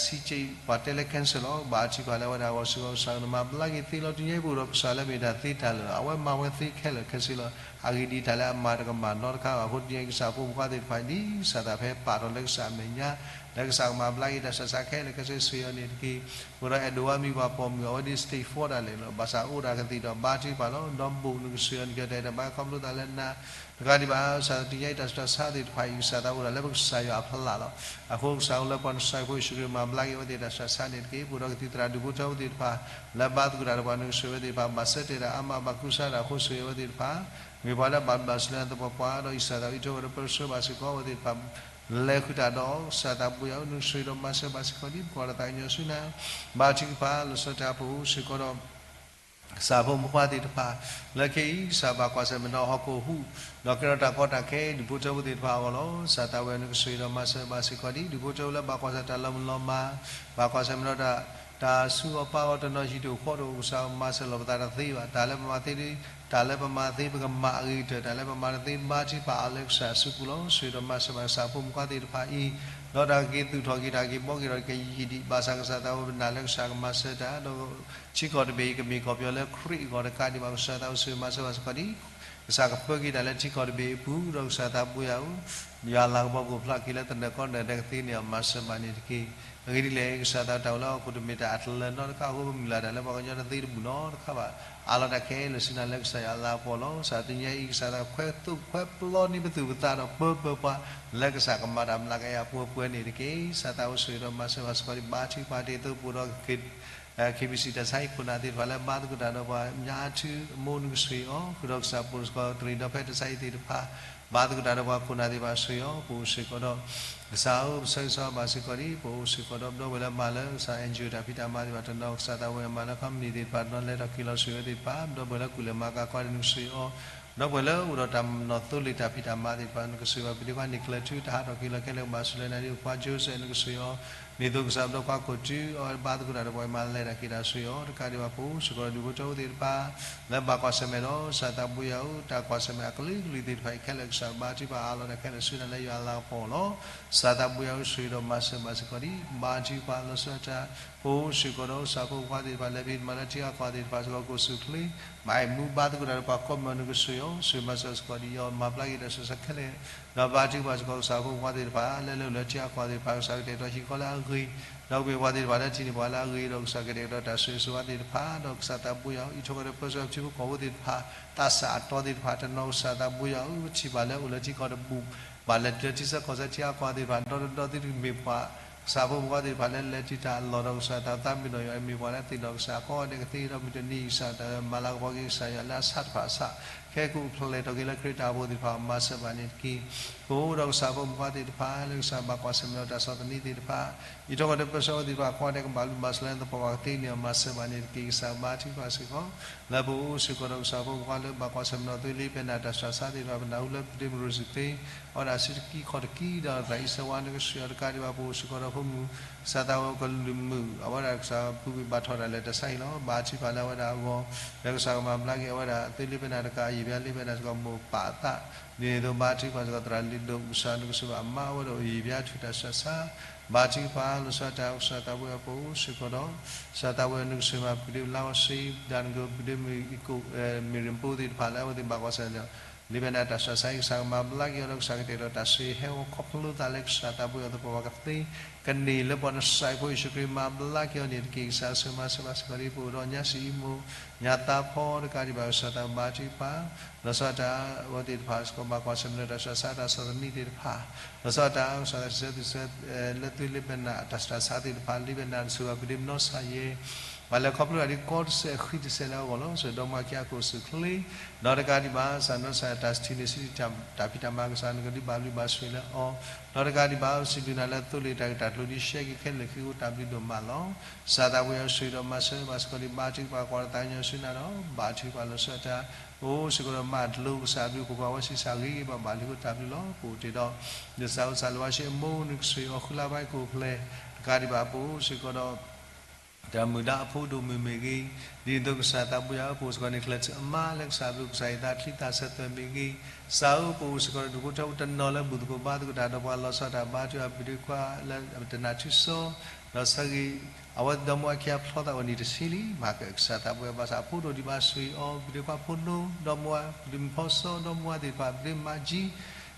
ဆံးက့ ပှၤတဲလၢ cancer လီၤ. ဘါထုကဖၣ်လၢဝဲဒၣ်အဂီၢ်စ့ၢ်ကီး ကစၢ်ကမၤဘျါက့ၤသ့လီၤ. တနံၤအံၤပအိၣ်ဒီးကစၢ်လၢမ့ၢ်တၢ်သ့တၢ်လၢာ်လီၤ. အဝဲမၤဝဲသ့ခဲလၢာ်ခဲဆ့လီၤ. အဂ့ၢ်ဒ်အံၤ တၢ်လၢအမၤတကမၣ်နီတခါဘၣ်. အဃိတနံၤအံၤ ကစၢ်ဖိမုၣ်ဖိခွါသ့ၣ်တဖၣ် ဒ်ကစၢ်သးပှၢ်ဟဲပာ်ထီၣ်လၢကစၢ်အမဲာ်ညါ လၢကစၢ်ကမၤဘျါက့ၤတၢ်ဆူးတၢ်ဆါခဲလၢာ်ခဲဆ့ ဆိၣ်ဂ့ၤအီၤန့ၣ်တက့ၢ်. ပအိၣ်ဒီးအဲၣ်ဒိးဝါ မံၤပှၤပိာ်မုၣ် အဝဲဒၣ် stage four ဒၣ်လဲာ်လီၤ. ဘၣ်ဆၣ်အိၣ်ဒၣ်ကသံၣ်ဒီး ဘါထုကဖၣ်လီၤ. ဒီးဘိၣ် နကဆိၣ်ဂ့ၤအီၤ နက့ၤအီၤတၢ်အံၤတၢ်ဘါ ခီဖျိသးလၢနၤ တကးဒံးဘၣ် ကစၢ်တနံၤအံၤ တၢ်ဆူးတၢ်ဆါသ့ၣ်တဖၣ်အံၤ ကစၢ်သးအိၣ်ဒၣ်လၢပကစၢ်ယွၤအဖီလာ်လီၤ. အဃိကစၢ်အိၣ်လၢပှၤနစၢ်ဖိယ့ၣ်ၡူးခရံာ် မၤဘျါက့ၤအဝဲသ့ၣ်တၢ်ဆူးတၢ်ဆါန့ၣ်တက့ၢ်. ပအိၣ်ဒီးကသံၣ်သရၣ် ဒူၣ်ဖိထၢဖိသ့ၣ်တဖၣ် လၢဘါသကိးတၢ်ဒီးပှၤ နကဆိၣ်ဂ့ၤအဝဲသ့ၣ်တဖၣ် ဘၣ်ဆၢတဲာ်တၢ်အါမး ဘၣ်ကူစါတၢ်အဃိ ဆိၣ်ဂ့ၤအဝဲသ့ၣ်တဖၣ် မ့ၢ်ပှၤလၢဘၣ်ဘျးစၢၤလၢနသပှၢ်ပှၢ် ဒီးအံၣ်စၢ်သးအံး ထိၣ်ဝဲဒီးပၢဆှၢဘၣ်စ့ၢ်ကီးအဝဲသ့ၣ်တဖၣ် လဲၤဃုာ်တၢ်ဒီး ကစၢ်သးဘိယွၤဧၢ နကဆိၣ်ဂ့ၤဒီးမၤစၢၤဘၣ်စ့ၢ်ကီးဒံး ပကွၢ်ဒီးသးကညီၤဆူနၤ ဘါထုကဖၣ် လီၤဆီဒၣ်တၢ် ပအိၣ်စ့ၢ်ကီးဒီး ကစၢ်ဖိမုၣ်ဖိခွါသ့ၣ်တဖၣ် လၢခဲအံၤ ကစၢ်ဘၣ်ကွၢ်ဆၢၣ်မဲာ်ဒီးဟီၣ်ခိၣ်ဟူး ဒီးကဲထီၣ်တၢ်ကီတၢ်ခဲ ဒူၣ်ဖိထၢဖိသ့ၣ်တဖၣ်အဂီၢ်လီၤ. ကစၢ်သးဘိယွၤ နကဆိၣ်ဂ့ၤဒီးမၤစၢၤဘၣ်စ့ၢ်ကီးဒံး ဒူၣ်ဖိထၢဖိလၢဘၣ်ကွၢ်ဆၢၣ်တၢ်လီၤမုၢ်လီၤမၢ် ဘၣ်ကွၢ်ဆၢၣ်မဲာ်ဒီးတၢ် တၢ်ဆူးအီၣ်ပာ်အီၣ် တနီၤဟံၣ်တအိၣ်ဃီတအိၣ် ကစၢ်မၤစၢၤလိာ်ပသးတသ့ဘၣ်. တၢ်လၢပမၤသ့ တၢ်လၢပမၤသ့ ပကမၤအဂ့ၤကတၢၢ် တၢ်လၢပမၤတသ့ ဘါထုကဖၣ်အါလၢကစၢ်အစုပူၤလီၤ. ဆိၣ်ဂ့ၤဒီးမၤစၢၤဘၣ်ကစၢ်ဖိမုၣ်ဖိခွါသ့ၣ်တဖၣ်အံၤ ဒီးတၢ်ကက့ၤသူၣ်ထီၣ်က့ၤ တၢ်က့ၤဘှီက့ၤဒီးကယံာ်ဒံး ဘၣ်ဆၣ်ကစၢ်သးဝဲပနာ်လၢကစၢ်ကမၤစၢၤတၢ် ဒီးထံကီၢ်တဘ့ၣ်အံၤ ကမ့ၢ်ကီၢ်ပယီၤလၢခရံာ်အဂီၢ်တကးဒံးဘၣ် ကစၢ်သးဝဲဆိၣ်ဂ့ၤမၤစၢၤဘၣ်စ့ၢ်ကီးဒံး ကစၢ်ကပၢက့ၤတၢ်လၢထံကီၢ်တဘ့ၣ်အပူၤ ဒီးကစၢ်သးဘိယွၤဧၢ ယွၤလၤကပီၤကအိၣ်ဖျါက့ၤလၢတနၢၤကီၢ်နၢၤဒဲးကသ့န့ၢ်အီၤ မၤစၢၤဘၣ်န့ၣ်တက့ၢ်. အဂ့ၢ်ဒ်လဲၣ် ကစၢ်သးတၢ်အိၣ်လၢဟီၣ်ခိၣ်တမ့ၢ်တၢ်အတလၢနီတခါအဃိ ပမုၢ်လၢ်တၢ်လၢပှၤကညီတသ့တဘူၣ်နီတခါဘၣ်. အါလီၤတၢ်ခဲလၢာ်ဆူနၤလၢကစၢ်ယွၤအလၤကပီၤလီၤ. ကစၢ်တနံၤအံၤ ကစၢ်သးခွဲးသူၣ်ခွဲးပျီန့ၢ်ပသူၣ်ပသးဒီးပၢပၢပှၤ လၢကစၢ်ကမၤတၢ်မျးကယၤပှဲၤပှဲၤန့ၣ်တက့ၢ်. ကစၢ်သးအိၣ်ဆိၣ်ဂ့ၤဒီးမၤစၢၤဘၣ်စ့ၢ်ကီးဒံး ဘါထုကဖၣ်ဒ်သိးပအိၣ်ဒီး KBC တၢ်ဆါဟံၣ်ခိၣ်နၢ်သ့ၣ်တဖၣ်လၢဘါသကိးတၢ်ဒီးပှၤ ညါအထူအမိၢ် နကဆိၣ်ဂ့ၤအီၤ ဃုာ်ဒီးကစၢ်ပအိၣ်စ့ၢ်ကီးတရံးဒီဖဲတၢ်ဆါဟံၣ်သ့ၣ်တဖၣ် ဘါသကိးတၢ်ဒီးပှၤခိၣ်နၢ်သ့ၣ်တဖၣ်ဆိၣ်ဂ့ၤအီၤ ပအိၣ်စ့ၢ်ကီးဒီး ကစၢ်ဧၢ ပဆၢဂ့ၤဆၢဝါဘၣ်စ့ၢ်ကီးဒံး ပအိၣ်စ့ၢ်ကီးဒီး ပဒီပုၢ်ဝဲၢ်လၢမၤလၢကစၢ် NGO တၢ်ဖံးတၢ်မၤသ့ၣ်တဖၣ်တနီၤ ကစၢ်သးဝဲမၤလၢ company သ့ၣ်တဖၣ်တနီၤ လဲၤထီၣ်က့ၤလီၤဆိၣ်ဂ့ၤဝဲသ့ၣ်တဖၣ် ပဒီပုၢ်ဝဲၢ်လၢကူၣ်လဲၤမၤကၤကွၢ်ဒီး နကဆိၣ်ဂ့ၤအီၤ ဒီပုၢ်ဝဲၢ်လၢအိၣ်ဒီးတၢ်မၤနီၣ်သိလ့ၣ်တၢ်ဖံးတၢ်မၤသ့ၣ်တဖၣ် နကဆိၣ်ဂ့ၤအီၤ ပဒ့ခွါန့ၣ် ကျၢၤထူ တၢ်ဟးထီၣ်က့ၤလီၤခဲလၢာ်ကဘၣ်ဆိၣ်လၢနၤဒ် ပှၤ Joseph နကဆိၣ်ဂ့ၤအီၤ ဒ်သိးကစၢ်ပဒီခွါခိၣ်ထူ အဝဲဘါသကိးတၢ်ဒီးပှၤမၤလဲၤတၢ်က့ၤတၢ်ဆိၣ်ဂ့ၤအီၤ တကးဒံးဘၣ်ပအိၣ်စ့ၢ်ကီးဒီးဒူၣ်ဖိထၢဖိသ့ၣ်တဖၣ် လၢဘၣ်ကွၢ်ဆၢၣ်မဲာ်ဒီး ကစၢ်သးဘိယွၤဧၢ တၢ်ကွၢ်ဆၢၣ်မဲာ်အကလုာ်ကလုာ်သ့ၣ်တဖၣ်အံၤခဲလၢာ် ကစၢ်ဘါထုကဖၣ်အါလီၤတၢ်ခဲလၢာ်ဆူနၤလၢယွၤအလၤကပီၤလီၤ. ကစၢ်သးဘိယွၤဧၢ ဆိၣ်ဂ့ၤဒီးမၤစၢၤဘၣ်စ့ၢ်ကီးဒံး ဘါထုကဖၣ်လီၤဆီဒၣ်တၢ် ပအိၣ်စ့ၢ်ကီးဒီးကစၢ်ဖိမုၣ်ဖိခွါသ့ၣ်တဖၣ် လဲၤဖံးတၢ်မၤလၢထံအါကီၢ်သ့ၣ်တဖၣ်စ့ၢ်ကီး ကအိၣ်ဆူၣ်အိၣ်ချ့ မၤအံၤမူဘါသကိးတၢ်ဒီးပှၤကိးမုၢ်နကဆိၣ်ဂ့ၤအီၤ ဆိၣ်ဂ့ၤမၤစၢၤစ့ၢ်ကီးဒံး ယွၤမၤဘျါက့ၤတၢ်ဆူးတၢ်ဆါခဲလၢာ် ဒီးဘါထုကဖၣ်စ့ၢ်ကီးကစၢ်ဖိမုၣ်ဖိခွါသ့ၣ်တဖၣ် လၢလၢအိၣ်လၢထံအါကီၢ်သ့ၣ်တဖၣ် ကစၢ်ကတဲာ်ကတီၤဟံၣ်ဃီလၢအဂ့ၤ ဒီးကမ့ၢ်ပှၤသ့ၣ်တဖၣ်လၢထံန့ၣ်ပှၤလၢအဂ့ၤ ဒီးကစၢ်ကတဲာ်ကတီၤတၢ်ဆိၣ်ဂ့ၤဆိၣ်ဝါသ့ၣ်တဖၣ် ဒီးကစၢ်သးဘိယွၤဧၢ အံးထွဲဝဲဒီးပၢဆှၢထံဖိကီၢ်ဖိသ့ၣ်တဖၣ် သးစၢ်အတီသ့ၣ်တဖၣ်တနီၤ ကစၢ်သးဘိယွၤဧၢ ပထံၣ်ဘၣ်လၢအိၣ်လၢထံကီၢ်တဘူၣ် ဘၣ်လဲၤတုၤလၢထံဆၢကီၢ်ဆၢထံအါကီၢ်သ့ၣ်တဖၣ် ဒီတဒီသ့ၣ်တဖၣ်မ့ၢ်ပှၤ ကစၢ်ဖိမုၣ်ဖိခွါသ့ၣ်တဖၣ်လၢလဲၤတုၤတၢ်အလီၢ်ဒီးကစၢ်သးသးမ့ၢ်နီၢ်ယွၤ မ့ၢ်ပှၤလၢသ့ၣ်နီၣ်ကစၢ်ကိးဂၤဒဲးကသ့ ဒီးမုၢ်တနံၤအံၤ ကစၢ်တၢ်မၤလၤကပီၤက့ၤကစၢ်ယွၤလၢအဆၣ်တဖၣ်အဆၣ် ခဲကိးဖျဲးထီၣ်က့ၤလၢခရံာ်တၢ်အိၣ်ဖှိၣ်သ့ၣ်တဖၣ် မၤစၢၤဘၣ်န့ၣ်တက့ၢ်. ပအိၣ်ဒီးကစၢ်ဖိမုၣ်ဖိခွါသ့ၣ်တဖၣ် လၢကစၢ်ဘၣ်ကွၢ်ဆၢၣ်မဲာ်ဒီးတၢ်ဆီၣ်သနံးသ့ၣ်တဖၣ်, အံးထွဲကွၢ်ထွဲပၢဆှၢဝဲသ့ၣ်တဖၣ် အဃိန့ၣ်ကဘၣ်ဘျုးဘၣ်ဆိၣ်လၢနသပှၢ်ပှၢ်ကသ့န့ၣ် မၤစၢၤဘၣ်န့ၣ်တက့ၢ်. ကစၢ်ဘါထုကဖၣ်စ့ၢ်ကီး လၢပအိၣ်စ့ၢ်ကီးဒီးကစၢ်ဖိမုၣ်ဖိခွါလၢဘၣ်ကွၢ်ဆၢၣ်မဲာ်ဒီး သုလ့ပှဲၤနၤတၢ်ဆှၢဆါသ့ၣ်တဖၣ် ပနၢ်ဟူလၢပဒ့မရူၢ်စူၢ်သ့ အဝဲဒၣ်ဆံတကံခီၣ်တကံဒီးသးအံၤ စဲဝါနကဆှၢအီၤတကးဒံးဘၣ် ပအိၣ်စ့ၢ်ကီးဒီးဖိမုၣ် ကစၢ်သးဝဲကလုာ်မုၣ် အဝဲဒၣ်ကစၢ်ပူၤကွံာ်ဘၣ်ထီၣ်ဒၣ်လဲာ်တၢ်ဆါဟံၣ်လီၤ. ဘါထုကဖၣ်လၢအဝဲဒၣ်အဂီၢ် လၢကစၢ်ကမၤဘျါက့ၤအဝဲဒၣ် သုလ့ပှဲၤနၤတကး ယံာ်ဘျါလ့ပှဲၤနၤစ့ၢ်ကီး မိၢ်ပၢ်အသး ဒ်န့ၣ်အသိး ဘါထုကဖၣ်စ့ၢ်ကီး သရၣ်လံၤဒိၣ် ကစၢ်နကစၢ်ဘၣ်မၤဝဲဒီးယံာ်ဘျါထုးတၢ်ဆှၢဆါ ဘါထုကဖၣ် လီၤဆီဒၣ်တၢ် ကစၢ်သးပှၢ်အပူၤစ့ၢ်ကီးဒီး ကစၢ်သးပှၢ်နကစၢ်မၤပူၤဒ့လါဝီဆံ ဒၣ်နကပူၤဒ့မုၢ်အံၤကိး မ့ၢ်ရ့ၣ်ဘိသ့ၣ်တဖၣ်လၢအဝဲသ့ၣ်ဘၣ်ကွၢ်ဆၢၣ်မဲာ်ဒီး လ့ပှဲၤနၤတၢ်ဆှၢဆါအံၤ ကစၢ်ကမၤဘျါက့ၤအီၤဒီး ကစၢ်ကတဲာ်ဒီးတၢ်ဆိၣ်ဂ့ၤဟဲအိၣ်ခီဖျိသးလၢကစၢ်သးပှၢ်အီၤသပှၢ်ပှၢ်ကသ့ ကန့ၢ်လၢပှၤနစၢ်ဖိယ့ၣ်ၡူးခရံာ်မၤဘျါက့ၤအီၤန့ၣ်တက့ၢ်. ကစၢ်ဆိၣ်ဂ့ၤမၤစၢၤဘၣ်စ့ၢ်ကီးဒ်ပအိၣ်ဒီးညါစံၣ်အံၤမိၢ် ညါသးဖီတကးဒံးဘၣ် ကစၢ်သးဘါထုကဖၣ် လီၤဆီဒၣ်တၢ်အဝဲသ့ၣ်တဖၣ်စ့ၢ်ကီး ဘၣ်ကွၢ်ဆၢၣ်မဲာ်ဒီးတၢ်ဆှၢဆါတၢ်ဆီၣ်သနံးသ့ၣ်တဖၣ် လီၤဆီဒၣ်တၢ် ကစၢ်သးစံးဆၢသုဆၢ လၢသုလ့ပှဲၤနၤတၢ်ဆှၢဆါသ့ၣ်တဖၣ် လ့ပှဲၤနၤတစိၤဘၣ်ပူၤဒ့မနီၢ်ဆါယဲၢ် ပှၤလဲၤခီဖျိတၢ်ဒ်ကီတစဲးဃံတစဲးလၢအဂီၢ်လီၤ. စၢၤဒီမါခံအခိၣ်စူၣ်ချ့ ဒီးတကးဒံးဘၣ် စၢ်နီၢ်စၢ်တၢ်စထံန့ၣ် စံးတၢ်ဖံးတၢ်မၤကစၢ် နကဒုးဘၣ်ဘျုးဘၣ်ဆိၣ်ဂ့ၤလၢအီၤ ဒီးတကးဒံးဘၣ် စံးဘျုးနၤလၢသိလ့ၣ်တၢ်ဂ့ၢ်တၢ်ကျိၤဒ်ရှဲက့ၤခဲလၢာ်ဃံအိၣ်တၢ်ဘျုးဒိၣ်မးလီၤ. ကစၢ်သးပှၢ်ယွၤဆိၣ်ဂ့ၤဒီးမၤစၢၤဘၣ်စ့ၢ်ကီးဒ်ဘါထုကဖၣ်ကွၢ်တၢ်သးကညီၤဆူနၤဒီး ဘါထုကဖၣ်လီၤဆီဒၣ်တၢ် ပအိၣ်စ့ၢ်ကီးဒီးမၤတလိကစၢ်အဘျုးအဖှိၣ်ပှၤဝဲဆံးစၢ်ဂ့ၤဂ့ၤဘၣ်ဘၣ်လံဃိတၢ်ဘျုးလီၤ. ပအိၣ်တ့ၢ်ဒီး ဒ်ကစၢ်အိၣ်စၢ်လၢၤဝါဆံးအမိၢ်နကဆိၣ်ဂ့ၤအီၤဃုလါဘၣ်အံၤကိးဖျဲၣ် တကးဒံးဘၣ်ပအိၣ်စ့ၢ်ကီးဒီး တၢ်မုၢ်ဒါအဖိဒိၣ်မုၢ်မ့ၢ်ဂ့ၤ, ဒ်န့ၣ်အသိးကစၢ်သးပှၢ်ယွၤဧၢ ပအိၣ်စ့ၢ်ကီးန့ၣ် ချၢးဆူအမါလၢကစၢ်အဘျုးကစၢ်ယသးချံသၣ်ဆၢသွဲၣ်မ့ၢ်ဂ့ၤ, ကစၢ်ဧၢ ပအိၣ်စ့ၢ်ကီးဒီးဒူၣ်ဖိထၢဖိတနီၤလၢဘူၣ်သကိးဘါသကိးတၢ်ဒီးပှၤ လီၤဆီဒၣ်တၢ်ဘါထုကဖၣ်ပဒ့ခွါလၢတနၢ်ထူစီ ဒီးဆၢဂ့ၤ အဝဲဒီမါဝၤခံဂၤဖျီသးအိၣ်နံၣ်တဆံလံ, မၤကစၢ်သးပှၢ်ယွၤဘၣ်ဆၣ်အဖိဒိၣ်ဒံးဘၣ်ဆိၣ်ဂ့ၤအီၤ ပဒ့ခွါဖိဒိၣ် ဒီမါဝၤ ပဒ့မုၣ်ဖီစီ ဒီမါဝၤသ့ၣ်တဖၣ် ပဒ့မါကၠံ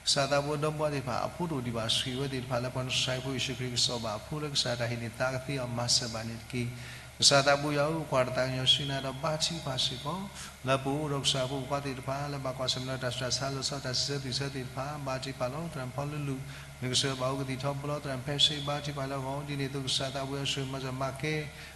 ကစၢ်သးပှၢ်ယွၤဒီမါဝၤသ့ၣ်တဖၣ် အဖိဒိၣ်ဒံးဘၣ်ဆိၣ်ဂ့ၤဝဲသ့ၣ်တဖၣ်လၢပှၤနစၢ်ဖိယ့ၣ်ၡူးခရံာ်ကစီၣ်ဘၣ်အဖိလၢကစၢ်တၢ်ဟ့ၣ်န့ၢ်သါကသ့အီၤမၤစၢၤဘၣ်န့ၣ်တက့ၢ်. ကစၢ်သးပှၢ်ယွၤဧၢ ကွၢ်တၢ်သးကညီၤဆူနၤဒီးဘါထုကဖၣ်စ့ၢ်ကီး လၢပအိၣ်ဒီးကစၢ်ဖိမုၣ်ဖိခွါသ့ၣ်တဖၣ် လၢဘၣ်ကွၢ်ဆၢၣ်မဲာ်ဒီးတၢ်ဆှၢဆါလီၤဆီဒၣ်တၢ်စံးဆၢသုဆၢသ့ၣ်တဖၣ် ဘါထုကဖၣ်လီၤ. သရၣ်ဖီလၢလူၢ် နကစၢ်ဘၣ်အိၣ်ကသံၣ်ထီဘိလီၤ. သရၣ်ဖဲဆ့ဘါထုကဖၣ်လၢအဂီၢ် ဒ်န့ၣ်အသိးကစၢ်သးပှၢ်ယွၤဆိၣ်ဂ့ၤမၤစၢၤမၤကဲ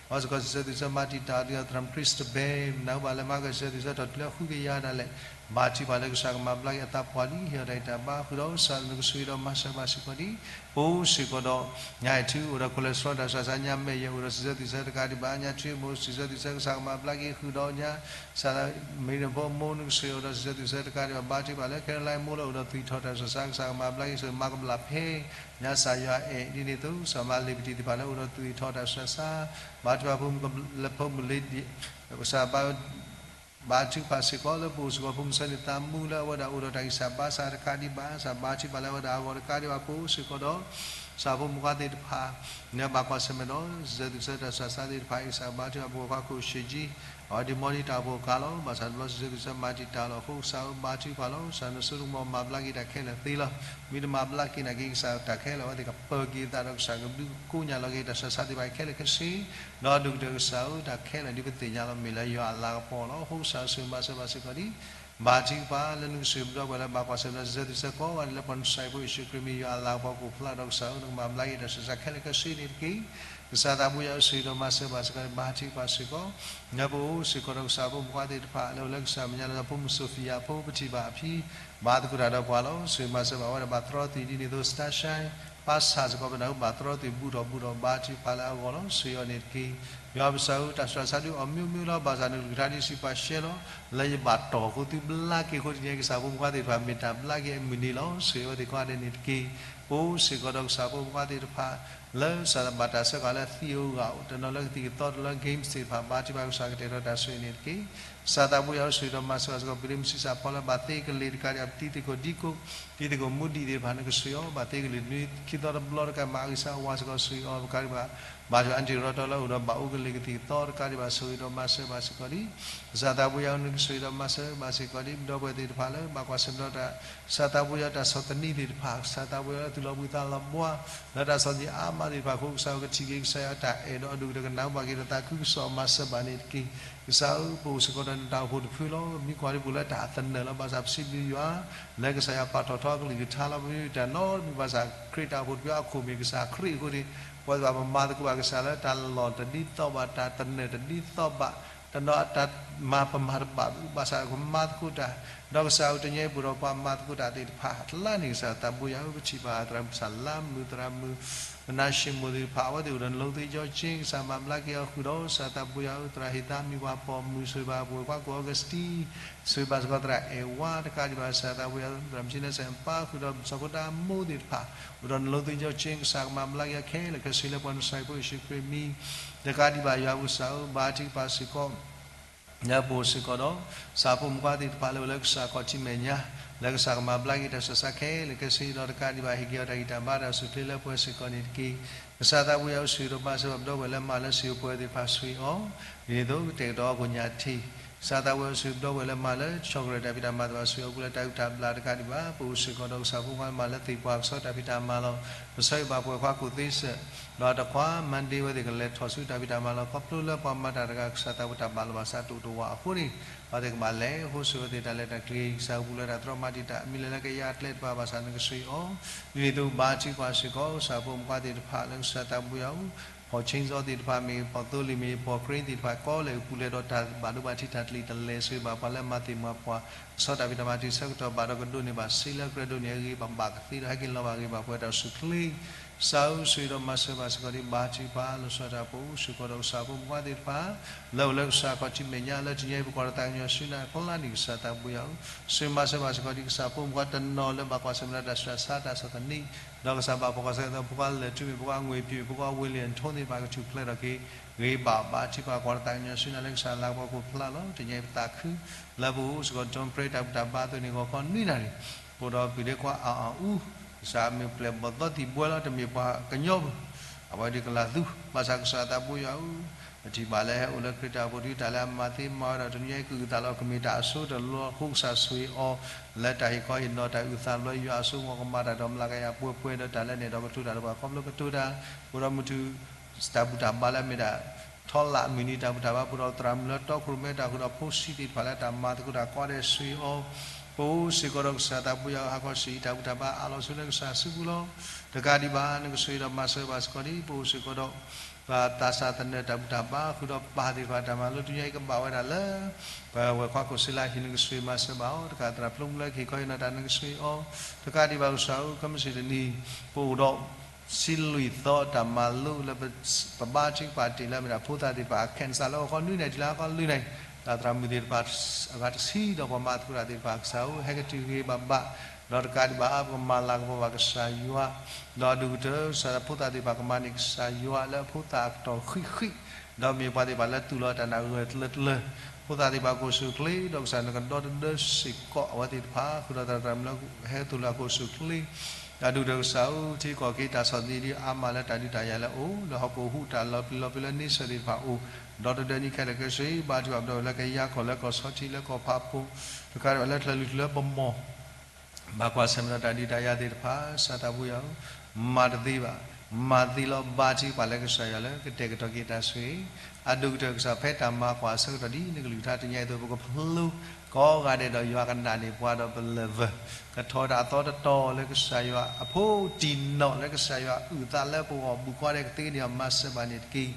ဘၣ်စ့ၢ်ကီးစံးဆၢသုဆၢမၤတံာ်တာ်အီၤဒီး သရၣ်ခရံစတဘဲ နၢ်ဟူဘၣ်လၢမၤကစၢ်သုဆၢထီၣ်တုၤလၢဃုကယၤဒၣ်လဲာ် ဘါထုကဖၣ်လၢကစၢ်ကမၤဘျါက့ၤအသးပှၢ်လံ ဟ့ၣ်အီၤတၢ်ဂံၢ်တၢ်ဘါဃုာ်ဒီးကစၢ်နကဆိၣ်ဂ့ၤဒီးမၤစၢၤဘၣ်စ့ၢ်ကီးဒ် ပအိၣ်စ့ၢ်ကီးဒီး ညါအံၤထူအိၣ်ဒီးခိၣ်လဲၤစရီတၢ်ဆှၢဆါ ညါမဲာ်ယဲအိၣ်ဒီးစံးဆၢသုဆၢတကးဒံးဘၣ် ညါထူမိၢ်စံးဆၢသုဆၢကစၢ်ကမၤဘျါက့ၤဃုာ်ဒီးညါ ကစၢ်မ့ၢ်တဖိမိၢ်နကဆိၣ်ဂ့ၤအိၣ်ဒီးစံးဆၢသုဆၢတကးဒံးဘၣ် ဘါထုကဖၣ်လၢ ခဲရလါမူလၢအိၣ်ဒီးသွံၣ်ထီၣ်တၢ်ဆှၢဆါ ကစၢ်ကမၤဘျါက့ၤဆိၣ်ဂ့ၤ မၤကဘျၣ်ဖဲ ညါစၢ်ယွၤအဲၣ် ဒ်န့ၣ်အသိး ကစၢ်မၤလ့ၤပတံၢ်သ့ၣ်တဖၣ်လၢအိၣ်ဒီးသွံၣ်ထီၣ်တၢ်ဆှၢဆါ ဘါထုကဖၣ်ဖိမုၣ်ကလၢဖိမုၣ်လ့ၤ ကစၢ်ဘါ ဘါထုကဖၣ်စ့ၢ်ကီးလၢပအိၣ်စ့ၢ်ကီးဖိမုၣ်ဆၢန့ၣ်သးမူလၢအဝဲဒၣ်အိၣ်ဒီးတၢ်ဂံၢ်စၢ်ဘါစၢ်တကးဒံးဘၣ် ကစၢ်ဘါထုကဖၣ်လၢအဝဲဒၣ်အဂီၢ်တကးဒံးဘၣ် ပအိၣ်စ့ၢ်ကီးဒီး ကစၢ်ဖိမုၣ်ဖိခွါသ့ၣ်တဖၣ် လၢဘၣ်ကွၢ်ဆၢၣ်မဲာ်ဒီး စံးဆၢသုဆၢတၢ်ဆှၢဆါသ့ၣ်တဖၣ် ကစၢ်ဘါထုကဖၣ်ဖိခွါခိၣ်ဆံးကၠံ အဝဲဒၣ်မီဒံးတၢ်အိၣ်ဖှိၣ်ကါလီၤ ဘၣ်ဆၣ်တဘျီစံးဆၢသုဆၢမၤတံာ်တာ်လီၤအဃိ ကစၢ်ဧၢ ဘါထုကဖၣ်လီၤ ကစၢ်နစိတကမီၤမၤဘျါက့ၤတၢ်ခဲလၢာ်သ့လီၤ မ့ၢ်တမၤဘျါက့ၤနာ်က့ ကစၢ်တၢ်ခဲလၢာ်အဝဲသ့ၣ်ကပၢၤက့ၤအသးဒီးကစၢ်ကဒုးကိညၢ်လီၤက့ၤတၢ်ဆှၢဆါသ့ၣ်တဖၣ်ခဲလၢာ်ခဲဆ့ ဒီးဒိၣ်ကတၢၢ်ကစၢ်ဧၢ တၢ်ခဲလၢာ်ဒ်ပသ့ၣ်ညါလီၤမ့ၢ်လၢယွၤအလၤကပီၤလီၤ အဃိကစၢ်ဆိၣ်ဂ့ၤမၤစၢၤဘၣ်စ့ၢ်ကီးဒ် ဘါထုကဖၣ်လၢနကဆိၣ်ဂ့ၤပဒီပုၢ်ဝဲၢ်လၢဘၣ်ကွၢ်ဆၢၣ်မဲာ်ဒီးစံးဆၢသုဆၢကိးဂၤဒဲးလၢပှၤနစၢ်ဖိယ့ၣ်ၡူးခရံာ်မ့ၢ်ယွၤအလၤကပီၤကအိၣ်ဖျါဒီးကစၢ်ဧၢ နကမၤဘျါက့ၤတၢ်ဆှၢဆါခဲလၢာ်ခဲဆ့န့ၣ်တက့ၢ်. ကစၢ်သးပှၢ်ယွၤဆိၣ်ဂ့ၤဒီးမၤစၢၤဘၣ်စ့ၢ်ကီး ဘါထုကဖၣ်စ့ၢ်ကီး လၢပအိၣ်စ့ၢ်ကီးဒီးကစၢ်ဖိမုၣ်ဖိခွါသ့ၣ်တဖၣ် လၢအိၣ်လၢကစၢ်မဲာ်ညါလၢဖိမုၣ်စီၤဖံယၤဖိပထံၣ်ဘၣ်အဖံ ဘါသကိးတၢ်ဒီးပှၤလီၤ ဆိၣ်ဂ့ၤမၤစၢၤဘၣ်ဝဲဒၣ်ဘၣ်သရီသံး ဒ်န့ၣ်အသိး စတၢ်ဆဲ ပၢ်ဆၣ်စ့ၢ်ကီးပနၢ်ဟူဘၣ်သရီသံး ဘူၣ်ထီၣ်ဘူၣ်ထီၣ်ဘါထုကဖၣ်လၢအဂီၢ်လီၤ ဆိၣ်ဂ့ၤအီၤန့ၣ်တက့ၢ်. ယွၤပကစၢ်ဧၢ တၢ်ဆှၢဆါဒုးအီၤမ့ၢ်မ့ၢ်လီၤ ဘၣ်ဆၣ်နကလုၢ်ကထါဒ်စံးပှၤရှဲလီၤ လၢယဘၣ်တီၢ်အဃိသုဘျါက့ၤအဃိတနံၤအံၤ ကစၢ်ဖိမုၣ်ဖိခွါသ့ၣ်တဖၣ်မ့ၢ်တၢ်ဘျါက့ၤအမုၢ်နံၤလီၤ ဆိၣ်ဂ့ၤအဝဲသ့ၣ်ကိးဂၤဒဲးန့ၣ်တက့ၢ်. ပအိၣ်စ့ၢ်ကီးဒီးကစၢ်ဖိမုၣ်ဖိခွါသ့ၣ်တဖၣ် လၢကစၢ်ဘၣ်တၢ်ဆှၢကီးလၢသံၣ်ဧိၤဂၢ်ဧိၤ တနီၤလၢကသံၣ်ကသီတနီၤလၢ games သ့ၣ်တဖၣ် ဘါထုကဖၣ်ကစၢ်ကတဲာ်ကတီၤတၢ်ဆိၣ်ဂ့ၤန့ၣ်တက့ၢ်. ကစၢ်သးပှၢ်ယွၤဆိၣ်ဂ့ၤဒီးမၤစၢၤဘၣ်စ့ၢ်ကီး ပဒ့မုၣ်ဆံးစၢ်ဖီလၢဘၣ်သ့ကလ့ၤတကးဒံးဘၣ် တံၤသကိးဒံကိး တံၤသကိးမူဒံးသ့ၣ်တဖၣ် နကဆိၣ်ဂ့ၤအီၤ ဘၣ်သ့ကလ့ၤတနွံခံသီတဘျီတကး မၤအဂံၢ်စၢ်အဝၤစ့ၢ်ကီး ဆိၣ်ဂ့ၤအီၤတကးဒံးဘၣ် ဘၣ်ဆၣ်အါတံၤရီတီလၢအိၣ်ဒီးဘၣ်အိၣ်ကလ့ၤကသံၣ်ကသီတကးဒံးဘၣ် ဆိၣ်ဂ့ၤဒီးမၤစၢၤဘၣ်စ့ၢ်ကီးဒ် ကစၢ်သးပှၢ်ယွၤနကဆိၣ်ဂ့ၤဒီးမၤစၢၤဘၣ်စ့ၢ်ကီးဒ် ပဒီပုၢ်ဝဲၢ်သ့ၣ်တဖၣ်လၢ ဘၣ်ကွၢ်ဆၢၣ်မဲာ်ဒီးတၢ် ကစၢ်သးပှၢ်ယွၤတၢ်ဆီၣ်သနံးသ့ၣ်တဖၣ် ကစၢ်သးပှၢ်ယွၤလၢသုးလီၤဘှံးသးလီၤဘှါ လၢတၢ်ဆီၣ်သနံးအါမးသ့ၣ်တဖၣ်အဃိ ကစၢ်ဧၢ ကထံၣ်က့ၤကစၢ်ယွၤတၢ်အဲၣ်ဒီးအဒိၣ်ကတၢၢ် ကနၢ်ဟူဘၣ်က့ၤဒီးသးခုကစီၣ်မၤစၢၤဘၣ်န့ၣ်တက့ၢ်. ကစၢ်ဧၢ ပအိၣ်စ့ၢ်ကီးဒီးနတၢ်အိၣ်ဖှိၣ်တဖုလီၤ. မ့ၢ်ကွၢ်ဒ်ပအိၣ်လၢတၢ်သနၢၣ်လီၤ. ဘၣ်ဆၣ်ပစံးဘျုးယွၤ လၢကစၢ်ယွၤပာ်ထီၣ်ထီအကလုၢ်ကထါလီၤ. ပမ့ၢ်တၢ်နီတမံၤဘၣ်ဆၣ် ခရံာ်တၢ်အိၣ်ဖှိၣ်တဖုအခိၣ်မ့ၢ်ကစၢ်ခရံာ်အဃိန့ၣ် ပဝဲသ့ၣ်တဖၣ်ပမၤသကိးဘၣ်ကစၢ်လၢတၢ်လီၢ်တဒ်သိးဘၣ် တၢ်သနၢၣ်တဒ်သိးဘၣ် တနီၤတၢ်မၤပမၤတဘၣ်ဘၣ်ဆၣ် ပမၤသကိးတၢ် ဒီးကစၢ်ဧၢ တနံၤအံၤ ပအိၣ်ဒီးပှၤမၤသကိးတၢ်သ့ၣ်တဖၣ်အကျါန့ၣ် ကစၢ်သးဘိယွၤဧၢ ပထံၣ်ဘၣ်သရၣ်မုၣ် သရၣ်မုၣ် မနၤၡ့မိၢ်သ့ၣ်တဖၣ် အဝဲသ့ၣ်အိၣ်ဒီးနလိသ့ၣ်ကၠီက့ ကစၢ်မၤဘျါက့ၤအီၤ ဃုာ်ဒီးကစၢ်သးဘိယွၤဧၢ သရၣ်ဟ့ၣ်သါ မ့ၢ်ပှၤပိာ်မုၣ် ဆိၣ်ဂ့ၤဘၣ်ပဝဲၢ်ခွါကိၣ်အီကစတံ ဆိၣ်ဂ့ၤဘၣ်စ့ၢ်ကီးသရၣ်အဲၣ်ဝါ တကးဒံးဘၣ် ကစၢ်သးဘိယွၤဧၢ သရၣ်မုၣ်ဆ့နစဲၣ်ပၢ် ဃုာ်ဒီးစီၤခိတၢ်အမိၢ်သ့ၣ်တဖၣ် အိၣ်ဒီးနလိသ့ၣ်ကၠီက့ ကစၢ်ကမၤဘျါက့ၤအီၤခဲလၢာ်ခဲဆ့လၢပှၤနစၤရ့းဖိယ့ၣ်ၡူးခရံာ်မံၤ တကးဒံးဘၣ် ယွၤပကစၢ်ဧၢ ဘါထုကဖၣ်စ့ၢ်ကီး လၢပအိၣ်စ့ၢ်ကီးဒီး ကစၢ်ဖိမုၣ်ခွါသ့ၣ်တဖၣ် လၢအိၣ်လၢကစၢ်ခီၣ်ထံးမဲာ်ညါ လၢကစၢ်ကမၤဘျါက့ၤတၢ်ဆူးတၢ်ဆါခဲလၢာ်ခဲဆ့ ဒီးတကးဒံးဘၣ် ဟ့ၣ်က့ၤအီၤတၢ်ဂံၢ်တၢ်ဘါတၢ်အိၣ်ဆူၣ်အိၣ်ချ့လၢပှဲၤစ့ၢ်ကီးန့ၣ်တက့ၢ်. ကစၢ်သးဘိယွၤဧၢ ဆိၣ်ဂ့ၤဒီးမၤစၢၤဘၣ်ပဒီပုၢ်ဝဲၢ်လၢမၤလၢ စံာ်အိၣ်ပှဲၤသ့ၣ်တဖၣ် ဆိၣ်ဂ့ၤအီၤ ဒ်န့ၣ်အသိး ကတဲာ်ကတီၤအီၤကိညၣ်ထံး ကစၢ်သးဘိယွၤဧၢ ဆိၣ်ဂ့ၤပဒီပုၢ်ဝဲၢ်လၢမၤလၢ ဆီၣ်ကရၢၢ်တၢ်ဖံးတၢ်မၤသ့ၣ်တဖၣ် ဆိၣ်ဂ့ၤအီၤ ပူၤလၢတၢ်အုၣ်တၢ်ဘျၣ် တကးဒံးဘၣ် ပအိၣ်စ့ၢ်ကီးဒီးကစၢ်ဖိခွါ မၤလၢသ့ၣ်ပှၢ်ကဆီတၢ်ဖံးတၢ်မၤလီၤ. ပဆၢဂ့ၤဘၣ်ပဝဲၢ်ခွါကိၣ်သ့စၢၣ် ဒီးတခွါ Monday ဝဲသ့ၣ်ကလဲၤထီၣ်ဆူတၢ်ဖံးတၢ်မၤလီၤ. ခီဖျိလၢပှၤမၤတၢ်တဂၤ ကစၢ်သးဘိတၢ်ဘၣ်လီၤဘၣ်စးတအိၣ်တဝးအဃိန့ၣ် အဝဲသ့ၣ်ကဘၣ်လဲၤ ဟိစ့ၣ်ဝဲသ့ၣ်တၢ်လဲၤတၢ်ကျဲၤ ကစၢ်အိၣ်ပူၤလၢတၢ်တြီမၤတံာ်တာ် မ့ၢ်လဲၤလၢကယၤကျဲတဖၣ်ဘၣ်ဆၣ် နကဆိၣ်ဂ့ၤအီၤ ဒ်န့ၣ်အသိး ဘါထုကဖၣ်စ့ၢ်ကီး ကစၢ်ဖိမုၣ်ခွါသ့ၣ်တဖၣ်လၢကစၢ်သးဘိယွၤဧၢ ဖီၣ်ဆ့ၣ်စီသ့ၣ်တဖၣ်မ့ၢ်ဂ့ၤ ဖီၣ်သိလ့ၣ်မ့ၢ်ဂ့ၤ ဖီၣ်ခရံာ်သ့ၣ်တဖၣ် ကိးလၢာ်အပူၤလဲၤဒီးတၢ်ဘၣ်ဒိဘၣ်ထံးတၢ်တလံၤတလဲၤ ဆိၣ်ဂ့ၤဘၣ်ပှၤလၢမၤသ့ၣ်မၤပှၢ် ကဆီတၢ်ဖံးတၢ်မၤတုၤဆၢကတီၢ်ဘၣ်ဒီးကဒိးန့ၢ်ဘၣ်စ့လၢအကြၢးဒိးန့ၢ်အဂ့ၤ ဘၣ်ဘၣ်ကသ့ဒီးဟဲက့ၤလီၤဘၣ်ဂ့ၤဘၣ်ပှၤတၢ်အိၣ်ဆူၣ်အိၣ်ချ့ ကစၢ်ဧၢ ဆိၣ်ဂ့ၤဒီးမၤစၢၤဘၣ်စ့ၢ်ကီးဒ်ဘါထုကဖၣ်လီၤဆီဒၣ်တၢ် ပအိၣ်စ့ၢ်ကီးဒီးကစၢ်ဖိမုၣ်ခွါသ့ၣ်တဖၣ် လၢအိၣ်လၢကစၢ်ခီၣ်ထံးမဲာ်ညါ လၢတနံၤအံၤ ပကွၢ်တၢ်သးကညီၤဆူနၤအကျါန့ၣ် ကစၢ်သးဘိယွၤဧၢ ဆိၣ်ဂ့ၤမၤစၢၤဘၣ်စ့ၢ်ကီးဒ်ကစၢ်ဖိမုၣ်ခွါတနီၤလၢဘၣ်ကွၢ်ဆၢၣ်မဲာ်ဒီးတၢ်ဆူးတၢ်ဆါတၢ်ဆီၣ်သနံး ဒီးကစၢ်ဘၣ်ဖှီၣ်ကီၢ်ဆၢ ကသိးဖိခွါလၢၢ်ထူမ့ၢ် ဖိခွါငွေဖြူမ့ၢ် ဖိခွါဝ့ၢ်လံၣ်ထိသ့ၣ်တဖၣ် ကထူၣ်ဖျဲးထီၣ်က့ၤ ဂ့ၤဘၣ်ဘါထုကဖၣ် ကွၢ်တၢ်သးကညီၤဆူနၤလၢကစၢ်လၤကပီၤခိၣ်ဖျါလီၤ. တနံၤအံၤပသးခု လၢပအိၣ်စ့ၢ်ကီး Don't pray တၢ်ဘူၣ်တၢ်ဘါအသိးန့ၣ် ဂီၤခီနွံနၣ်ရံၣ် အိၣ်ဒီးပုၢ်ဒ့ခွါအါအါအူ ကစၢ်မ့ၢ်ပျဲၢ်ဘီၣ်သီသံၣ်ဘှဲလီၤ တမ့ၢ်ပှၤကညီဘၣ် အဝဲဒၣ်ကလၤသူ ဘၣ်ဆၣ်ကစၢ်သးဘိယွၤဧၢ ပထံၣ်ဘၣ်လၢဟဲအိၣ်လၢခရံာ်တၢ်အိၣ်ဖှိၣ်တုၤတၢ်လၢအမၤသ့မၤဝဲဒီး တနံၤအံၤကအုၣ်သးလီၤ ကမ့ၢ်တၢ်အစိတလီၤအဃိ ကစၢ်ဆိၣ်ဂ့ၤအီၤ လၢတၢ်ဟ့ၣ်ခီဟ့ၣ်နီၤတၢ်အုၣ်သးလီၤ ယွၤအစိကမီၤကမၤတၢ်ဒီးမျးကယၤပှဲၤပှဲၤဒီးတၢ်လၢနဲၣ်ဒီးကတိၤတၢ်ဒီးပှၤခီဖျိကတိၤတၢ် အိၣ်ဒီးမုၢ်ထူၣ် တၢ်ဘူၣ်တၢ်ဘါလၢအမ့ၢ်ဒၣ် ထီလၣ်မုၢ်နံၤတၢ်ဘူၣ်တၢ်ဘါ ပအိၣ်ဒီးသရၣ်မုၣ်လၢတီခိၣ်ရိၣ်မဲတၢ်ဃုာ်ဒီးဖိဆံးသ့ၣ်တဖၣ်လၢတၢ်မၤသကိးတၢ်ကိးဂၤဒဲးဆိၣ်ဂ့ၤအီၤ ပအိၣ်စ့ၢ်ကီးဒီးကစၢ်သးဘိယွၤဧၢ ဟးခီဆူၣ်အံၤတၢ်ဘူၣ်တၢ်ဘါအးလီၤဆူလၢကစၢ်စုပူၤလီၤ. တကးဒံးဘၣ် နကဆိၣ်ဂ့ၤဒီးမၤစၢၤဘၣ်စ့ၢ်ကီးဒ် ပအိၣ်စ့ၢ်ကီးဒီး ပှၤသးစၢ်သနၢၣ်တၢ်ဘူၣ်တၢ်ဘါ ဃုာ်ဒီးပၢ်သ့ၣ်တဖၣ်တၢ်မၤလိတနံၤအံၤကဘၣ်ဝဲဒၣ်လၢ ပဝဲၢ်ခွါခိၣ်စ့လးဟံၣ် နကဆိၣ်ဂ့ၤမၤစၢၤဘၣ်အီၤ တကးသရၣ်ဖျိမုၢ်လၢကဟ့ၣ်ခီဟ့ၣ်နီၤတၢ် နကဆိၣ်ဂ့ၤအီၤ တကးဒံးဘၣ်ကစၢ်ဧၢ ခဲမုၢ်ဆ့ၣ်တနံၤ ပအိၣ်ဒီး ဆံလွံၢ်သီတၢ်မၤလိလၢ ပဘါထုကဖၣ်တ့ၢ်လၢအမ့ၢ်ဒၣ် ဖိသၣ်သ့ၣ်တဖၣ် cancer လၢဂီၤခီနွံနၣ်ရံၣ်တုၤလၢဟါခီလွံၢ်နၣ်ရံၣ် တၢ်သရၣ်မုၣ်သ့ၣ်တဖၣ် အဂၤတဆံဒီးပှၤမၤသကိးတၢ်သ့ၣ်တဖၣ် ကစၢ်ဧၢ ဟဲက့ၤတုၤဂ့ၤဂ့ၤဘၣ်ဘၣ် ဒီးတကးဒံးဘၣ်အါ ပကမၤလၤကပီၤဘၣ်ကစၢ်ယွၤ ဒီးအဒိၣ်ကတၢၢ်ကစၢ်ဖိသၣ်သ့ၣ်တဖၣ်ကမၤန့ၢ်ကစၢ်ယွၤလၢအဖိသၣ်အကတီၢ်ဃံးဃံး ဒီးမ့ၢ်ပှၤသ့ၣ်တဖၣ်လၢသူၣ်လီၤတၢ်နာ်ဂၢၢ်ကျၢၤကျၢၤ ဖိသၣ်သ့ၣ်တဖၣ်ကအိၣ်ဆူၣ်အိၣ်ချ့ ဒီးကစၢ်နကဒီသဒၢစ့ၢ်ကီးအဝဲသ့ၣ်တဖၣ် ဃုာ်ဒီးသရၣ်မုၣ်လၢဟဲသိၣ်လိအကအိၣ်ဆူၣ်အိၣ်ချ့ အဒိၣ်ကတၢၢ်ကစၢ်ဧၢ ထံကီၢ်က့ၤတၢ်ဆီၣ်သနံးဒ်အါမးလၢတၢ်ဒုးတၢ်ယၤလၢအအိၣ် လၢဟီၣ်ခိၣ်ဟူးတၢ်လီၤပျံၤလီၤပျံၤလၢန့ဆၢၣ်သ့ၣ်တဖၣ်အအိၣ် ဒီသဒၢန့ၢ်ခဲလၢာ်ခဲဆ့ ဘါထုကဖၣ်ပဒီပုၢ်ဝဲၢ်လၢကယၤကီၢ်လၢကီၢ်ဆီထံးလၢကီၢ်ဖးဖိ တကးဒံးဘၣ်လၢချၢၣ်လွံၢ်ထူၣ်လၢပမီၢ် ဘၣ်ကွၢ်ဆၢၣ်မဲာ်ဒီးတၢ်ဒုးတၢ်ယၤသ့ၣ်တဖၣ် ကစၢ်သးဘိယွၤဧၢ, မၤတသ့ဘၣ်, မၤသ့လီၤ ဘါထုကဖၣ်လၢကစၢ်ယွၤလၢကတဲာ်ကတီၤက့ၤတၢ်ဆိၣ်ဂ့ၤ, အဒိၣ်ကတၢၢ်ကစၢ်ဖဲတၢ်မၤကွၢ်အဆၢကတီၢ်ဒ်နကလုၢ်ကထါတနံၤအံၤအသိး ပကဖျိကိးဂၤဒဲးဒီးယွၤကနာ်န့ၢ်ပှၤဒီးပလၢၢ်ဝၢ ကထီၣ်တၢ်အသီတတီၤလၢကစၢ်ယွၤအဖိတံၢ်နီၣ်လၢကစၢ်ယွၤအုၣ်သးလၢပဂီၢ် ဘူၣ်ကိးဂၤဒဲးကသ့န့ၢ်အီၤ မၤစၢၤဘၣ်န့ၣ်တက့ၢ်.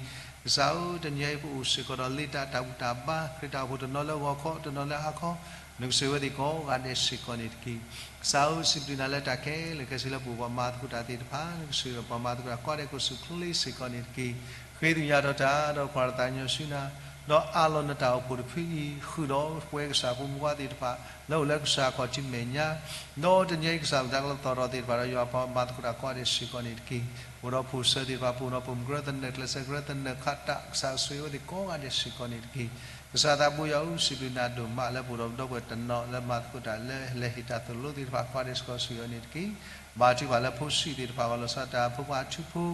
ကစၢ်ဧၢ တနံၤအံၤပအိၣ်စ့ၢ်ကီးဒီးလ့တၢ်တၢ်ဘူၣ်တၢ်ဘါ ခရံာ်တၢ်အိၣ်ဖှိၣ်တနီၤလၢဂီၤခီ တနီၤလၢဟါခီ နကဆိၣ်ဂ့ၤဝဲသ့ၣ်ကိးဂၤဒဲးစ့ၢ်ကီးန့ၣ်တက့ၢ်. ကစၢ်ဧၢ စံးဘျုးနၤလၢတၢ်ခဲလၢာ်ခဲဆ့လၢပအိၣ်ပှၤမၤသကိးတၢ်သ့ၣ်တဖၣ် နကဆိၣ်ဂ့ၤပှၤမၤသကိးတၢ်ကိးဂၤဒဲးကိးဆူၣ်ချ့စ့ၢ်ကီးန့ၣ်တက့ၢ်. ဃ့ကညးထီၣ်တၢ်ဒီးကွၢ်တၢ်သးကညီၤဆူနၤ, ဒီးအးလီၤနတၢ်အိၣ်ဖှိၣ်တဖုအံၤ ဃုာ်ဒီးပဝဲကစၢ်ဖိမုၣ်ဖိခွါသ့ၣ်တဖၣ် လၢအိၣ်လၢကစၢ်အခီၣ်ထံးမဲာ်ညါ ဒီးတနံၤအံၤကစၢ်မုၢ်တၢ်ကလီၤသီၣ်ထီၣ်သ့ၣ်တဖၣ်ဒီးယွၤပှၤမၤသကိးတၢ်ကိးဂၤဒဲးစ့ၢ်ကီးန့ၣ်တက့ၢ်. အိၣ်ဒီးဖိၣ်စၢၤသ့ၣ်တဖၣ် ပအိၣ်နီၢ်ပိာ်မုၣ်ကရၢသနၢၣ် ကျဲးစၢးကရၢသနၢၣ် ခးတၢ် ကစၢ်ဆိၣ်ဂ့ၤဝဲသ့ၣ်ကိးဂၤဒဲးစ့ၢ်ကီးန့ၣ်တက့ၢ်. ကစၢ်သးဘိယွၤဧၢ စံးဘျုးနၤဒိၣ်မးလၢပအိၣ်ဒီးပဒီပုၢ်ဝဲၢ်တနီၤလၢမၤသကိးတၢ်လၢလဲၤဟ့ၣ်တၢ်သိၣ်လိသ့ၣ်တဖၣ်ကိးဂၤဒဲးစ့ၢ်ကီးဆိၣ်ဂ့ၤအီၤန့ၣ်တက့ၢ်. ဘါထုကဖၣ်လၢဖိဆံးသ့ၣ်တဖၣ် ဘၣ်လီၤဆီတၢ်ဖိခွါအထူဖိ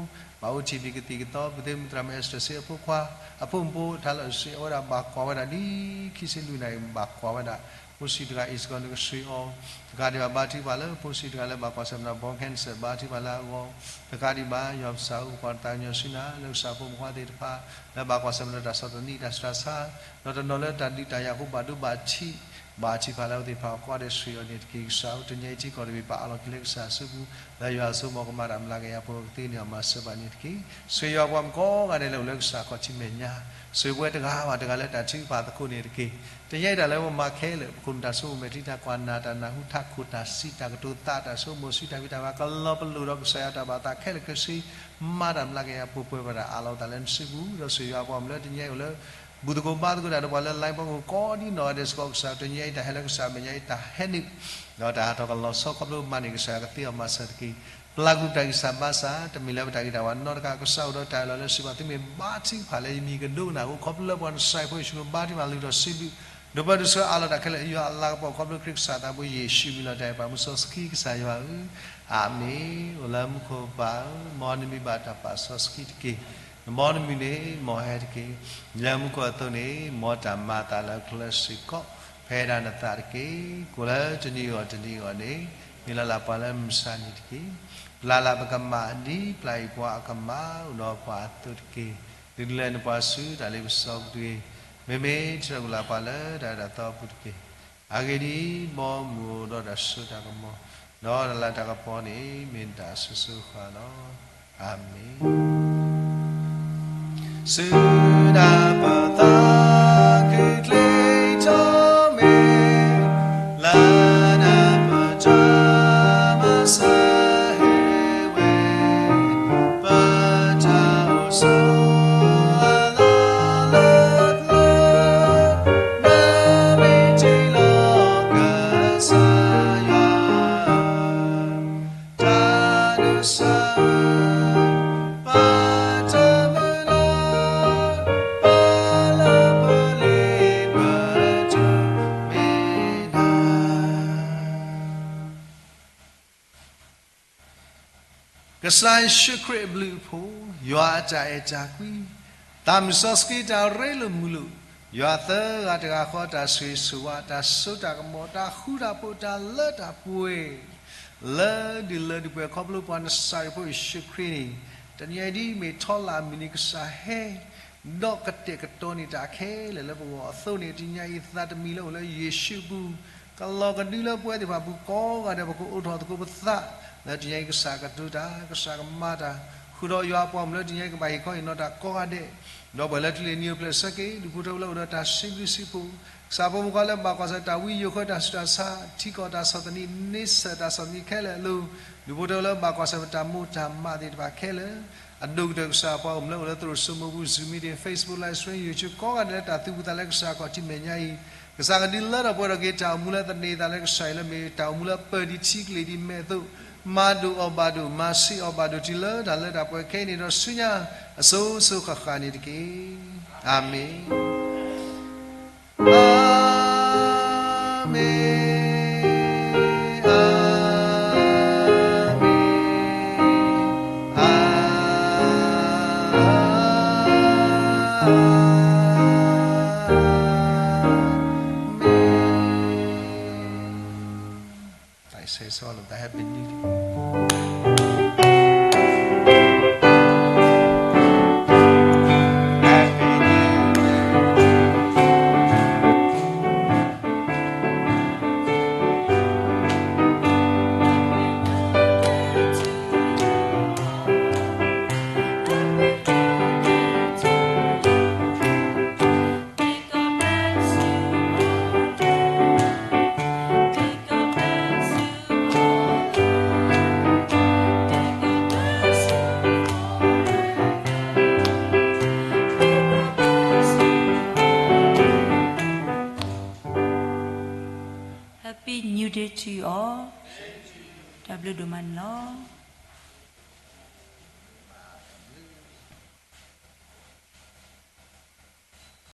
ဘၣ်အိၣ်ထံၣ်ဘံၣ်ကသံၣ်ကသီ ပသ့မုၢ်သရၣ်မုၣ် Esther စ့အဖိခွါ အဖိမုၣ်ဖိ ထါလၢအစ့အဝဲဒၣ်ဘၣ်ကွၢ်ဝဲဒၣ်ဒ်ခံဆံလွံၢ်နၣ်ရံၣ် ဘၣ်ကွၢ်ဝဲဒၣ် ဖိဆံးတဂၤအံၤစ့ၢ်ကီး နကဆိၣ်ဂ့ၤအီၤ တကးဒံးဘၣ် ဘါထုကဖၣ်လၢဖိဆံးတဂၤလၢဘၣ်ကွၢ်ဆၢၣ်မဲာ်ဒီး brain cancer ဘါထုကဖၣ်လၢအဂီၢ် တကးဒံးဘၣ် ယွၤပကစၢ်ဧၢ ပကွၢ်တၢ်သးကညီၤဆူနၤ လၢကစၢ်ဖိမုၣ်ဖိခွါသ့ၣ်တဖၣ် လၢဘၣ်ကွၢ်ဆၢၣ်မဲာ်ဒီးတၢ်ဆီၣ်သနံးတၢ်ဆူးတၢ်ဆါ ဒီးတနီၤလၢတၢ်ဒုးတၢ်ယၤအဃိဘၣ်ဒိဘၣ်ထံး ဘါထုကဖၣ်လၢအဝဲသ့ၣ်တဖၣ်ကိးဂၤဒဲး ဆိၣ်ဂ့ၤအီၤန့ၣ်တက့ၢ်. ကစၢ်ဧၢ, တနံၤအံၤထံကီၢ်တဘ့ၣ် ပာ်အီၤလီၤက့ၤလၢကစၢ်အစုပူၤ, လၢယွၤအစိကမီၤကမၣ်တၢ်မျးကယၤဖိ ကသ့န့ၢ်အီၤမၤစၢၤဘၣ်န့ၣ်တက့ၢ်. ဆိၣ်ဂ့ၤယွၤပှၤမုၣ်ကိးဂၤဒဲးလၢအိၣ်လၢကစၢ်ခီၣ်ထံးမဲာ်ညါ, ဆိၣ်ဂ့ၤပဝဲတဂၤဘၣ်တဂၤလၢတၢ်ထုကဖၣ်သကိးန့ၣ်တက့ၢ်. တနံၤအံၤတၢ်လၢပမၤခဲလၢာ် ပခိၣ်နူာ်တၢ်ဆိကမိၣ်မဲာ်ထံ တၢ်ကွၢ်နၢ်တၢ်နၢ်ဟူ ထးခိၣ်တၢ်စံး တၢ်ကတိၤသး တၢ်ဆိကမိၣ်ဆူတၢ်ဖံးတၢ်မၤ ကလီၤပလိာ်ဒီးကစၢ်ယွၤတၢ်ဘၣ်သးခဲလၢာ်ခဲဆ့ မၤတၢ်မျးကယၤဖိ ပှဲၤဘၣ်တၢ်အးလီၤပသးလၢနစုပူၤ, ဒီးဆိၣ်ဂ့ၤယွၤပှၤမုၣ်လၢတနံၤအံၤအိၣ်လၢ ဘူၣ်သကိးဘါသကိးတၢ်ဒီးပှၤလၢ line ပူၤကိးဒ်နီၢ်ဂၤဒဲးစ့ၢ်ကီး ကစၢ်ဧၢ, တနံၤအံၤတၢ်ဟဲလၢကစၢ်မဲာ်ညါအံၤ တၢ်ဟဲနုာ် ဒီးတၢ်ဟးထီၣ်ကလီၤဆီ ခီဖျိမၤန့ၢ်ကစၢ်ယွၤကသ့အီၤမၤစၢၤတက့ၢ်. ပျၢ်ကွံာ်ပတၢ်ဂံၢ်စၢ်ဘါစၢ် တမ့ၢ်လၢပတၢ်ဂ့ၤတၢ်ဝါနီတခါ, ကစၢ်အိၣ်ဒီးတၢ်အၢၣ်လီၤလၢစုပူၤ သုမ့ၢ်ဘါထုကဖၣ်လၢယမံၤကဒိကနၣ်အဃိ, ခီဖျိလၢပှၤနစၢ်ဖိယ့ၣ်ၡူးခရံာ်ဘါထုကဖၣ်လုၢ်ထီၣ်စံးဘျုး ဒိးပၢဒိးဆှၢအးလီၤတၢ်ခဲလၢာ် ယွၤအလၤကပီၤ ခီဖျိခရံာ်ကစၢ်သးဘိယ့ၣ်ၡူးမံၤလီၤတၢ်အဲၣ်ပှၤမုၢ်စီဆှံကစၢ်ယွၤဧၢ, အၤမ့ၣ်. အိၣ်လၢမူခိၣ်ပၢ်ဧၢ, မ်နမံၤဘၣ်တၢ်ပာ်စီဆှံတက့ၢ်. မ်နမုၢ်နံၤန့ၣ် မ်ဟဲတက့ၢ်. လၢမူခိၣ်အသိးန့ၣ် မ်တၢ်မၤအသးလၢကျဲစ့ၢ်ကီး, ဖဲဒၣ်နသးတက့ၢ်. ကိၣ်လၢတနံၤအဂီၢ်တနံၤအဂီၢ်န့ၣ် မ့ၢ်လီၤလၢ်ပှၤလၢမုၢ်ဆါနံၤတက့ၢ်. ပျၢ်လၢ်ပကမၣ် ဒ်ပျၢ်အံၤပှၤအကမၣ် အိၣ်ဒီးပှၤအသိးတက့ၢ်. ဒုးလဲၤနပှၤဆူတၢ်လ့ပစီပူၤတဂ့ၤ. မ့မ့ၢ်ထံၣ်ထီၣ်ကွံာ်လၢ်ပှၤလၢတၢ်အၢတၢ်သီအပူၤတက့ၢ်. အဂ့ၢ်ဒ်အံၤ, မ်မုၢ်အိၣ်ဒီးတၢ်စိတၢ်ကမီၤ, ဒီးတၢ်လၤတၢ်ကပီၤန့ၣ် မ့ၢ်နတၢ်အစိၤစိၤဃၣ်ဃၣ်လီၤ. အၤမ့ၣ်. စုနပသးခုချ့ထီၣ်မ့ၢ် လၢနပတြၢၤမၤစၢၤဟ့ၣ်ဝဲ ပတၢ်အိၣ်ဆိးအလီၢ်လၢပျၢၤ, မၤမ့ၢ်တ့ၢ်လီၤကစၢ်ယွၤ တၢ်ဒိးစၢၤ ပတၢ်မုၢ်လၢ် ပလၢပလ့ၤပတုာ်မ့ၢ်နၤ. ကစၢ်ယ့ၣ်ၡူးခရံာ်အဘျုးအဖှိၣ်, ယွၤအတၢ်အဲၣ်တၢ်ကွံ, သးမုၢ်စီဆှံတၢ်ရ့လိာ်မုာ်လိာ်, ယွၤသၢဂၤတဂၤဃီတၢ်ဆိၣ်ဂ့ၤဆိၣ်ဝါ, တၢ်စိတၢ်ကမီၤ, တၢ်ဃူတၢ်ဖိး, တၢ်လၢတၢ်ပှဲၤ လၢဒုးလၢဒုးပှဲၤခီဖျိပှၤနစၢ်ရ့းဖိယ့ၣ်ၡူးခရံာ်န့ၣ်, တနံၤအံၤဒ်အမ့ၢ်ထီလၢ်မုၢ်နံၤကစၢ်ဟဲ ဒီးကတဲာ်ကတီၤန့ၢ်တၢ်ခဲလၢာ်လၢပဂီၢ်အသိးန့ၣ်, တနံၤအံၤသးတမံၤလၢအိၣ်လၢယ့ၣ်ၡူးအပူၤ, ကလီၤကဒုလၢပဝဲသ့ၣ်တဖၣ်အပူၤကိးဂၤဒဲး ပကအိးထီၣ်သကိးပသး, လၢတနံၤအံၤကစၢ်ကတိၤတၢ်, ကစၢ်ကမၤတၢ်, ဃုာ်ဒီးယွၤအပှၤမုၣ်လၢတနံၤအံၤကဘၣ်ဟ့ၣ်ခီဟ့ၣ်နီၤတၢ်ကိးဂၤဒဲး, ဒီးပှၤလၢထံၣ်လံၤနံၤအိၣ်ဖျဲၣ်ဆၢက့ၤ ဒူၣ်ဖိထၢဖိလၢအိၣ်ဒီးတၢ်စံးဘျုးစံးဖှိၣ်, ကစၢ်ဖိမုၣ်ဖိလၢဘၣ်ကွၢ်ဆၢတၢ်ဝံယိၤဃၢတၢ်ဆူးတၢ်ဆါ, ထံကီၢ်တၢ်ဆီၣ်သနံး, န့ဆၢၣ်တၢ်ဆီၣ်သနံးခဲလၢာ်အလိၤ, ဒူၣ်ဖိထၢဖိလၢဘၣ်ကွၢ်ဆၢပတၢ်မိၢ်တၢ်မးသ့ၣ်တဖၣ်ခဲလၢာ်, အဒိၣ်ကတၢၢ်ကစၢ်အပှၤအိၣ်မူလၢအိၣ်လၢသရိာ်စိမိၢ်ပူၤ, Zoom meeting, Facebook Live Stream, YouTube ကိးဂၤဒဲးလၢတၢ်သူၣ်ဖှံသးညီလၢကစၢ်ခီၣ်ထံးမဲာ်ညါအံၤ, ကစၢ်ကဒုးလၢထီၣ်ပှဲၤထီၣ်က့ၤတၢ်အိၣ်မူလၢသန့ၤသးလၢကစၢ်အံၤလၢမ့ၢ်တၢ်အိၣ်မူလၢပၢၢ်ဒံးထံကလ့ၤဒံးမဲာ်အသိး, မၤဒိၣ်အီၣ်ဘၣ်ဒိၣ်, မၤဆံးအီၣ်ဘၣ်ဒိၣ်တုၤလၢတၢ်လၢတၢ်ပှဲၤခဲအံၤန့ၣ်ဒီးဆူညါ အစိၤစိၤဃၣ်ဃၣ်န့ၣ်တက့ၢ်. အၤမ့ၣ်, အၤမ့ၣ်, အၤမ့ၣ်, အၤမ့ၣ်. တၢ်ဆဲးဆီလိာ်သး Happy New Year. Happy New Year to you all. တၢ်ဘျုးဒိၣ်မးန့ၣ်လီၤ.